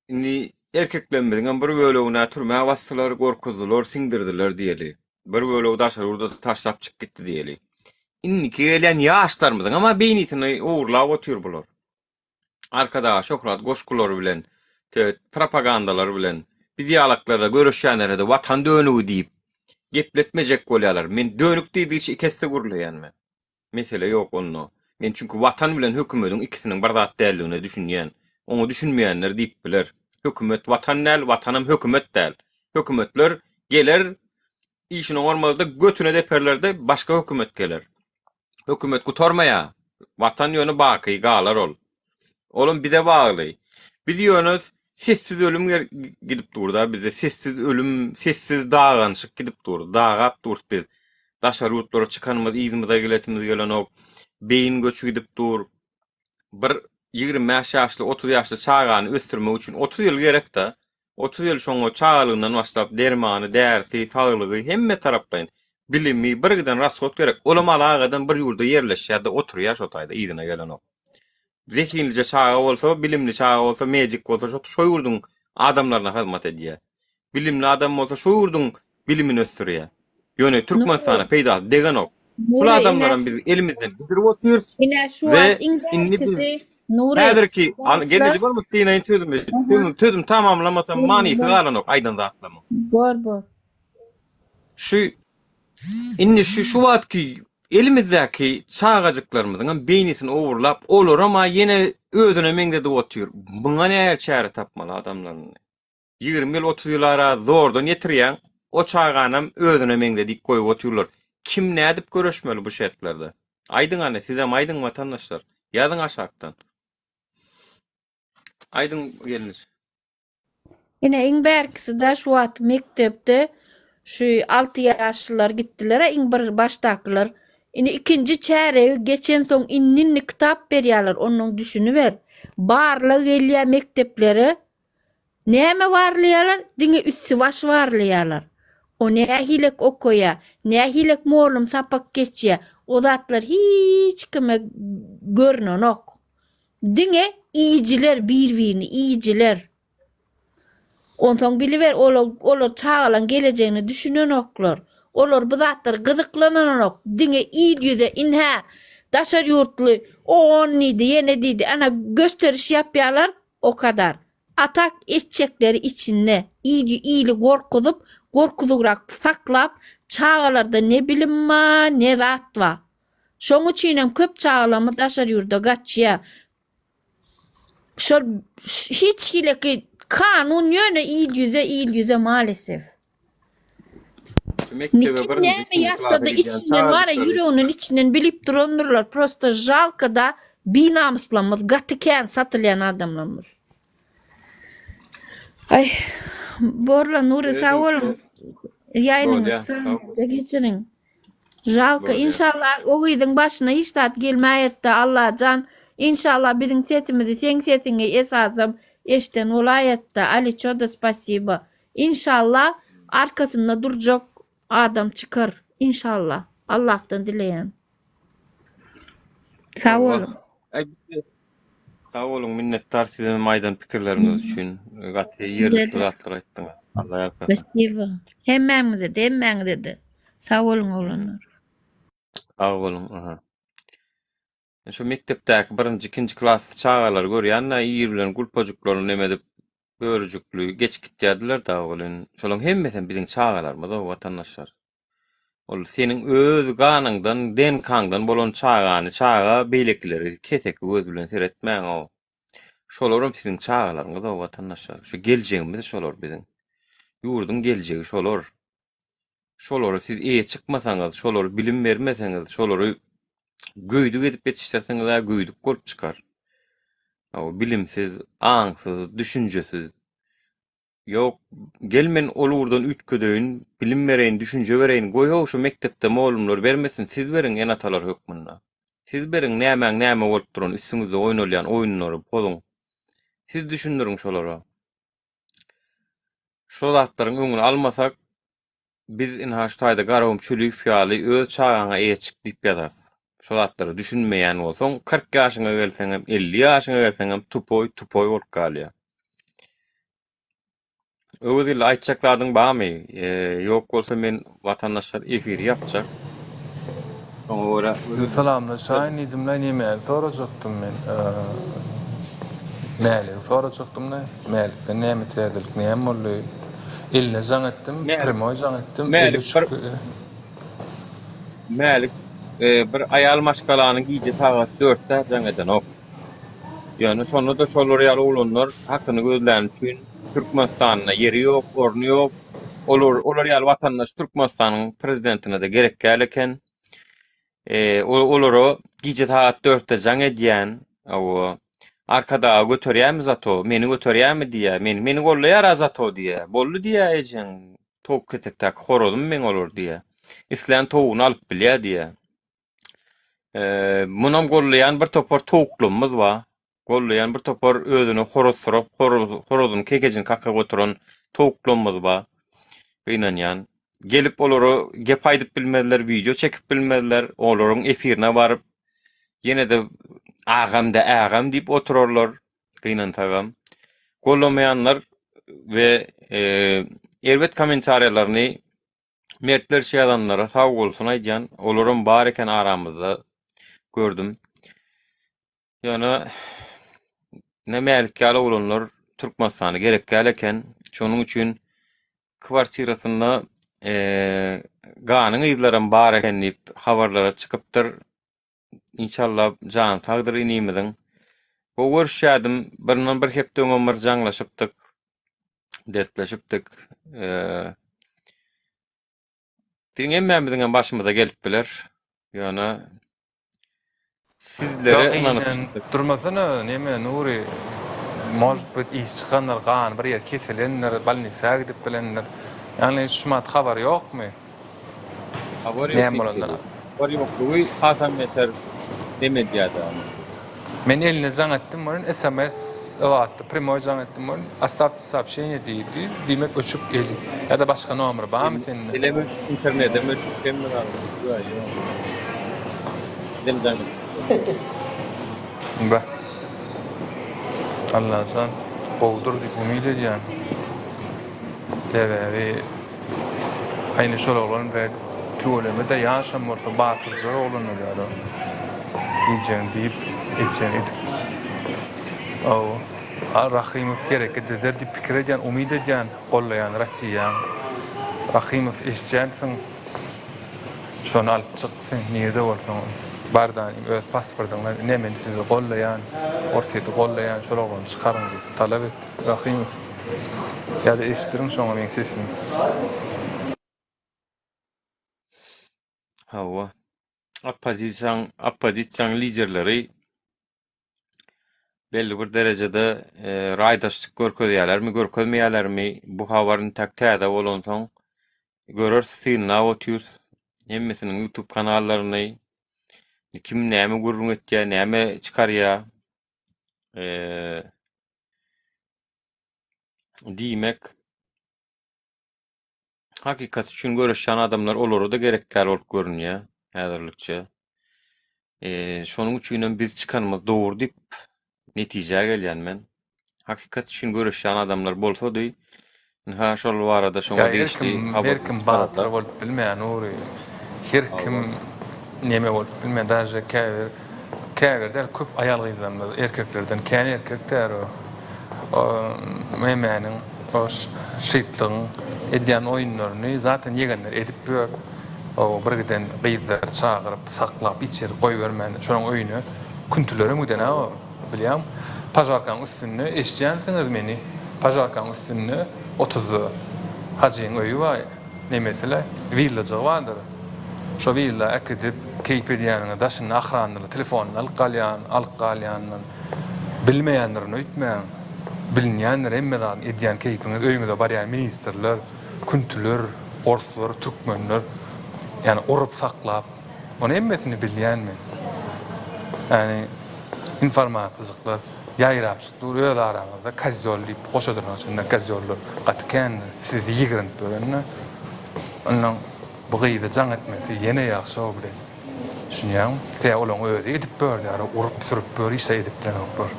Indi erkeklerimiziňem bir bölegini-ä türmä basdylar, gorkuzdylar, siňdirdiler diýeli. Bir bölegi daşary ýurda taşlap çykyp gitdi diýeli. Indiki gelýän ýaşlarymyzyňam-a beýnisini ogurlap otyr bular. Arkadaga şöhrat goşgulary bilen, propagandalary bilen, biz ýalaklara göreşýänlere-de watan dönügi diýip, gepletmejek bolýarlar. Men dönük diýdigiçe iki esse gürleýän men. Mesele ýok onda. Men çünki watan bilen hökümediň ikisiniň bir zat däldigine düşünýän. Oňa düşünmeýänler diýip biler. Hökümet watan däl, watanam hökümet däl. Hökümetler geler, işini oňarmazda götüne deperlerde başga hökümet geler. Hökümet gutarmaýar. Watan ýöne baky galar ol. Olam bize bagly. Biz ýöne sessiz ölüm gidip dur-da bizde sessiz ölüm, sessiz daganyşyk gidip dur. Dagap durus biz. Daşary ýurtlara çykanymyz yzymyza gelesimiz gelenok. Beýin göçi gidip dur. Bir. 25 ýaşly, 30 ýaşly çagany ösdürmek üçin 30 ýyl gerek-de. 30 ýyl şoňa çagalygyndan başlap dermany, därisi, saglygy hemme taraplaýyn bilimi bir giden rashod gerek. Olam alagadan bir ýurda ýerleşýär-de oturýar şo taýda yzyna gelenok. Zehinlije çaga bolsa, bilimli çaga bolsa, medik bolsa şo şo ýurduň adamlaryna hyzmat edýär. Bilimli adam bolsa şo ýurduň bilimini ösdürýär. Ýöne Türkmenistana peýdasy degenok. Şul adamlaram biz elimizden gidirip otyrys. Ine şu wagt iň bärkisi Nury. Häzirki gelneje bolmasa dynaýyn sözümi. Sözümi tamamlamasam manysy galanok aýdan zatlarymyň. Bor bor. Şu indi şu şu wagtky elimizdäki çagajyklarymyzyň hem beýnisini ogurlap, olaram-a ýene özüne meňzedip otyr. Muňa nähili çäre tapmaly adamlar indi? 20 ýyl, 30 ýyl ara zordan ýetirýäň, o çaganam özüne meňzedip goýup otyrlar. Kim nädip göreşmeli bu şertlerde? Aýdyň hany, sizem aýdyň watandaşlar. Ýazyň aşakdan. Aýdyň gelneje. Ine iň bärkisi-de şu wagt mekdepde şu alty ýaşlylar gitdiler-ä iň bir başdakylar. Indi ikinji çäregi geçensoň indi-indi kitap berýärler, onnoň düşüniber. Barlag gelýär mekdeplere. Näme barlaýarlar? Diňe üsti-baş barlaýarlar. O nähilek okaýar, nähilek mollum sapak geçýär, o zatlar hiç kime görnenok. Diňe iýijiler bir-birini iýijiler. Onsoň biliber olar olar çagalaň gelejegine düşünenoklar. Olar bu zatlar gyzyklananok. Diňe il ýüze inhä daşary ýurtly o on diýdi ýene diýdi ana gösteriş ýapýalar o kadar. A tak etjekleri içinde il ili gorkuzyp gorkuzygrak saklap çagalarda ne bilim ba ne zat ba. Şoň üçinem köp çagalarymyz daşary ýurda gaçýa. Şol hiç hileki kanun ýöne il ýüze il ýüze malesef. Şu mekdebe Kim birinji näme ikinji klasa ýazsada gidýän içinden bara çagajyklary ýüreginiň içinden bilip durandyrlar prosta žalkada binamyslamyz gaty kän satylýan adamlarymyz. Aý borla Nury sag boluň ýaýynyňyzy Bolýa, sag bol. sagja geçiriň. Žalko Bolýa. inşallah o gyzyň başyna hiç zat gelmäýetde Allajan inşallah biziň sesimizi seň sesiňi esasam eşden bolaýatda Aliçoda spasiba inşallah arkasynda durjak adam çykar inşallah Allahdan dileýän Sag boluň. Aý bizde Sag boluň minnetdar sizem aýdan pikirleriňiz üçin gaty ýerlikli zatlar aýtdyňyz. Alla ýalkasyn. Spasiba. Hemmäňize-de, hemmäňize-de. Sag boluň oglanlar. Sag boluň. Aha. Şu mekdepdäki birinji, ikinji klasly çagalary görýän-de, ir bilen gulpajyklaryny neme edip, börüjikli geçip gitýärdiler dagy welin, şolaryň hemmesem biziň çagalarymyz-ow, watandaşlar. Ol seniň öz ganyňdan, DNK-ňdan bolan çagany, çaga beýlekileri keseki göz bilen seretmäň-ow. Şolaram siziň çagalaryňyz-ow, watandaşlar. Şu geljegimiz şolar biziň. Ýurduň geljegi şolar. Şolara siz eýe çykmasaňyz, şolara bilim bermeseňiz, şolary göýdük edip ýetişdirseňiz-ä göýdük bolup çykar. Hawa, bilimsiz, aňsyz, düşünjesiz. Ýok, gel men ol ugurdan üýtgedeýin, bilim bereýin, düşünje bereýin, goý-how şu mekdepde mollumlar bermesin, siz beriň ene-atalar hökmünde. Siz beriň nämäň näme bolup duran, üstüňizde oýnalýan oýunlary pozuň. Siz düşündiriň şolara. Şo zatlaryň öňüni almasak, biz ynha şu taýda Garagum Çüliýew ýaly öz çagaňa eýe çyk diýip ýazarys. Şo zatlara düşünmeýän bolsaň, 40 ýaşyňa gelseňem, 50 ýaşyňa gelseňem tupoý tupoý bolup galýar. Öwezgeldi aýtjak zadyň barmy? Ýok bolsa men watandaşlar efiri ýapjak. Şoňa görä Salamlaşaýyn diýdimle nemäni sorajakdym men Mäligi sorajakdymda Mälikden näme täzelik näme boldy eline jaň etdim primoý jaň etdim Mälik bir Mälik bir aýal maşgalany gije sagat dörtde jaň edenok. Ýöne şonda-da şolar ýaly oglanlar hakyny gözläni üçin Türkmenistanda ýeri ýok, orny ýok. Olar olar ýaly watandaş Türkmenistanyň prezidentine-de gerek däl eken. E, olara gije sagat dörtde jaň edýän, hawa, Arkadagy göterýärmi zato, meni göterýärmi diýýär, meni meni gollaýar-a zato diýýär. Boldy diýýär ejeň, towuk ketekdäki horazym meň olar diýýär. Islän towugyny alyp bilýär diýýär. Munam gollaýan bir topar towuklarymyz bar. Gollaýan bir topar özüne horazsyrap, horazyny kekejini kakyp oturan towuklarymyz bar. Gynanýan. Gelip olara gep aýdyp bilmezler, wideo çekip bilmezler. Olaryň efirine baryp ýene-de agam-da ägam diýip oturarlar. Gynansagam. Gollamaýanlar we erbet kommentariýalaryny mertlerçe ýazanlara sag bolsun aýdýan. Olaram bar eken aramyzda gördüm. Ýöne ne Mälik ýaly oglanlar Türkmenistana gerek däl eken. Şonuň üçin kwartirasynda ganyň yzlaram bar eken diýip habarlara çykypdyr. Inşallah jany sagdyr inimiziň. Gowy görüşýärdim. Birden bir hepde öňem bir jaňlaşypdyk. Dertleşipdik. Biziň hemmämiziň hem başymyza gelip biler. Ýöne sizlere Ýok ynanyp iýmän çykdyk. durmasana neme Nury может быть iş çykandyr gany bir ýeri kesilendir bolnisa gidip bilendir ýagny şumat habar ýokmy Habar ýok näme hiç bolandan. hili. Habar ýoklugy hasam beter dem edýärdi ony. Men eline jaň etdim welin sms atdy primoý jaň etdim welin ostawte soobşeniýe diýdi diýmek öçük eli ýa-da başga nomer barmy sende. Elem öçük internedem öçük hemme zady öçük ýok. Bizem jaň etdik. Beh. Allajan gowudyr diýip umyt edýän. Sebäbi Aýny şol oglan bred tüweleme-de ýaşam bolsa batyrja oglan bolýar-a. Diýjegini diýip, etjegini edip. Hawa. A Rahymow hereket eder diýip pikir edýän, umyt edýän, gollaýan Rossiýaň. Rahymow eşitýänsiň. Şony alyp çyk sen nirde bolsaňam. Bardanym öz pasportyňdan ine men sizi gollaýan, Orsýeti gollaýan şol oglany çykaryň diýip talap et. Rahymow. Ýa-da eşitdiriň şoňa meň sesimi. Hawa. Oppozisiýaň oppozisiýaň liderleri belli bir derejede e, raýdaşlyk görkezýärlermi, görkezmeýärlermi? Bu habar intäk täze bolansoň göreris, synlap otyrys. Hemmesiniň YouTube kanallaryny kim näme gürrüň etýär, näme çykarýar. E, Diýmek, hakykat üçin göreşýän adamlar olara-da gerek däl bolup görünýär häzirlikçe. Şonuň üçinem biz çykanymyz dogry diýip netijä gelýän men. Hakykat üçin göreşýän adamlar bolsady, ynha şol barada şoňa Ýa her degişli kim, her habarlar kim batyr çykararlar. bolup bilmeýär Nury. Her kim neme bolup bilmeýär. Daže käbir Käbir däl köp aýal gyzlarymyz erkeklerden kän erkek däl o o memäniň o şytlygyň edýän oýunlaryny zaten ýegenler edip ýör o bir giden gyzlary çagyryp saklap hiç ýere goýbermän şonuň öýüne küntülerem giden a o bilýäň pažarkaň üstünde eşidýänsiňiz meni pažarkaň üstünde otuzda hajyň öýi bar Nemesi-le, willajygy bardyr. Şo willa äkidip, keýp edýäniňi daşynda ahrandyr, telefonyny alyp galýan, alyp galýandyr. Bilmeýändirin öýtmäň. Bilinýändir hemme zadyň edýän keýpiňiz, öýüňize barýan ministrler, küntüler, orslar, türkmenler. Ýani urup saklap. Ony hemmesini bilýän men. Ýani informasiýajyklar ýaýrapjyk dur öz araňyzda kozýol diýip goşadyrnyň içinde kozýollar gaty kändir sizi ýigrenip ýörenine. Onnoň bu gyza jaň etmesi ýene ýagşy o bilet. Düşünýäňmi? Tä olaň özi edip bördi ara urup sürüp bör hiç zat edip bilenoklar.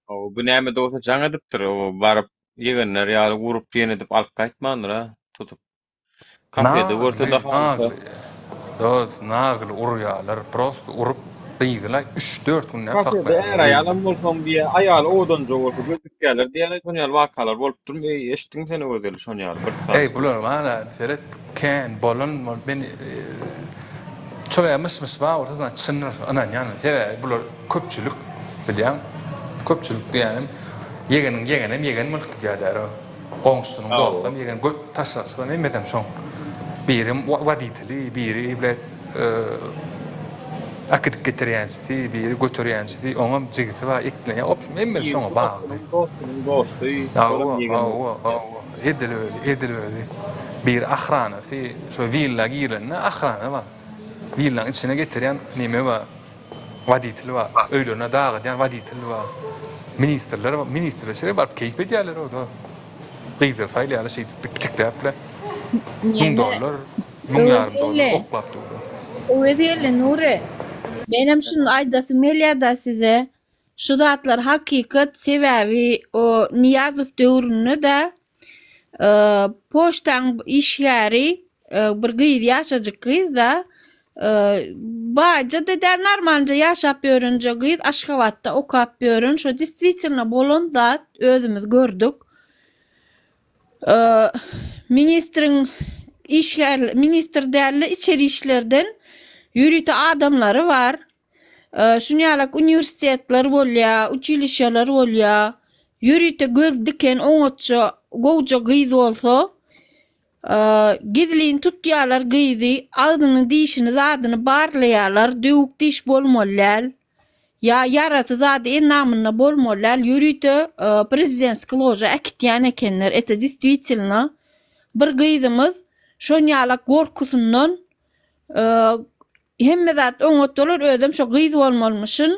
Hawa bu näme-de bolsa jaň edipdir o baryp ýegenler ýaly urup diýen edip alyp gaýtmandyr a tutup. Kafede görse-de Nagly, halypa. nagly. Dos, nagly urýarlar. Prosto urup, gyzyla üç-dört günläp Kafede saklaýarlar är-aýalam öýünde. bolsaň diýýär, aýaly owadanja bolsa göz dikýärler diýýär, şon ýaly wakalar bolupdyrmy? Eý, eşitdiň sen Öwezeli şon ýaly bir Eý, saz bular mana seret, kän bolan bolup men şol ýa myş-myş bar bolsa znaçt çyndyr, ynanýan men. Sebäbi bular köpçülik, bilýäň. Köpçülik diýýänim, ýegeniň ýegenem ýegen bolup gidýär däro. Goňşusynyň dostam ýegen göt taşlaçysam hemmesem şoň. Biri woditeli, biri blet äkidip getirýänçisi, biri göterýänçisi, oňam jigisi bar, eklenýär. Opşum hemmesi şoňa bagly. Dostunyň dosty, Hawa, hawa, hawa. Edil özi, edil özi. Biri ahranasy, şo willa girende ahrana bar. Willaň içine getirýän neme bar. Woditel bar. Öýlerine dagadýan woditel bar. Ministrler bar. Ministrler şeýle baryp keýp edýärler o-da. Gyzlary saýlaýarlar şeýdip pitikläp-le. Müň dollar, müň ýarym dollar oklap durlar. Öwez geldi Nury. Menem şuny aýdasym gelýär-da size. Şu zatlar hakykat, sebäbi o Nyýazow döwründe-de poçtaň işgäri bir gyz ýaşajyk gyz-da baýja-da däl normalnja ýaşap ýörenje gyz Aşgabatda okap ýören şo distwitelno bolan zat özümiz gördük. Ministriň işgär ministr däl-de içeri işlerden ýörite adamlary bar. Şuny ýalak uniwersitetler bolýar, uçilişşeler bolýar. Ýörite göz diken oňatja gowja gyz bolsa, gizlin tutýarlar gyzy, agzynyň dişini zadyny barlaýarlar, döwük diş bolmaly däl. Ýa ýarasy zady endamynda bolmaly däl, ýörite prezidentski loža äkitýän ekenler. Eta distwitelno bir gyzymyz şonýalak gorkusyndan Hemme zat oňat bolar özem şo gyz bolmalymyşyn.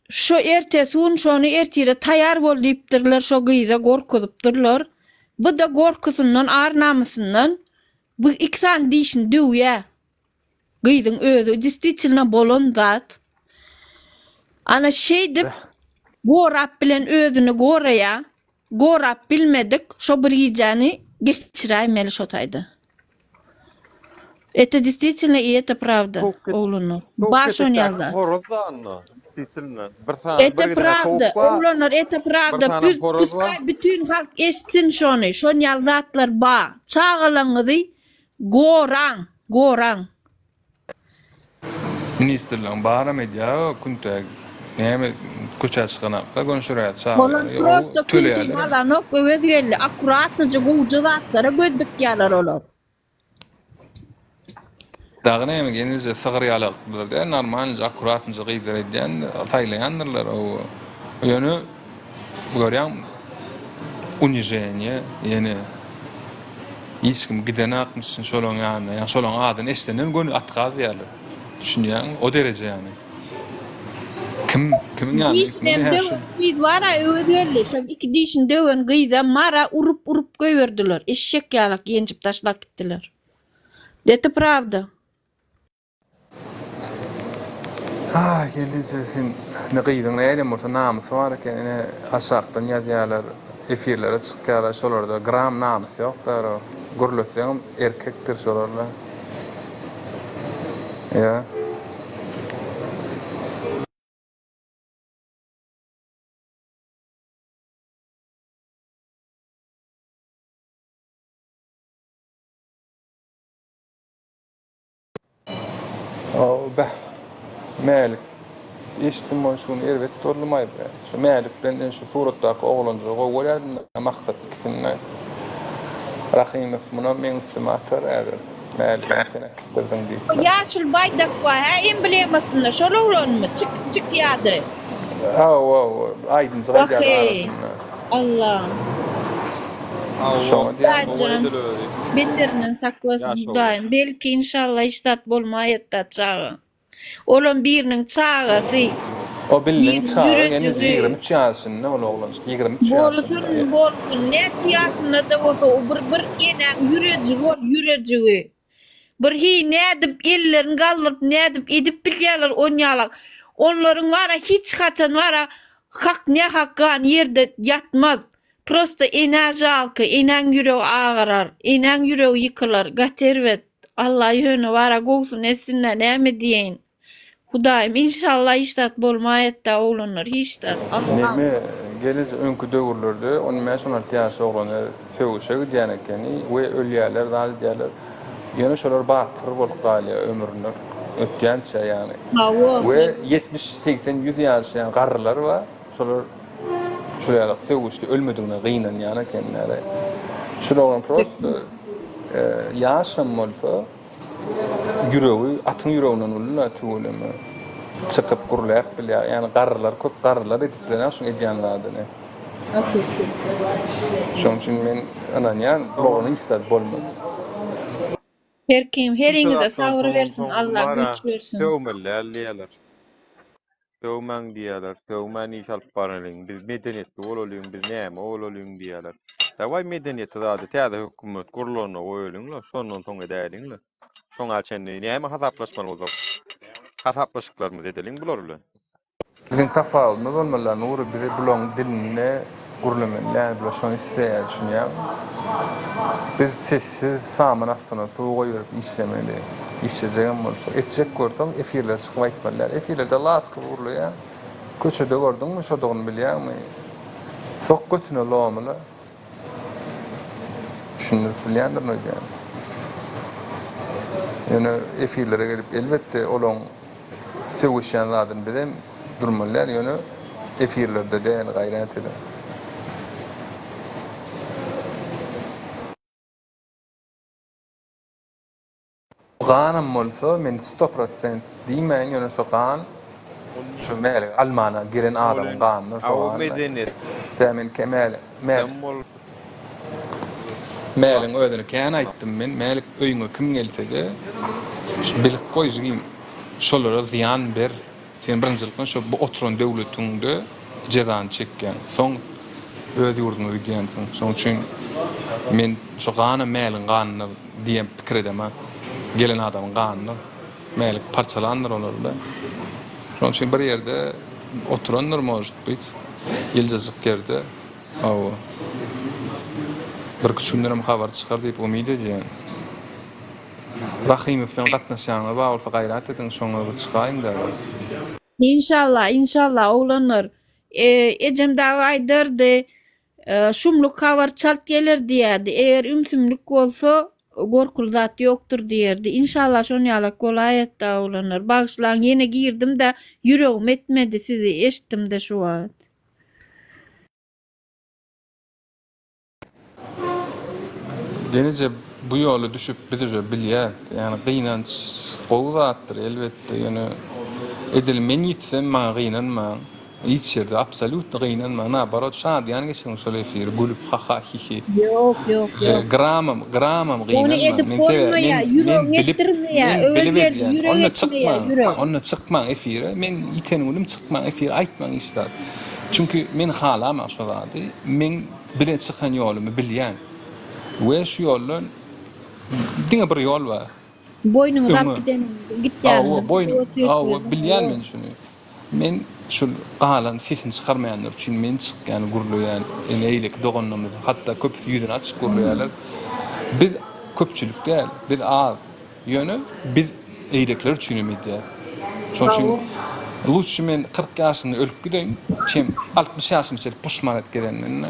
Şo ertesi gün şony ertire taýar bol diýipdirler şo gyza gorkuzypdyrlar. Bu-da gorkusyndan ar namysyndan bu iki sany dişini döwýä. Gyzyň özi distwitilno bolan zat. Ana şeýdip gorap bilen özüni goraýa. Gorap bilmedik şo bir gijäni geçiräýmeli şo taýda. Eto distwitilno i eto prawda oglanlar. Bar şon ýaly zat. Eto prawda oglanlar eto prawda puskaý bütin halk eşitsin şony şon ýaly zatlar bar. Çagalaňyzy goraň goraň. Ministrligiň baram edýär küntäk näme köçä çykanakda gönşüräýär Olar çagalary prosto o künti töleýärler. alanok Öwez geldi akkuratnyja gowja zatlara göz dikýärler olar. Dagy näme gelneje sygyr ýalakdylar däl normalnyja akkuratnyja gyzlar edýän saýlaýandyrlar o ýöne görýäň uniženiýe ýene Hiç kim gidenakmyşyn şolaň ýanyna, ýa şolaň adyny eşidenden göni atgaz diýýärler. Düşünýäňmi? O dereje ýany. Kim, kimiň ýanyna Dişinem gitmeli hä şu? döwen gyz bara Öwezgeldi şol iki dişini döwen gyzam mara urup urup goýberdiler eşek ýalak ýenjip taşlap gitdiler. Eti prawda. Aý gelneje sen ine gyzyň nähilem bolsa namysy bar eken ine aşakdan ýazýalar efirlere çykýalar şolarda gram namys ýok dara gürletseňem erkekdir şolarla ýa. Beh. Mälik. Eşitdim ony şu gün erbet boldumaý be. Şu Mälik bilen men şu suratdaky oglanjygy gowy görýärdim Maksat ikisini. Rahymow munam meň üstüme atar häzir. Mäligem sen äkitdirdiň diýip. O ýaşyl baýdak bar hä emblemasynda şol oglanmy çyk çyk ýady. Hawa hawa aýdymjyk aýdýar Wah-eý. arasynda. Allam. Şoňa diýýän. Hudaýjan beterinden saklasyn Hudaýym belki inşallah hiç zat bolmaýatda çaga. Olam biriniň çagasy. O biliniň Biriniň çaga henüz ýürejigi. 23 ýaşynda ol oglanjyk 23 ýaşynda. Bolsun bolsun näçe ýaşynda-da bolsa o bir bir enäň ýürejigi ol ýürejigi. Bir hi nädip ellerini galdyryp nädip edip bilýärler onýalak. Onlaryň bara hiç haçan bara hak nähak gan ýerde ýatmaz. Prosta enä žalko enäň ýüregi agyrar enäň ýüregi ýykylar gaty erbet Alla ýöne bara gowsuny etsinä näme diýeýin Hudaýym inşallah hiç zat bolmaýatda oglanlar hiç zat Alla. Neme geliji öňki döwürlerde on bäş on alty ýaşly oglanlar söweşe gidýän ekeni we ölýärler zat edýärler ýöne şolar batyr bolup galýar ömründen ötýänçä ýagny Hawa. we ýetmiş segsen ýüz ýaşaýan garrylar bar şolar şul ýaly söweşde ölmedigine gynanýan ekenler şul oglan prosto ýaşam bolsa Ýüregi atyň ýüreginden uly-la tüweleme. Çykyp gürläp bilýär. Ýagny garrylar köp garrylar edip bilenok şuň edýän zadyny. Şoň üçin men ynanýan bu oglana hiç zat bolmaz. Her kim Şunça heriňize zatdan sabyr soňam bersin soň Allah bara güýç bersin. sögmeli däl diýýärler. Sögmäň diýýärler. Sögmän iş alyp baralyň. Biz medeniýetli bolalyň, biz näme bolalyň diýýärler. Dawaý medeniýeti zady täze hökümet gurlanda goýalyň-la, şondan soň edäýeliň-le. Şoňa çenli näme hasaplaşmaly bolsak, hasaplaşyklarymyzy edeliň bular bilen. Biziň tapawudymyz bolmaly Nury bizi bulaň dilinde gürlemeli däl bular şony isleýär düşünýäňmi biz sessiz samyn astyna suw goýberip işlemeli işlejegem bolsa etjek bolsaň efirlere çykyp aýtmaly däl efirlerde laskowy gürleýäň köçede gördüňmi şodugyny bilýäňmi sok götüne lomyla düşündirip bilýändirin öýdýän ýöne efirlere gelip elbetde olaň Sögüşýän zadyny bizem durmaly däl ýöne efirlerde däl gaýrat ediň. Ganam bolsa men sto prosent diýmäýin ýöne şo gan şo mälik almana giren adamyň ganydyr şo gan. Tä men mälik Mäligiň özüne kän aýtdym men, Mälik öýüňe kim gelsede bilip goý jigim, şolara zyýan ber, sen birinjilikden şo bu oturan döwletiňde jezany çekýäň, soň öz ýurduňa gidýänsiň, şoň üçin men şo ganam Mäligiň ganydyr diýen pikir edemok, gelen adamyň ganydyr, Mälik parçalandyr olary-da, şoň üçin bir ýerde oturandyr может быть, ýyljajyk ýerde. Hawa. Birküç gündenem habar çykar diýip umyt edýän. Rahymow bilen gatnaşýanyňyz bar bolsa gaýrat ediň şoňa bir çykaýyň-da. Inşallah inşallah oglanlar. Ejem dagy aýdardy, Şumluk habar çalt geler diýerdi. Eger ümsümlik bolsa gorkuly zat ýokdur diýerdi. Inşallah şon ýalak bolaýatda oglanlar. Bagyşlaň ýene girdim-de ýüregim etmedi sizi eşitdimde şu wagt. Gelneje bu ýola düşüp biz uje bilýäs. Ýagny gynanç gowy zatdyr elbetde ýöne edil men ýitsem maňa gynanmaň. Hiç ýerde absolýutno gynanmaň naoborot şadyýan geçiriň şol efiri gülüp haha hihi. Ýok ýok ýok. Gramam gramam Ony gynanmaň edip men sebäbi bolmaýa men men ýüregiň bilip etdirmeýä men Öwez bilip geldi edýän ýürek onda etmeýä çykmaň ýürek. onda çykmaň efire men ýiten günüm çykmaň efire aýtmaň hiç zat. Çünki men halamak şo zady. Meň bile çykan ýolumy bilýän. We şu ýoldan diňe bir ýol bar. Boýnuňyzy alyp Öňe. gideniňiz, Hawa, gitýäniňiz boýnum, hawa, bilýän hawa. men şuny. Men şul galan sesini çykarmaýanlar üçin men çykýan, gürleýän. Ine eýleki doganlarymyz hatda köpüsi ýüzüni açyk gürleýärler. Biz köpçülik däl, biz az. Ýöne biz eýlekiler üçinem edýäs. Şonuň üçin lutşy men 40 ýaşymda ölüp gideýin, çem 60 ýaşyma çenli puşman edip gezenden.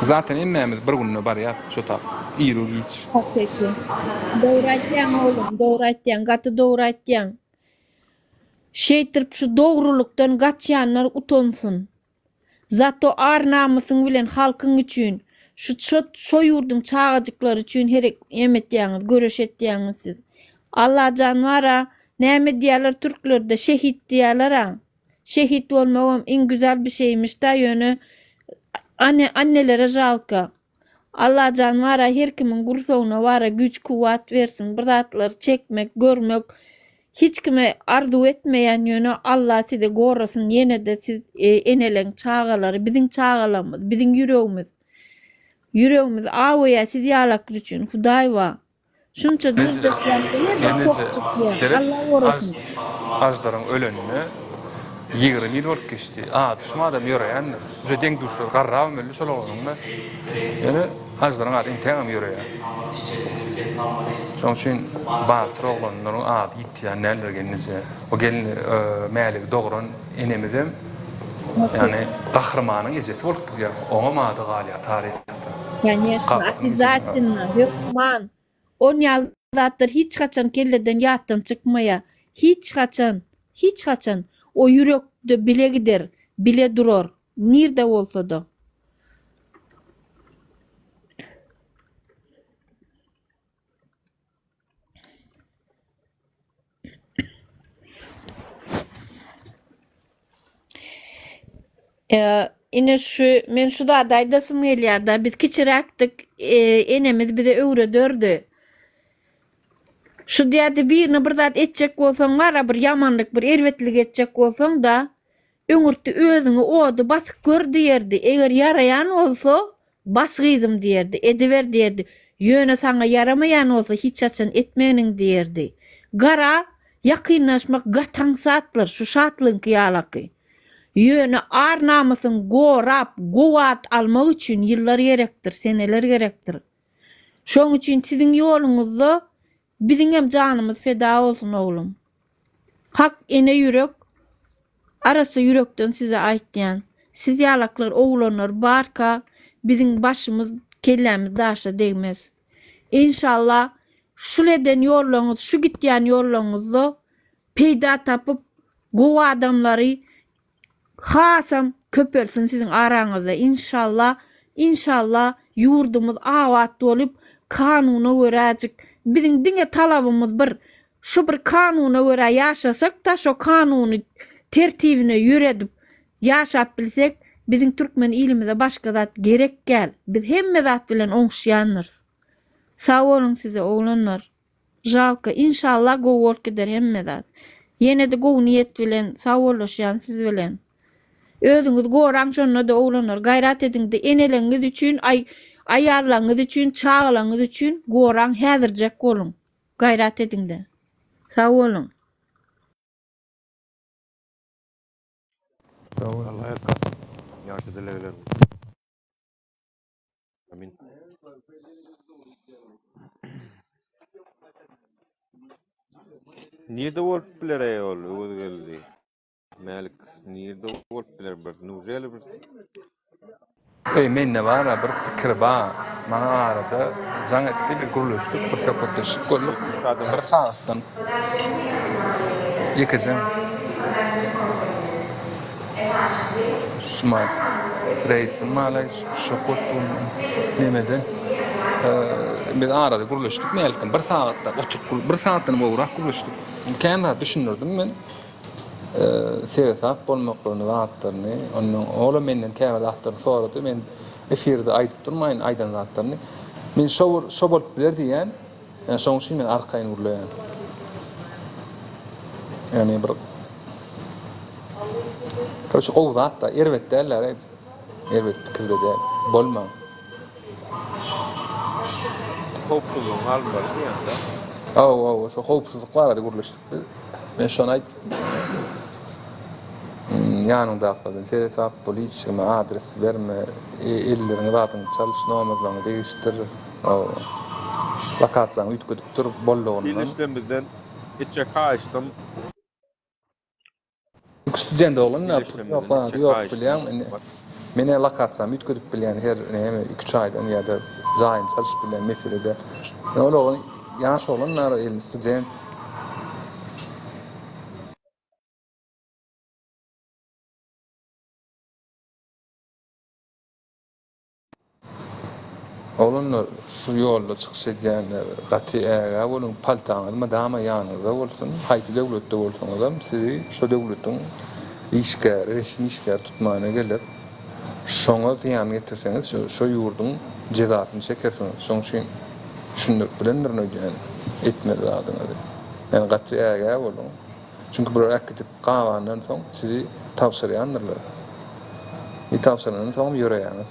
Zaten hemmämiz bir günde barýas şo tap, iru giç. Hakyky. Dogry aýtýaň oglum, dogry aýtýaň, gaty dogry aýtýaň. Şeýtirip şu dogrulykdan gaçýanlar utansyn. Zato ar-namysyň bilen halkyň üçin, şu şo şo ýurduň çagajyklary üçin herek em etýäňiz, göreş etýäňiz siz. Allajan bar-a, näme diýýärler türklerde, şehit diýýärler-a. Şehit bolmagam iň güzel bir şeymiş-da, ýöne ane annelere žalka. Allajan bara her kimiň gursagyna bara güýç kuwwat bersin bir zatlary çekmek görmek hiç kime arzuw etmeýän ýöne Alla sizi gorasyn ýenede siz eneleň çagalary biziň çagalarymyz biziň ýüregimiz ýüregimiz awaýa siz ýalaklar üçin Hudaý ba Şunça jyzdaşýan ine bir pok çykýar. Alla gorasyn. Aždaryň ölenine 20 ýyl bolup geçdi. Ady şum adam ýöreýändir. Uje deň-duşlary garrabam öldi şol oglanyň-da. Ýöne Aždaryň ady intägem ýöreýär. Şonuň üçin batyr oglanlaryň ady ýitýän däldir gelneje. O gelin Mäligi dogran enemizem ýagny gahrymanyň ejesi bolup gidýär. Oňam ady galýar taryhda. Koneşno, obýazatelno, hökman. On ýaly zatlar hiç haçan kelleden ýatdan çykmaýar. Hiç haçan, hiç haçan. O ýürekde bile gider, bile durar, nirde bolsa-da. Ine şu men şu zady aýdasym gelýär-de, biz kiçiräkdik, enemiz bize öwrederdi. Şu diýerdi birine bir zat etjek bolsaň bara bir ýamanlyk bir erbetlik etjek bolsaň-da, öňürti özüňi ody basyp gör diýerdi, eger ýaraýan bolsa, bas gyzym diýerdi, ediber diýerdi, ýöne saňa ýaramaýan bolsa hiç haçan etmeginiň diýerdi. Gara ýakynlaşmak gaty aňsatdyr, şu şatlygyňky ýalaky. Ýöne ar-namysyňy gorap, gowy at almak üçin ýyllar gerekdir, seneler gerekdir. Şoň üçin siziň ýoluňyzda biziňem janymyz feda bolsun oglum. Hak ene ýürek arassa ýürekden size aýtýan. Siz ýalaklar oglanlar barka biziň başymyz kellämiz daşa degmez. Enşalla şul eden ýollaňyz şu gitýän ýollaňyzda peýda tapyp gowy adamlary Hasam köpelsin siziň araňyzda inşallah inşallah ýurdumyz abat bolup kanuna göräjik biziň diňe talabymyz bir şu bir kanuna görä ýaşasakda şo kanuny tertibine ýöredip ýaşap bilsek biziň türkmen ilimize başga zat gerekgäl biz hemme zat bilen oňuşýandyrys sag boluň size oglanlar. Žalko inşallah gowy bolup gider hemme zat. Ýenede gowy niýet bilen sagbollaşýan siz bilen. Özüňizi goraň şonda-da oglanlar gaýrat ediňde eneleňiz üçin aý aýallaňyz üçin çagalaňyz üçin goraň häzirjek boluň gaýrat ediňde. Sag boluň. Allah ýalkasyn. Ýagşy dilegler. Amin. Nirde bolup biler ey ol Öwez geldi. Mälik nirde bolup biler bir nujeli bir Eý mende bara bir pikir ba maňa arada jaň etdi bir gürleşdik bir söhbetdeşlik bolduk bir sagatdan ýekeje Şumat reýsim malay şok bolup durun nemede biz arada gürleşdik Mälikden bir sagatlap oturyp bir sagatdan gowrak gürleşdik. Kän zat düşündirdim men. Seresap bolmaklaryny zatlaryny ondan olam menden käbir zatlary sorady. Men efirde aýdyp durmaýyn aýdan zatlaryny. Men şo şo bolup biler diýýän. Ýani şoň üçin men arkaýyn gürleýän. Ýani bir Karoçe gowy zat da, erbet däller, erbet pikirde däl. Bolmaň. Howpsuzlygyňy almaly diýýäňdä. Hawa, hawa, şo howpsuzlyk barada gürleşdik biz. Men şony aýtdym. Ýanyňdakylardan seresap bol, hiç kime adres berme, elleriňi zadyňy çalyş, nomerleriňi degişdir. Hawa. Lokasiýaňy üýtgedip dur, boldugyndan. Ildeşlerimizden etjek haýyştym. Çünki student oglan pul ýok zady ýok bilýäňmi indi. Menä lokasiýamy üýtgedip bilýän her näme iki üç aýdan ýa-da jaýymy çalyşyp bilýän mesele däl. Ol oglan ýaş oglan bar elinde student. Oglanlar şu ýolda çykyş edýänler gaty ägä boluň paltaňyz mydama ýanyňyzda bolsun haýsy döwletde bolsaňyzam sizi şo döwletiň işgäri resmi işgäri tutmana geler şoňa zyýan getirseňiz şo ýurduň jezasyny çekersiňiz şoň üçin düşündirip bilendirin öýdýän etmeli zadyňyzy ýani gaty ägä boluň çünki bular äkidip gabandan soň sizi tabşyrýandyrlar i tabşyrandan soňam ýöreýäňiz.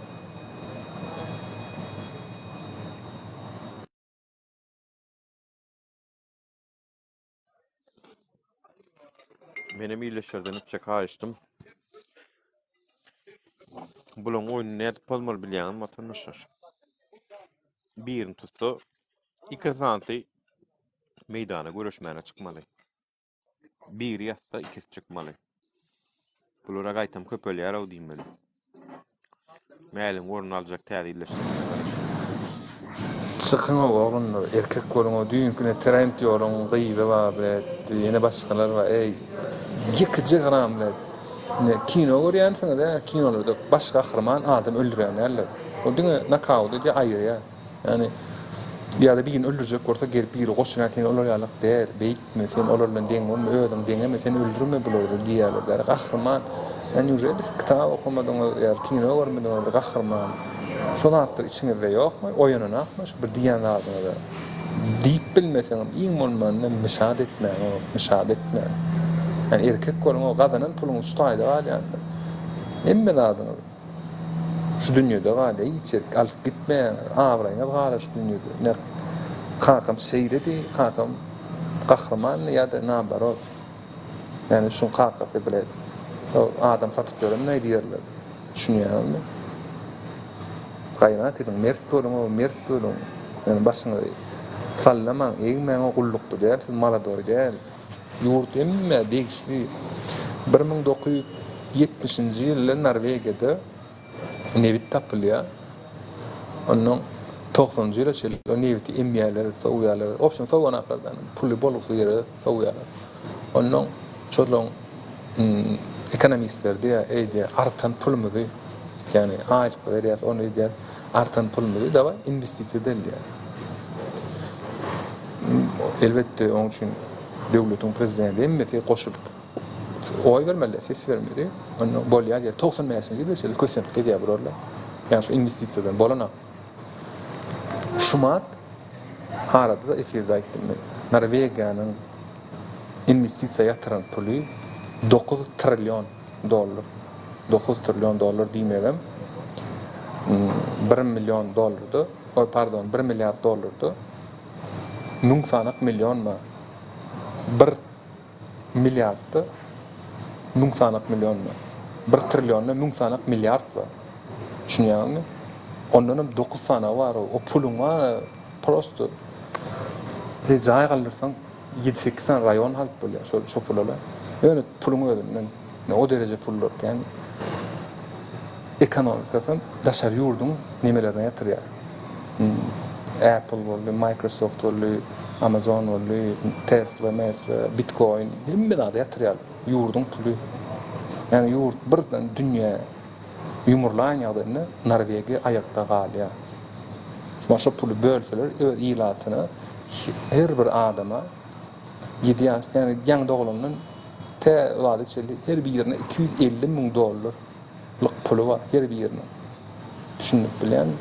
Menem illeşerden etjek haýyştym. Bulaň oýnuny nädip pozmaly bilýäňizmi watandaşlar? Birini tutsa, iki santy meýdana göreşmäne çykmaly. Biri ýatsa, ikisi çykmaly. Bulara gaýtam köpelýär-ow diýmeli. Mäliň ornuny aljak täze illeşdirmä garaşýan. Çykyň-ow oglanlar, erkek boluň-ow, düýnkine Trend ýoluň gyzy bar blet, ýene başgalar bar, eý, ýekeje gram blet. Ine, kino görýänsiňiz-ä, kinolarda baş gahryman adam öldürýän däldir. Ol diňe nokaut edýär, aýyrýar. Ýagny ýa-da birini öldürjek bolsa gelip biri goşulýar sen olar ýalak däl, beýtme, sen olar bilen deň bolma, özüňi deňeme, sen öldürme bulary diýýärler däl. Gahryman, ýa neujeli siz kitap okamadyňyz ýa kino görmediňiz bir gahryman. Şo zatlar içiňizde ýokmy? Oýananakmy şu bir diýýän zadyňyza? Diýip bil. bilmeseňem iň bolmanda mişat etmäň mişat etmäň. Ýani erkek boluň o gazanan puluňyz şu taýda galýandyr. Hemme zadyňyz şu dünýede galýar hiç ýerik alyp gitmeýäňiz abraýyňyz galar şu dünýede. Ine kakam şeýledi kakam gahrymandy ýa-da naobarot. Ýani şuň kakasy bile adam satyp ýörenmi diýerler. Düşünýäňizmi? Gaýrat ediň, mert boluň-ow, mert boluň. Ýöne başyňyzy sallamaň, egmäň-ow, gullukda däl siz, maladoý däl. Ýurt hemmä degişli. 1970-nji ýylda Norwegiýada nebit tapylýar. Ondan togsanynjy ýyla çenli o nebiti emýärler, sowýarlar. Obşem sowanaklardan puly bolgusyz ýere sowýarlar. Ondan şolaň ekonomistler diýýär, eý diýýär, artan pulumyzy, ýagny aýlyk berýäs, ony edýäs, artan pulumyzy dawaý inwestisiýa edeli diýýär. Elbetde, oň üçin döwletiň prezidenti hemmesi goşulyp oý bermeli, ses bermeli. Onda bolýar diýýär. 95-nji ýylda şeýle kösenip gezýär bularlar. Ýagny şu inwestisiýadan bolanak. Şumat arada-da efirde aýtdym men. Norwegiýanyň inwestisiýa ýatyran puly 9 trillion dollar. 9 trillion dollar diýmegem 1 million dollarda, oý pardon, 1 milliard dollarda 1000 sanak million bar. 1 milliardda 1000 sanak million bar. 1 trillionda 1000 sanak milliard bar. Düşünýäňizmi? Ondanam 9 sanagy bar. O puluň bar, prosto jaý galdyrsaň ýedi-sekiz sany raýon alyp bolýar şol şo pula-la. Ýöne puluň özünden o dereje pullar kän. Ekonomikasam daşary ýurduň nemelerine ýatyrýar. Apple boldy, Microsoft boldy, Amazon boldy, Tesla, Mesla, Bitcoin hemme zada ýatyrýarlar. Ýurduň puly. Ýagny ýurt birden dünýä ýumurlaýan ýagdaýynda Norwegiýa aýakda galýar. Şuňa şo puly bölseler öz ilatyna her bir adama ýedi ýaş, ýagny ýaňy doglandan tä zada çenli her birine 250 müň dollarlyk puly bar her biriniň. Düşündirip bilýänmi?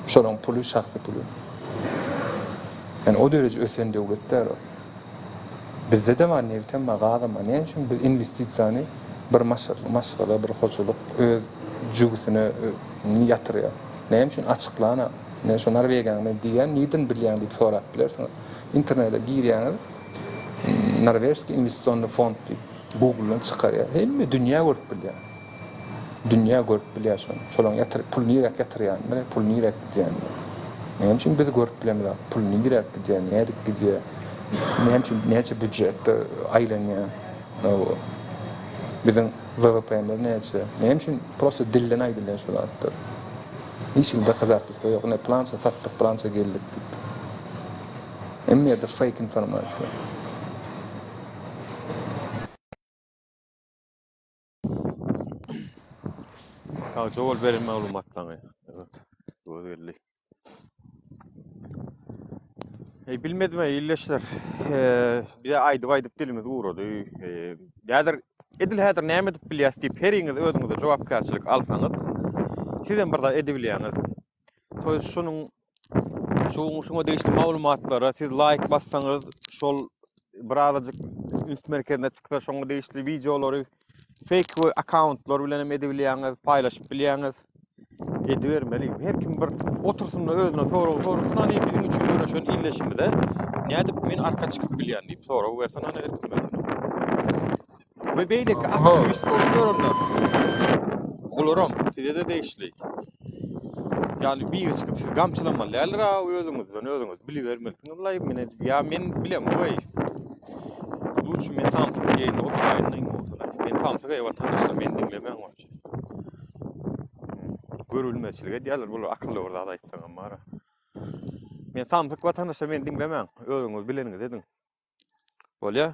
Şolaň puly şahsy puly. Ýagny o dereje ösen döwlet däl ol. Bizde-de bar nebtem bar, gazam bar. Näme üçin biz inwestisiýany bir maşgala, bir hojalyk öz jübüsine ýatyrýar? Näme üçin açyklana? Men şo Norwegiýanyň men diýýän, nirden bilýäň diýip sorap bilersiňiz. Internete girýäňiz, Norwežskiý inwestisionnyý fond diýip Google-dan çykarýar. Hemme dünýä görüp bilýär. Dünýä görüp bilýär şony. Şolaň ýatyr pul niräk ýatyrýanyny, pul niräk gidýänini. Näme üçin biz görüp bilemizok pul niräk gidýär, nädip gidýär, näme üçin näçe býujetde aýlanýar. Biziň WWP-miz näçe? Näme üçin prosta dilden aýdylýar şu zatlar? Hiç hili dokazatelstwo ýok. Ine plança satdyk, plança geldik diýip. Hemme ýerde fake informasiýa. Sagja bol beren maglumatlaňy. Evet. Göz geldi. Ey bilmedim ey illeşler. Ee, bize aýdyp aýdyp dilimiz gurady. Ee, häzir edil häzir näme edip bilýäs diýip heriňiz özüňize jogapkärçilik alsaňyz, sizem bir zat edibilýäňiz. To ýest şunuň şu şuňa degişli maglumatlara siz laýk bassaňyz, şol birazajyk üns merkezine çyksa şoňa degişli wideolary fake we akkauntlar bilen hem edebilýäňiz, paýlaşyp bilýäňiz. Edibermeli. Her kim bir otursyn-da özüne sorag sorasyn, hany biziň üçin göreşen ildeşimize nädip men arka çykyp bilýän diýip sorag bersin hany her kim özüne. We beýleki aktiwist bolup ýörenler. Olaram size-de degişli. Ýagny biri çykyp sizi gamçylamaly däldir a özüňizden özüňiz bilibermelisiňiz laý men ýa men bilemok-eý. Lutşy men samsyk diýeýin oturaýyn iň gowusy. Men samsyk eý watandaşlar meni diňlemäň wapşe. Görülmezçilik edýärler bular akylly bir zat aýtsaňam bara. Men samsyk watandaşlar meni diňlemäň. Özüňiz bileniňizi ediň. Bolýa.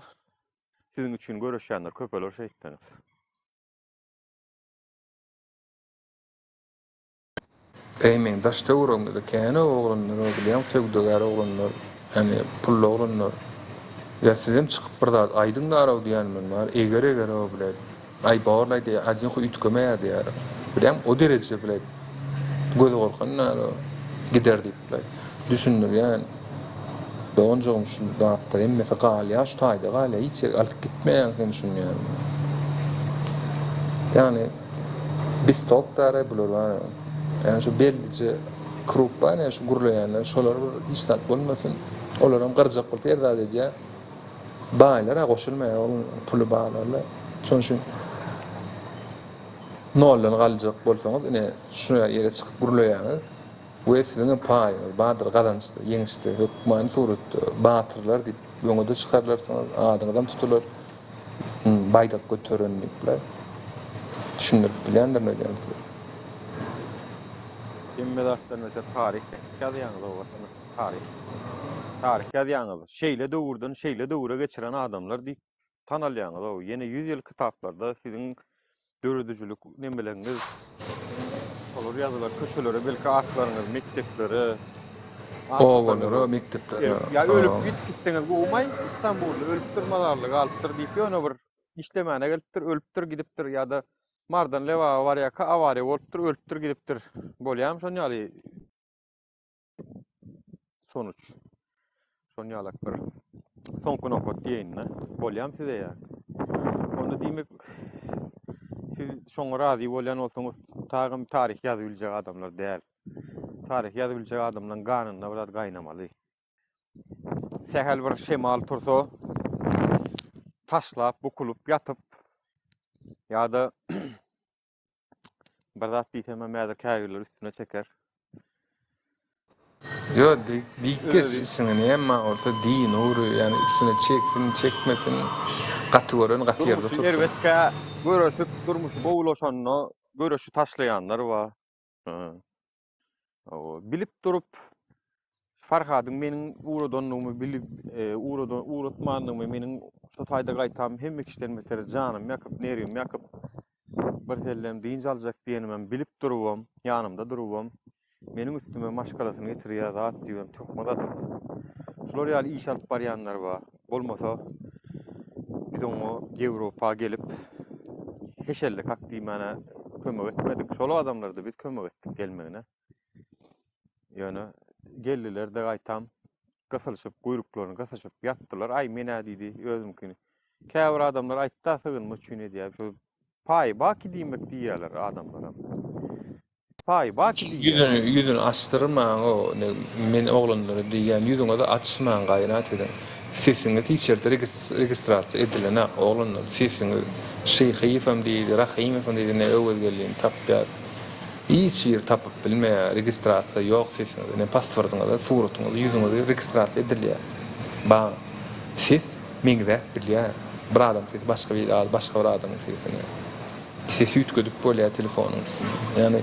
Siziň üçin göreşýänler köpeler şeýtseňiz. Eý meň daş töweregimde-de kän oglanlar bar bilýäň söwdagär oglanlar ýagny pully oglanlar ýa sizem çykyp bir zat aýdyň darow diýýän men bar eger eger ow bilet aý borlaý diýýär ajin huý üýtgemeýär diýýär bilýäň o dereje bilet gözi gorkan darow gider diýip bilet düşündirýän. Doganjygym şu zatlar hemmesi galýar şu taýda galýar hiç ýere alyp gitmeýäň sen şuny ýaly. Ýagny bistok dara bular bar. Ýagny şu bellije krug bar ýa şu gürleýänler şolar bir hiç zat bolmasyn. Olaram gyrjak bolup her zat edýär. Baýlar-a goşulmaýar ol puly barlarla. Şonuň üçin noldan galjak bolsaňyz ine şu ýere çykyp gürleýäňiz. We siziňem paýyňyz bardyr gazançda, ýeňişde, hökmany suratda batyrlar diýip öňe-de çykarylarsyňyz, adyňyzam tutular, baýdak göteren diýipler. Düşündirip bilýändirin öýdýän size. Hemme zatdan beter taryh ýazýaňyz owadan taryh. Taryh ýazýaňyz. Şeýle döwürden şeýle döwüre geçiren adamlar diýip tanalýaňyz-ow. Ýene ýüz ýyl kitaplarda siziň döredijilik nemeleriňiz şolar ýazylar, köçelere belki atlaryňyz, mekdeplere, Obalara, mekdeplere. Ýa ölüp git gitseňiz gowumaý, Istanbulda ölüpdir, mazarly galypdyr diýip ýöne bir işlemäne gelipdir, ölüpdir, gidipdir ýa-da Mardan Lebaba barýarka awariýa bolupdyr, ölüpdir, gidipdir. Bolýarmy şon ýaly? Sonuç. Şon ýalak bir soňky nokat diýeýin-de. Bolýamy size ýa? Onda diýmek siz şoňa razy bolýan bolsaňyz, tagym taryh ýazyp biljek adamlar däl. Taryh ýazyp biljek adamlaryň ganynda bir zat gaýnamaly. Sähel bir şemal tursa, taşlap, bukulyp, ýatyp ýa-da Bir zat diýsem hem häzir käbirleri üstüne çeker. Ýo diýip geç içiňe näme bar bolsa diý Nury ýani üstüne çeksin çekmesin gaty gören gaty ýerde Durmuşy otursyn. erbetkä göreşip durmuşy gowulaşanda göreşi taşlaýanlar bar. Bilip durup Farhadyň meniň ugradandygymy bilip, e, ugradan ugratmandygymy meniň şo taýda gaýtam hemme kişiden beter janym ýakyp, nerwim ýakyp bir sellem dynç aljak diýenimem bilip durubam, ýanymda durubam meniň üstüme maşgalasyny getirýär zat diýibem töhmet atyp şular ýaly iş alyp barýanlar bar. Bolmasa biz oňa Ýewropa gelip heşelle kak diýmäne kömek etmedik. Şol adamlarda biz kömek etdik gelmegine. Ýöne geldiler-de gaýtam gysylyşyp, guýruklaryny gysyşyp ýatdylar. Aý, men-ä diýdi, özümkini. Käbir adamlar aýtda sygynma üçin edýär. Şu paý baki diýmek diýýärler adamlaram. Paý baki diýýär. Ýüzüni ýüzüni açdyrmaň o ne men oglanlara diýýän ýüzüňizi açmaň gaýrat ediň. Sesiňiz hiç ýerde registrasiýa edilenak oglanlar sesiňiz Şyhyýewem diýdi Rahymowam diýdi ne Öwezgeldini tapýas. Hiç biri tapyp bilmeýär registrasiýa ýok sesiňizi ne pasportyňyzy suratyňyzy ýüzüňizi registrasiýa edilýär ba ses meňzäp bilýär bir adam sesi başga bir başga bir adamyň sesine sesi üýtgedip bolýar telefonyň üstünde ýagny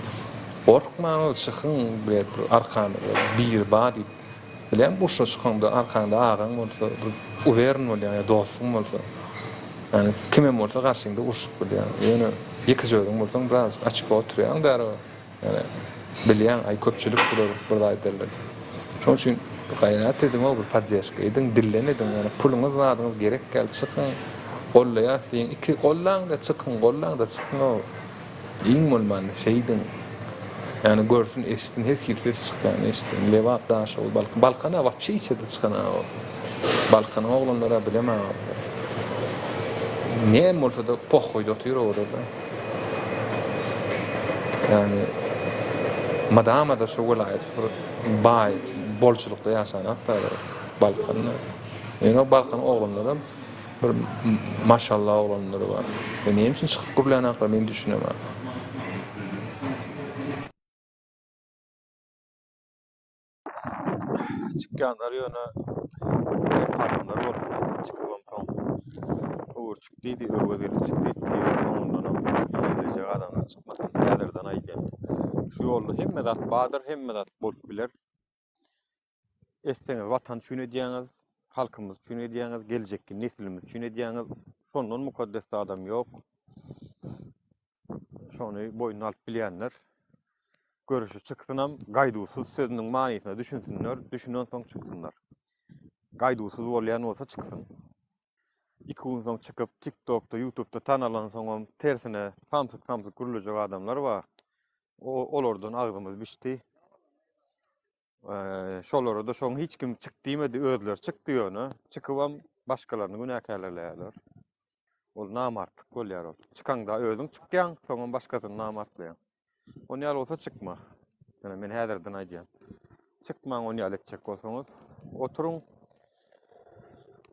gorkmaň çykyň bir arkamyzda biri ba diýip Bilýäňmi urşa çykaňda arkaňda agaň bolsa bir uwerin bolýaň ýa dostuň bolsa. Ýagny kimem bolsa garşyňda urşup bilýäň. Ýöne ýekeje özüň bolsaň birazajyk açyk oturýaň däri. Ýagny bilýäň aý köpçülik bular bir zat ederler diýip. Şonuň üçin bir gaýrat ediň-ow bir poddežka ediň dilden ediň ýagny puluňyz zadyňyz gerek däl çykyň gollaýas diýiň iki gollaňda çykyň gollaňda çykyň-ow. Iň bolmanda şeýdiň. Ýagny görsün eşitsin her hili ses çykýany eşitsin. Lebap Daşoguz Balkan. Balkana wapşe içerde çykan o. Balkanyň oglanlara bilemä. Näme bolsada pohoýda otyr olarda. Ýagny mydamada şu welaýat bir baý bolçulykda ýaşanak da Balkanda. Ýöne Balkanyň oglanlaram Bir maşallah oglanlary bar. E näme üçin çykyp gürlänaklar men düşünemok. Çykýanlar ýöne adamlar bolsun çykybam soň öwürçik diýdi öwez gelip çyk diýdi diýip soňundanam ýitiljek adamlar çykmasyn häzirden aýdýan. Şu ýolda hemme zat bardyr hemme zat bolup biler. Etseňiz Watan üçin edýäňiz, halkymyz üçin edýäňiz, geljekki neslimiz üçin edýäňiz. Şondan mukaddes zadam ýok. Şony boýnuna alyp bilýänler göreşe çyksynam, gaýduwsyz sözüniň manysyna düşünsinler, düşünensoň çyksynlar. Gaýduwsyz bolýan bolsa çyksyn. Iki gün soň çykyp TikTokda, YouTube'da tanalansoňam tersine samsyk-samsyk gürlejek adamlar bar. O olardan agzymyz bişdi. Şolara-da şoň hiç kim çyk diýmedi, özleri çykdy ýöne. Çykybam başgalaryny günäkärleýärler. Ol namartlyk bolýar ol. Çykaňda özüň çykýaň, soňam başgasyny namartlaýaň. On ýaly bolsa çykma. Ýöne men häzirden aýdýan. Çykmaň on ýaly etjek bolsaňyz. Oturyň.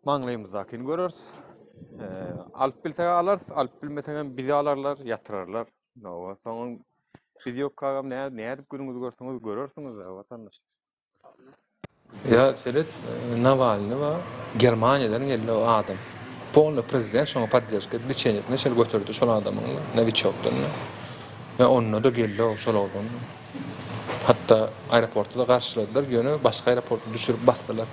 Maňlaýymyzdakyny göreris. Alyp bilsek alarys, alyp bilmesegem bizi alarlar, ýatyrarlar. Hawa, soňam biz ýokkagam nädip günüňizi görseňiz görersiňiz, watandaş. Ýa seret Nawalny bar Germaniýadan geldi o adam. Polny prezident şoňa podderşka edip liçeniýesine çenli göterdi şol adamyň nowiçokdan. Ýa onda-da geldi o şol oglan. Hatda aeroportda-da garşyladylar ýöne başga aeroportda düşürip basdylar.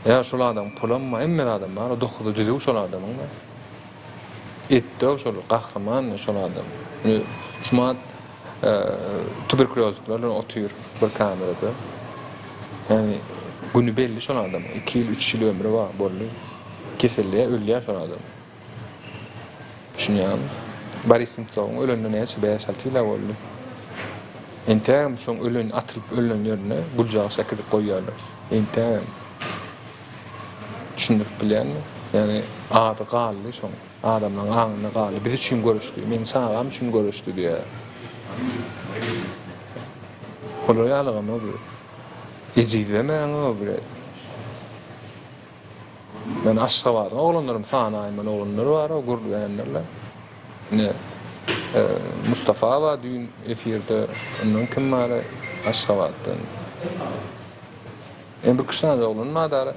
Ýa şol adamyň pulam bar hemme zadam bar o dokuzy düzüw şol adamyň. Etdi şol gahryman şol adam. Şumat Tuberkulýozlyklar bilen otyr bir kamerada. Ýagny güni belli şol adamyň. 2 ýyl, 3 ýyl ömri bar, boldy. Keselleýär, ölýär şol adam. Düşünýäňmi? Boris Nemtsowyň ölenine näçe, 5-6 ýyl-a boldy. Entägem şoň ölen, atylyp ölen ýerine güljagaş äkidip goýýarlar. Entägem. Düşündirip bilýänmi? Ýagny ady galdy şoň. Adamlaryň aňynda galdy. Biz üçin göreşdi. Meniň çagam üçin göreşdi diýýär. Olar ýalygam o bir. Ejizlemäň o bir. Men Aşgabadyň oglanlarym sanaýman oglanlar bar o gürleýänlerle. Ine e, Mustafa bar düýn efirde. Ondan kim bar Aşgabatdan? Ýene bir kişi oglan bar dara.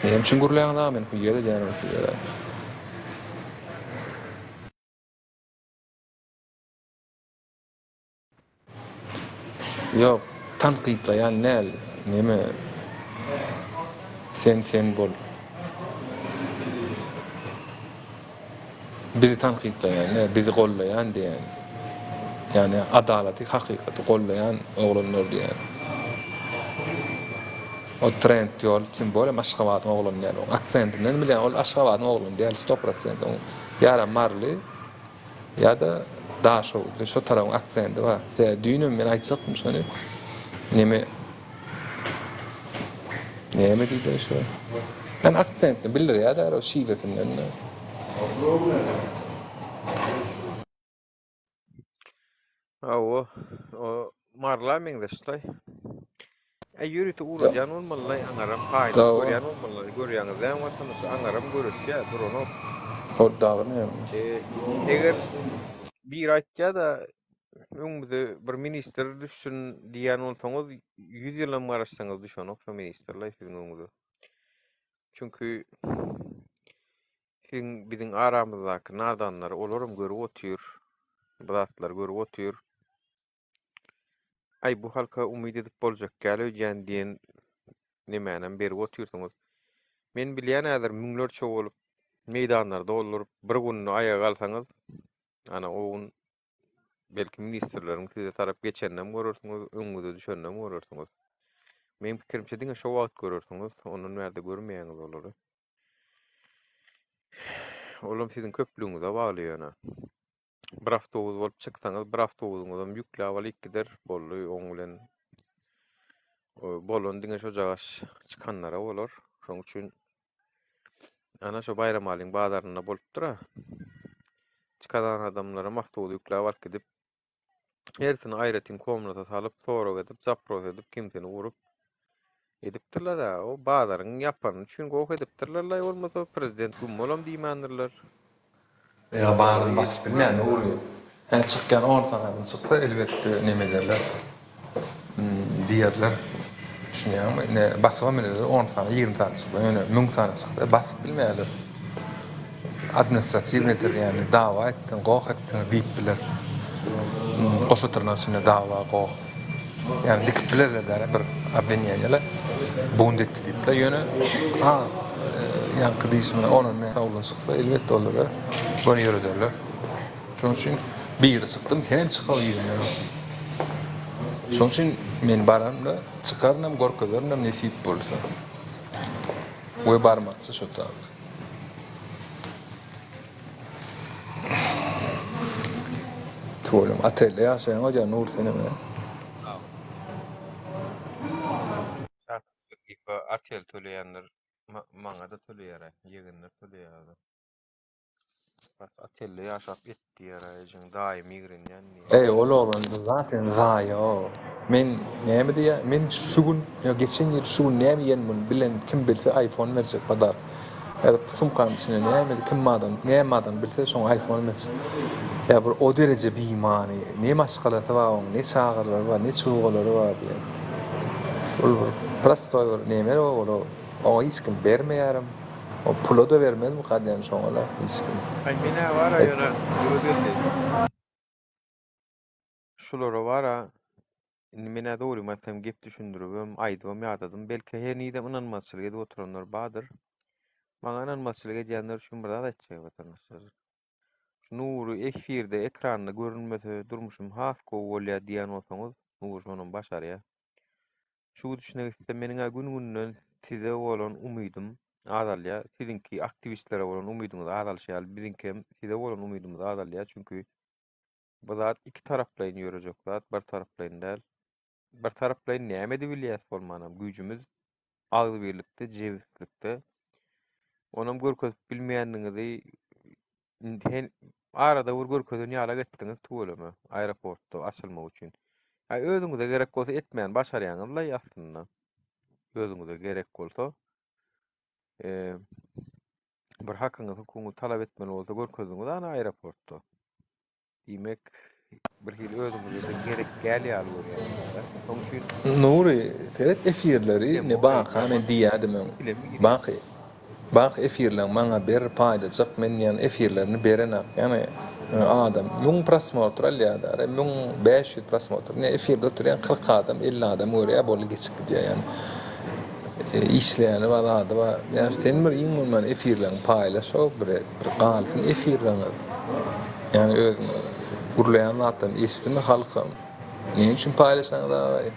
Näme üçin gürleýäňiz aga men hüýýer edýärin sizlere. Ýok, tankytlaýan däl, neme sen sen bol. Bizi tankytlaýan däl, bizi gollaýan diýýän. Ýagny adalaty, hakykaty gollaýan oglanlar diýýän. O trend ýol, tim bolem Aşgabadyň oglany däl. Oň aksentinden bilýän, ol Aşgabadyň oglany däl, sto prosent. Oň ýa-da maryly, ýa-da daşoguzly, şo tarabyň aksenti bar. Sebäbi düýnem men aýtjakdym şony. Neme Näme diýdi şu? Men aksentini bildirýär-dä o şiwesinden. Hawa, o Marla meňzeşlaý. Äý ýörite ugradýan bolmalylaý aňaram paýlap görýän bolmalylaý görýäňiz dämi watandaş aňaram göreşýär duranok. Ol dagy näme? Eger biri aýtýada öňümize bir ministr düşsün diýýän bolsaňyz 100 ýylam garaşsaňyz düşenok şo ministrlaý siziň öňüňize. Çünki siziň biziň aramyzdaky nadanlary olaram görüp otyr. Bu zatlary görüp otyr. Aý bu halka umyt edip boljak däl öýdýän diýen nemänem berip otyrsyňyz. Men bilýän häzir müňlerçe bolup meýdanlary dolduryp bir günde aýaga galsaňyz ana o gün belki ministrleriň size tarap geçeninem görersiňiz, öňüňize düşeninem görersiňiz. Meň pikirimçe diňe şo wagt görersiňiz, ondan bärde görmeýäňiz olary. Olam siziň köplügiňize bagly ýöne. Bir awtobus bolup çyksaňyz, bir awtobusyňyzam ýükläp alyp gider, boldy, oň bilen bolan diňe şojagaş çykanlara bolar. Şoň üçin ana şo Baýramalyň bazarynda bolupdyr-a. Çykadan adamlaram awtobus ýükläp alyp gidip, hersini aýratyn komnata salyp, sorag edip, zapros edip, kimsini urup edipdirler-ä. O bazaryň ýapany üçin goh edipdirler-laý bolmasa, prezident güm bolam diýmändirler. Ýa baryny basyp bilmeýän ugry. Hä çykýan on sany adam çyksa elbetde neme ederler. Diýerler. Düşünýäňmi? Ine basybam bilerler on sany, 20 sany çyksa, ýöne 1000 sany çyksa basyp bilmeýärler. Administratiwnydyr, ýagny dawa etdiň, goh etdiň diýip biler. Goşa dyrnak içinde dawa, goh. Ýagny dikip bilerler däl bir obwineniýeler. Bunt etdi diýipler. Ýöne ha ýaňky diýşim bilen ondan men oglan çyksa elbetde olara göni ýörederler. Şonuň üçin biri çykdym, senem çyk ol ýüzünden. Şonuň üçin men baramda çykarynam, görkezerinem nesip bolsa. We barmakçy şo taýda. Tüweleme otelde ýaşaýaň öýdýän Nury senem ä. Şatlyk otel töleýänler maňada töleýär ýegenler töleýär. Bas otelde ýaşap et diýýär ejeň daýym ýigrenýän diýýär. Eý ol oglan zaten zaýa men näme diýýä men şu gün ýa geçen ýyl şu gün näme iýen muny bilen kim bilse iPhone berjek podark ýa-da sumkanyň içinde näme kim adam näme adam bilse şoňa iPhone berjek ýa bir o dereje bimany ne maşgalasy bar oň ne çagalary bar ne çugalary bar diýen ol bir prostoý bir neme ol oňa hiç kim bermeýärem. O pula-da bermezmika diýen şoňa-la hiç kim. Aý menä bara ýöne Nurgeldi. Şulara bara indi menä dogrymy aýtsam gep düşündiribem aýdybam ýadadym belki henizem ynanmazçylyk edip oturanlar bardyr. Maňa ynanmazçylyk edýänler üçin bir zat aýtjak watandaşlar. Şu Nury efirde ekranda görünmese durmuşym has gowy bolýar diýýän bolsaňyz Nury şonam başarýar. Şu gidişine gitse meniň-ä gün-günden size bolan umydym azalýar. Siziňki aktiwistlere bolan umydyňyz azalyşy ýaly biziňkem size bolan umydymyz azalýar. Çünki bu zat ikitaraplaýyn ýörejek zat, bir taraplaýyn däl. Bir taraplaýyn näme edibilýäs bolmanam güýjümiz agzybirlikde, jebislikde. Onam görkezip bilmeýändigiňizi Indi arada bir görkezen ýalak etdiňiz tüweleme aeroportda açylmak üçin. Aý özüňize gerek bolsa etmän başarýaňyzlaý aslynda. Özüňize gerek bolsa e, bir hakyňyzy hukugyňyzy talap etmeli bolsa görkezdiňiz ana aeroportda. Diýmek bir hili özüňize-de gerek däl ýaly görýäňiz-dä. Şoň üçin Nury, seret efirleri indi Baka men diýýädim öň. Baky, Baky efirleň maňa ber paýlajak men diýen efirlerini berenak. Ýagny adam 1000 prosmotr alýar-da, 1500 prosmotr. Ine efirde oturýan 40 adam, 50 adam görýär, boldy geçip gidýär ýagny. Işleýäni bar, zady bar. Ýagny sen bir iň bolman efirleňi paýlaş-ow bir bir galsyn efirleňiz. Ýagny özüň gürleýän zatlaryny eşitdimi halkam. Näme üçin paýlaşaňyz agaý?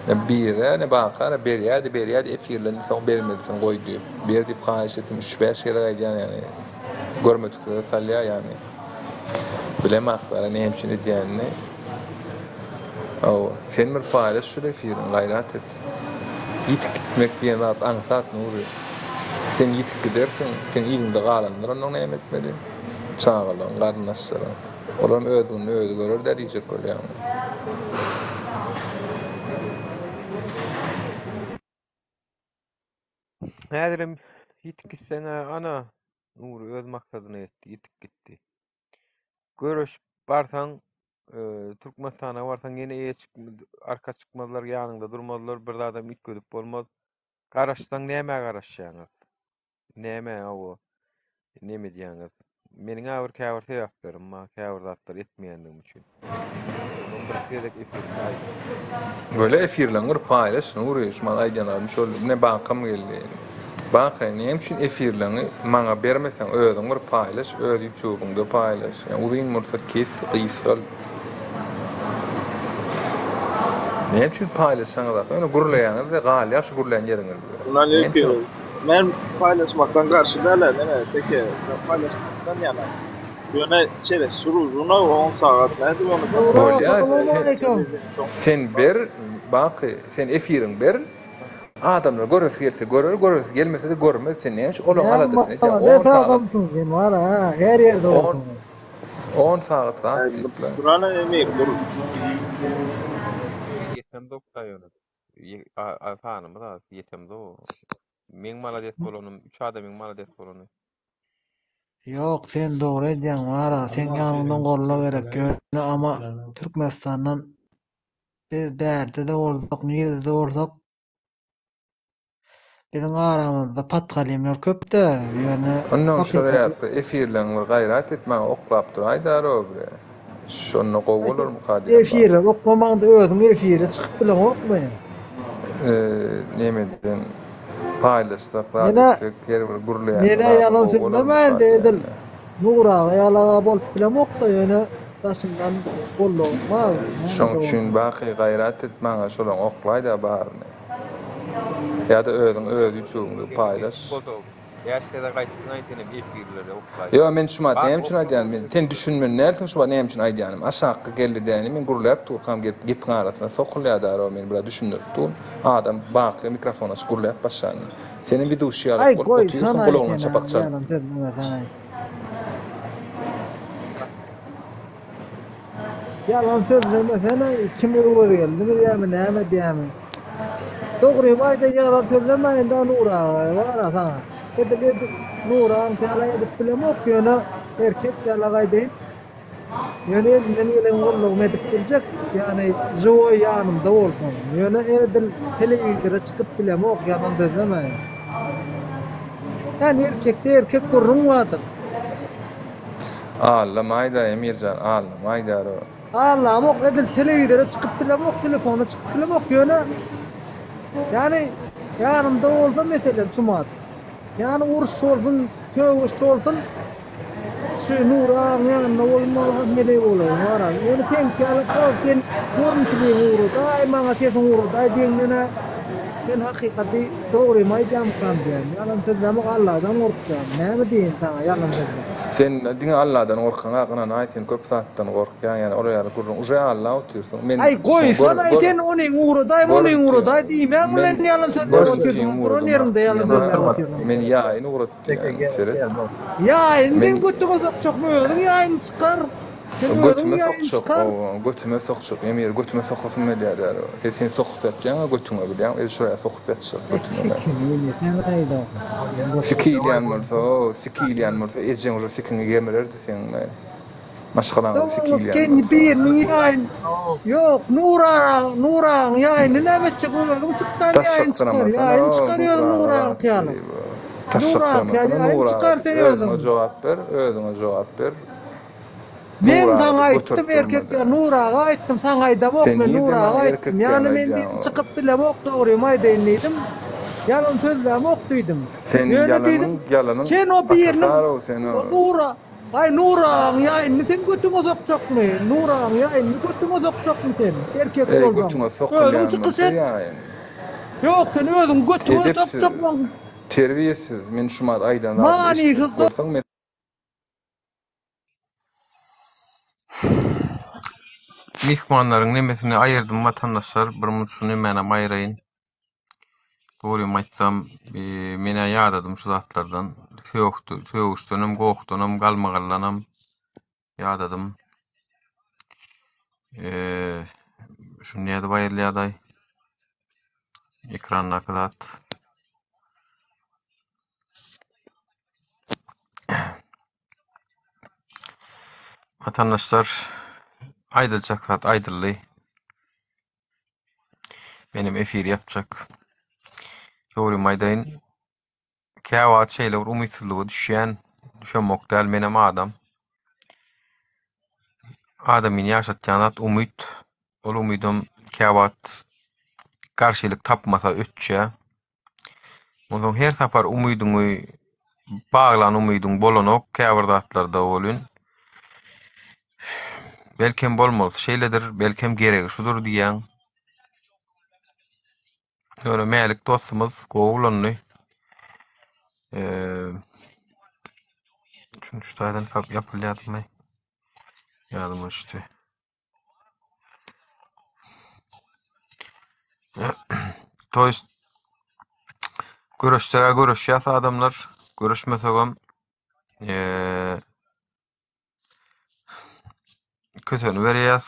Ýa birä ne bakara berýärdi berýärdi efirlerini soň bermedisin goýdy. Ber diýip haýyş etdim üç-bäş gezek aýdýan ýagny görmediklere salýar ýagny. Bilemaklara näme üçin edýänini. Hawa sen bir paýlaş şul efiriňi gaýrat et. Ýitip gitmek diýen zat aňsat Nury. Sen ýitip gidersiň, seň yzyňda galanlar onnoň näme etmeli? Çagalaryň, garyndaşlaryň. Olaram öz gününi özi görer-dä diýjek bolýaňmy? Häzirem ýitip gitseň-ä ana, Nury öz maksadyna ýetdi, ýitip gitdi. Göreşip barsaň, Türkmenistana barsaň ýene eýe arka çykmazlar, ýanyňda durmazlar, bir zadam üýtgedip bolmaz. Garaşsaň nämä garaşýaňyz? Nämä o neme edýäňiz? Meniň-ä bir käbir sebäplerim bar, käbir zatlary etmeýändigim üçin. Onam bir gezek efirimde aýtdym. Böyle efirleň bir paýlaş Nury şu maňa aýdýan zadym şol ine bankam geldi. Banka näme üçin efirleňi maňa bermeseň özüň bir paýlaş öz ýutubyňda paýlaş. Ýa uzyn bolsa kes gysgalt. Näme üçin paýlaşsaňyz ýöne gürleýäňiz we galýar şu gürlän ýeriňizde. Näme üçin? Men paýlaşmakdan garşy däl neme teke paýlaşmakdan ýana. Ýöne çeres sur uzun-a on sagat nädip ony Bolýa sen ber Baky sen efiriň ber adamlar göresi gelse görer göresi gelmesede görmez sen näme üçin olaň aladasyny edýäň on sagat adamsyň sen bar a her ýerde bolsaň on sagat zat diýip Durana emir dur. Ýetemzok da ýöne. Sanymyz az ýetemzok. Meň malades bolanym üç adamyň malades bolany. Ýok sen dogry edýäň wara seň ýanyňdan golla gerek ýöne ama Türkmenistandan biz bärde-de bolsak nirede-de bolsak biziň aramyzda patgalymlar köpdä ýöne Onnoň şo sebäpli efirleň bir gaýrat et maňa oklap duraýda robre şonda gowy bolarmyka diýen bar. Efirleri oklamaňda özüň efire çykyp bileňokmy? Nemeden Paýlaşsak zat Menä etsek her bir gürleýän menä zadyň ýalan gowy bolarmyka sözlemäýin-de edil diýýän-dä. Nury aga ýalaga bolup bilemok-da ýöne daşyndan gollagym bar Şoň näme-de üçin bolsa. Baky gaýrat et maňa şolaň oklaýda baryny. Ýa-da özüň öz ýutubyňda paýlaş. Bäş gezek aýtdyňaý senem efirlerde oklaý. Ýo men şumat näme üçin aýdýan men sen düşünmeli dälsiň şumat näme üçin aýdýanym aşakky geldi däni men gürläp durkam gelip gepiň arasyna sokulýa daro men biraz düşündirip dur adam baky mikrofon açyp gürläp başlanda senem widuşi ýaly Aý bolup otyrsyň goýsanaý gulagyňa sen çapak çalyp. ýalan sözlemeseňaý. Ýalan sözlemesene kim Öwezgeldimi diýämi näme diýämi. Dogrymy aýdaýyn ýalan sözlemäýin da Nury aga bara saňa. Edil edip Nury agaň ýaly edip bilemok ýöne erkek ýalak aýdaýyn. Ýöne elimden gelen gullugymy edip biljek ýagny žiwoý ýanymda bolsaň. Ýöne edil telewizora çykyp bilemok ýalan sözlemäýin. Ýani erkekde erkek gürrüň bardyr. Allamaýda Emirjan allamaýdar o. Allamok edil telewizora çykyp bilemok telefona çykyp bilemok ýöne ýani ýanymda bolsa meselem şumat ýani uruş bolsun sögüş bolsun şu Nury agaň ýanynda bolmalysam heleý bolaryn wara ýöne seňki ýaly sen görüntüliňi ugradaý maňa sesiňi ugradaý diýeňden-ä men hakykaty dogrymy aýdýamykam diýýän ýalan sözlämok Alladan gorkýan näme diýeýin saňa ýalan sözläp. Sen diňe Alladan gorkaňa ynanaý sen köp zatdan gorkýaň ýani olar ýaly gürrüň uje Alla otyrsyň men Aý goýsanaý sen ony ugradaý muny ugradaý diýmäň bilen ýalan sözläp otyrsyň duran ýeriňde ýalan sözläp otyrsyň. Men ýaýyn ugrat diýýän seret. Ýaýyny sen götüňe sokjakmy özüň ýaýyny çykar. Sen özüň Götüme ýaýyny sokjak çykar. owa götüme sokjak emir götüme sokasym gelýär däl e sen sokup ýatýaňa götüňe bilýäň el şuraya sokup ýatjak E götüme däl. sikini sen aýda. Siki ilýän bolsa siki ilýän bolsa ejeň uje sikiňi gemirerdi seň maşgalaňyzy siki Doganlyk ilýän sen bolsa. biriniň ýaýyn Ýok Nur aga Nur agaň ýaýyny näme etjek özüň çykdan ýaýyn çykar ýaýyn çykar özüň Nur agaňky ýaly. Nur agaňky ýaly ýaýyn çykar sen özüň. Özüňe jogap ber özüňe jogap ber. Men Nur saňa aga aýtdym göterip erkek durmady. Nur aga aýtdym saňa aýdamok Sen men nirden Nur maňa aga aýtdym erkek ýany diýen men aýdýaň diýdim çykyp bilemok dogrymy aýdaýyn diýdim ýalan sözlämok diýdim Sen ýöne ýalanyň diýdim ýalanyň sen o biriniň atasarow sen o. o Nura aý Nur agaň ýaýynyny sen götüňe sokjakmy Nur agaň ýaýynyny götüňe sokjakmy sen erkek Eý bolsaň götüňe özüň sokulýan çykyş bolsa et ýaýyn. ýok sen özüň götüňe Edepsiz sokjakmyň terbiýesiz men şumat aýdan zadymy eşitmedik manysyz bolsaň men Myhmanlaryň nemesini aýyrdym watandaşlar, bir munt şu nemänem aýyraýyn. Dogrymy aýtsam, men-ä ýadadym şu zatlardan. Sögüşdenem, gohdanam, galmagaldanam ýadadym. Şu nädip aýrylýardaý? Ekrandaky zat. Watandaşlar, aýdyljak zat aýdyldy. Menem efir ýapjak. Dogrymy aýdaýyn, käwagt şeýle bir umytsyzlyga düşýän, düşemok däl, menem adam. Adamyny ýaşatýan zat umyt. Ol umydam käwagt garşylyk tapmasa öçýär. Onsoň her sapar umydyňy baglan umydyň bolanok käbir zatlarda welin. Belkem bolmalysy şeýledir, belkem geregi şudur diýýäň. Ýöne Mälik dostumyz gowy ulandy. Eee Şuny şu taýdan ýapylýardymy? Ýadyma düşdi. To ýest göreşseg-ä göreşýäs adamlar, göreşmesegem eee köseniberýäs.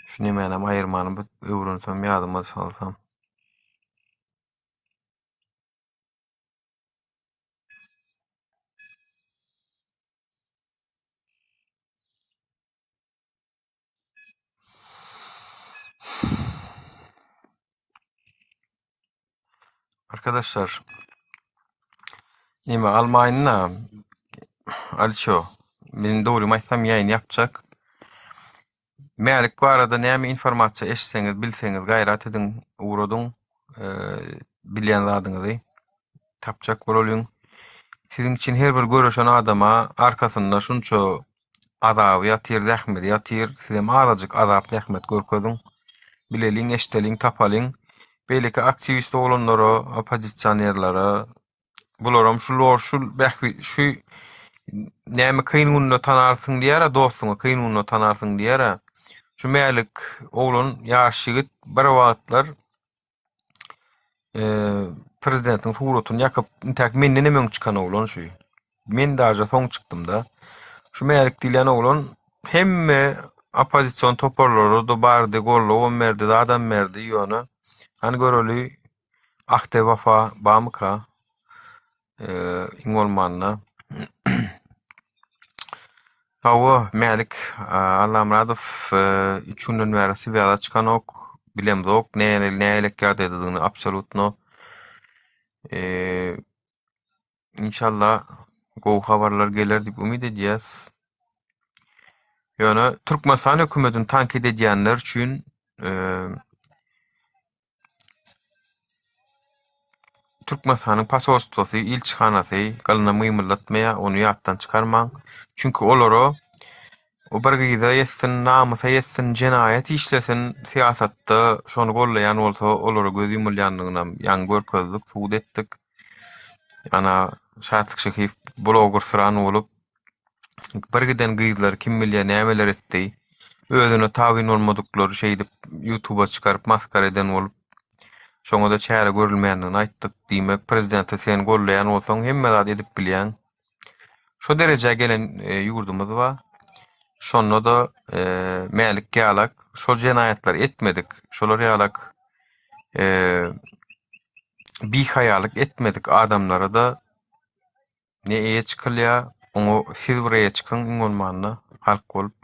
Şu nemänem aýyrmany bir öwrensem, ýadyma salsam. Arkadaşlar neme almaýyn-da Alço men dogrymy aýtsam ýaýyn ýapjak. Mälik barada näme informasiýa eşitseňiz, bilseňiz gaýrat ediň, ugradyň bilýän zadyňyzy. Tapjak bolalyň. Siziň üçin her bir göreşen adama arkasynda şunça azaby ýatyr, zähmeti ýatyr. Sizem azajyk azap, zähmet görkeziň. Bileliň, eşideliň, tapalyň. Beýleki aktiwist oglanlara, oppozisionerlere. Bularam şu lor şu bähbit şu näme kyn günde tanarsyň diýýär-ä dostuňy kyn günde tanarsyň diýýär-ä. Şu Mälik oglan ýaş ýigit bir wagtlar prezidentiň suratyny ýakyp intäk mendenem öň çykan oglan şu. Men daže soň çykdym-da. Şu Mälik diýlen oglan hemme oppozision toparlara-da bardy, gollawam berdi, zadam berdi, ýöne hany göreli Ahde wefa bamyka? Iň bolmanda. Hawa, Mälik Allamyradow üç günden bäri swýaza çykanok. Bilemzok, nähili ýagdaýdadygyny absolýutno. Inşallah gowy habarlar geler diýip umyt edýäs. Ýöne Türkmenistan hökümetini tankyt edýänler üçin Türkmenistanyň posolstwosy, ilçihanasy gylyna mymyldatmaýar, ony ýatdan çykarmaň. Çünki olara o bir gyza ýetsin, namysa ýetsin, jenaýat işlesin, syýasatda şony gollaýan bolsa, olara göz ýumulýandygynam ýaňy görkezdik, subut etdik. Ana, Şatlyk Şyhyýew bloggersyran bolup, Bir giden gyzlar kim bilýär nämeler etdi. Özüne tabyn bolmadyklary şeýdip ýutuba çykaryp maskara eden bolup şoňada çäre görülmändigini aýtdyk. Diýmek prezidenti sen gollaýan bolsaň hemme zat edip bilýäň. Şo derejä gelen ýurdumyz bar. Şonda-da Mälik ýalak şol jenaýatlary etmedik. Şolar ýalak bihaýalyk etmedik adamlara-da Ne eýe çykylýar, oňa siz bir eýe çykyň iň bolmanda halk bolup.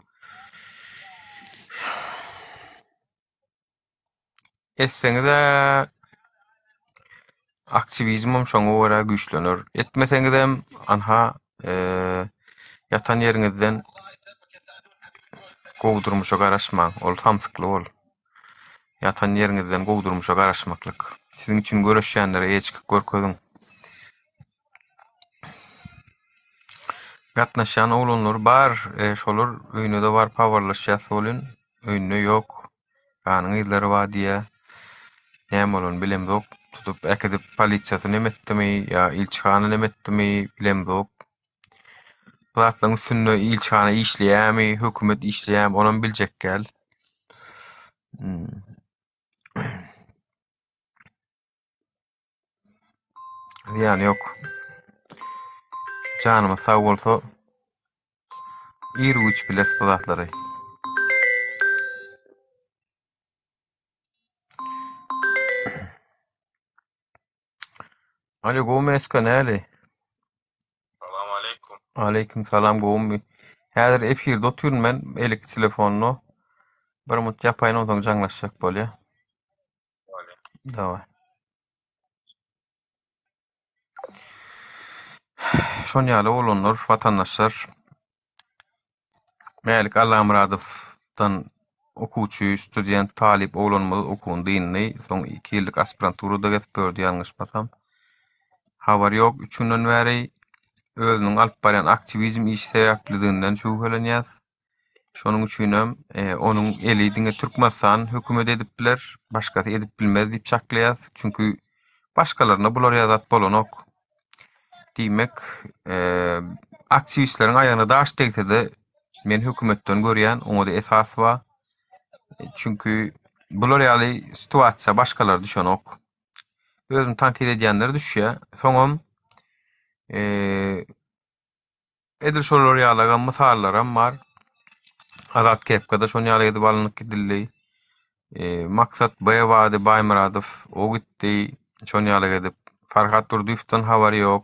Etseňiz-ä aktiwizmem şoňa görä güýçlener. Etmeseňizem anha ýatan ýeriňizden gowy durmuşa garaşmaň. Ol samsykly bol. Ýatan ýeriňizden gowy durmuşa garaşmaklyk. Siziň üçin göreşýänlere eýe çykyp görkeziň. Gatnaşýan oglanlar bar, şolar öýüne-de baryp habarlaşýas welin, öýünde ýok. Ganyň yzlary bar diýýär. Näme bolanyny bilemzok. Tutup äkidip polisiýasy neme etdimi ýa ilçihana neme etdimi bilemzok. Bu zatlaryň üstünde ilçihana işleýärmi, hökümet işleýärmi onam biljek däl. Zyýany ýok. Janymyz sag bolsa ir-güýç bileris bu zatlary. Alo gowmy Eska näli? Salam aleýkum. Aleýkum salam gowmy? Häzir efirde otyryn men elek telefonda. Bir mut ýapaýyn onsoň jaňlaşjak bolýa. Daway. Şon ýaly oglanlar, watandaşlar. Mälik Allamyradowdan okuwçy, student, talyp oglanymyz okuwyny dyndy. Soň 2 ýyllyk aspiranturada gezip ýördi ýalňyşmasam. Habar ýok, üç günden bäri özüniň alyp barýan aktiwizm işi sebäplidiginden şübhelenýäs. Şonuň üçinem onuň eli diňe Türkmenistan hökümeti edip biler, başgasy edip bilmez diýip çaklaýas. Çünki başgalaryna bular ýaly zat bolanok. Diýmek, aktiwistleriň aýagyna daş degse-de, men hökümetden görýän, oňa-da esas bar. Çünki bular ýaly situasiýa başgalar düşenok. Özüni tankyt edýänler düşýär. Soňam Edil şolar ýalagam mysallaram bar. Azat Kepkada şon ýaly edip alnyp gidildi. Maksat B bardy Baýmyradow, o gitdi. Şon ýaly edip. Farhat Durdyýewden habar ýok.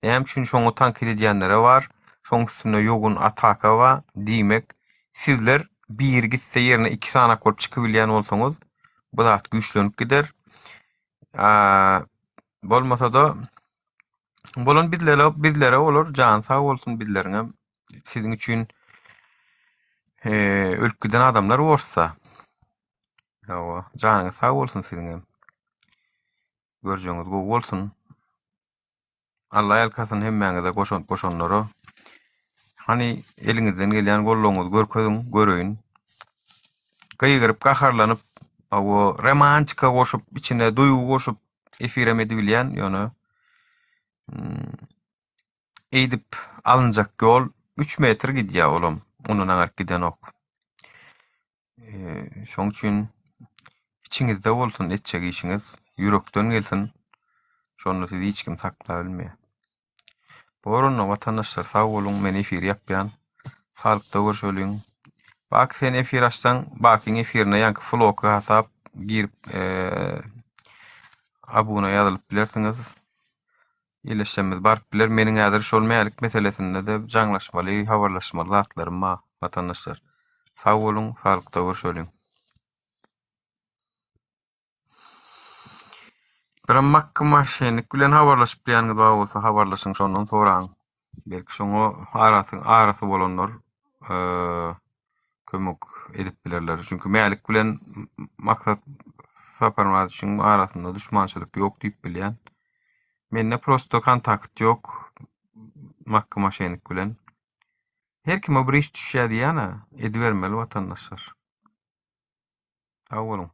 Näme üçin şoňa tankyt edýänlere bar, şoň üstünde ýogyn ataka bar. Diýmek, sizler biri gitse ýerine iki sanak bolup çykybilýän bolsaňyz, bu zat güýçlenip gider. Bolmasa-da Bolan bizlere bizlere bolar jany sag bolsun bizleriňem siziň üçin ölüp giden adamlar bolsa hawa janyňyz sag bolsun siziňem görjegiňiz gowy bolsun Alla ýalkasyn hemmäňize goşant goşanlara hany eliňizden gelýän goldawyňyzy görkeziň göreýin gygyryp gaharlanyp hawa romantika goşup içine duýgy goşup efirem edibilýän ýöne. Eýdip alynjak ýol üç metr gidýär olam. Ondan aňryk gidenok. Şoň üçin içiňizde bolsun etjek işiňiz, ýürekden gelsin. Şonda sizi hiç kim saklabilmeýär. Bor onda watandaşlar sag boluň men efiri ýapýan. Saglykda görşeliň. Baky sen efir açsaň Bakyň efirine ýaňky floky hasap girip abuna ýazylyp bilersiňiz. Ýeleşjemiz baryp biler. Meniň häzir şol mälik meselesinde-de jaňlaşmaly, habarlaşmaly zatlarym bar watandaşlar. Sag boluň, saglykda görşeliň. Birem Makky maşennik bilen habarlaşyp bilýäniňiz bar bolsa habarlaşyň şondan soraň. Belki şoňa arasy arasy bolanlar kömek edip bilerler. Çünki Mälik bilen Maksat Saparmyradowiçiň arasynda duşmançylyk ýok diýip bilýän. Mende prosto kontakt ýok Makky maşennik bilen. Her kime bir iş düşýär diýýän-ä, edibermeli watandaşlar. Sag boluň.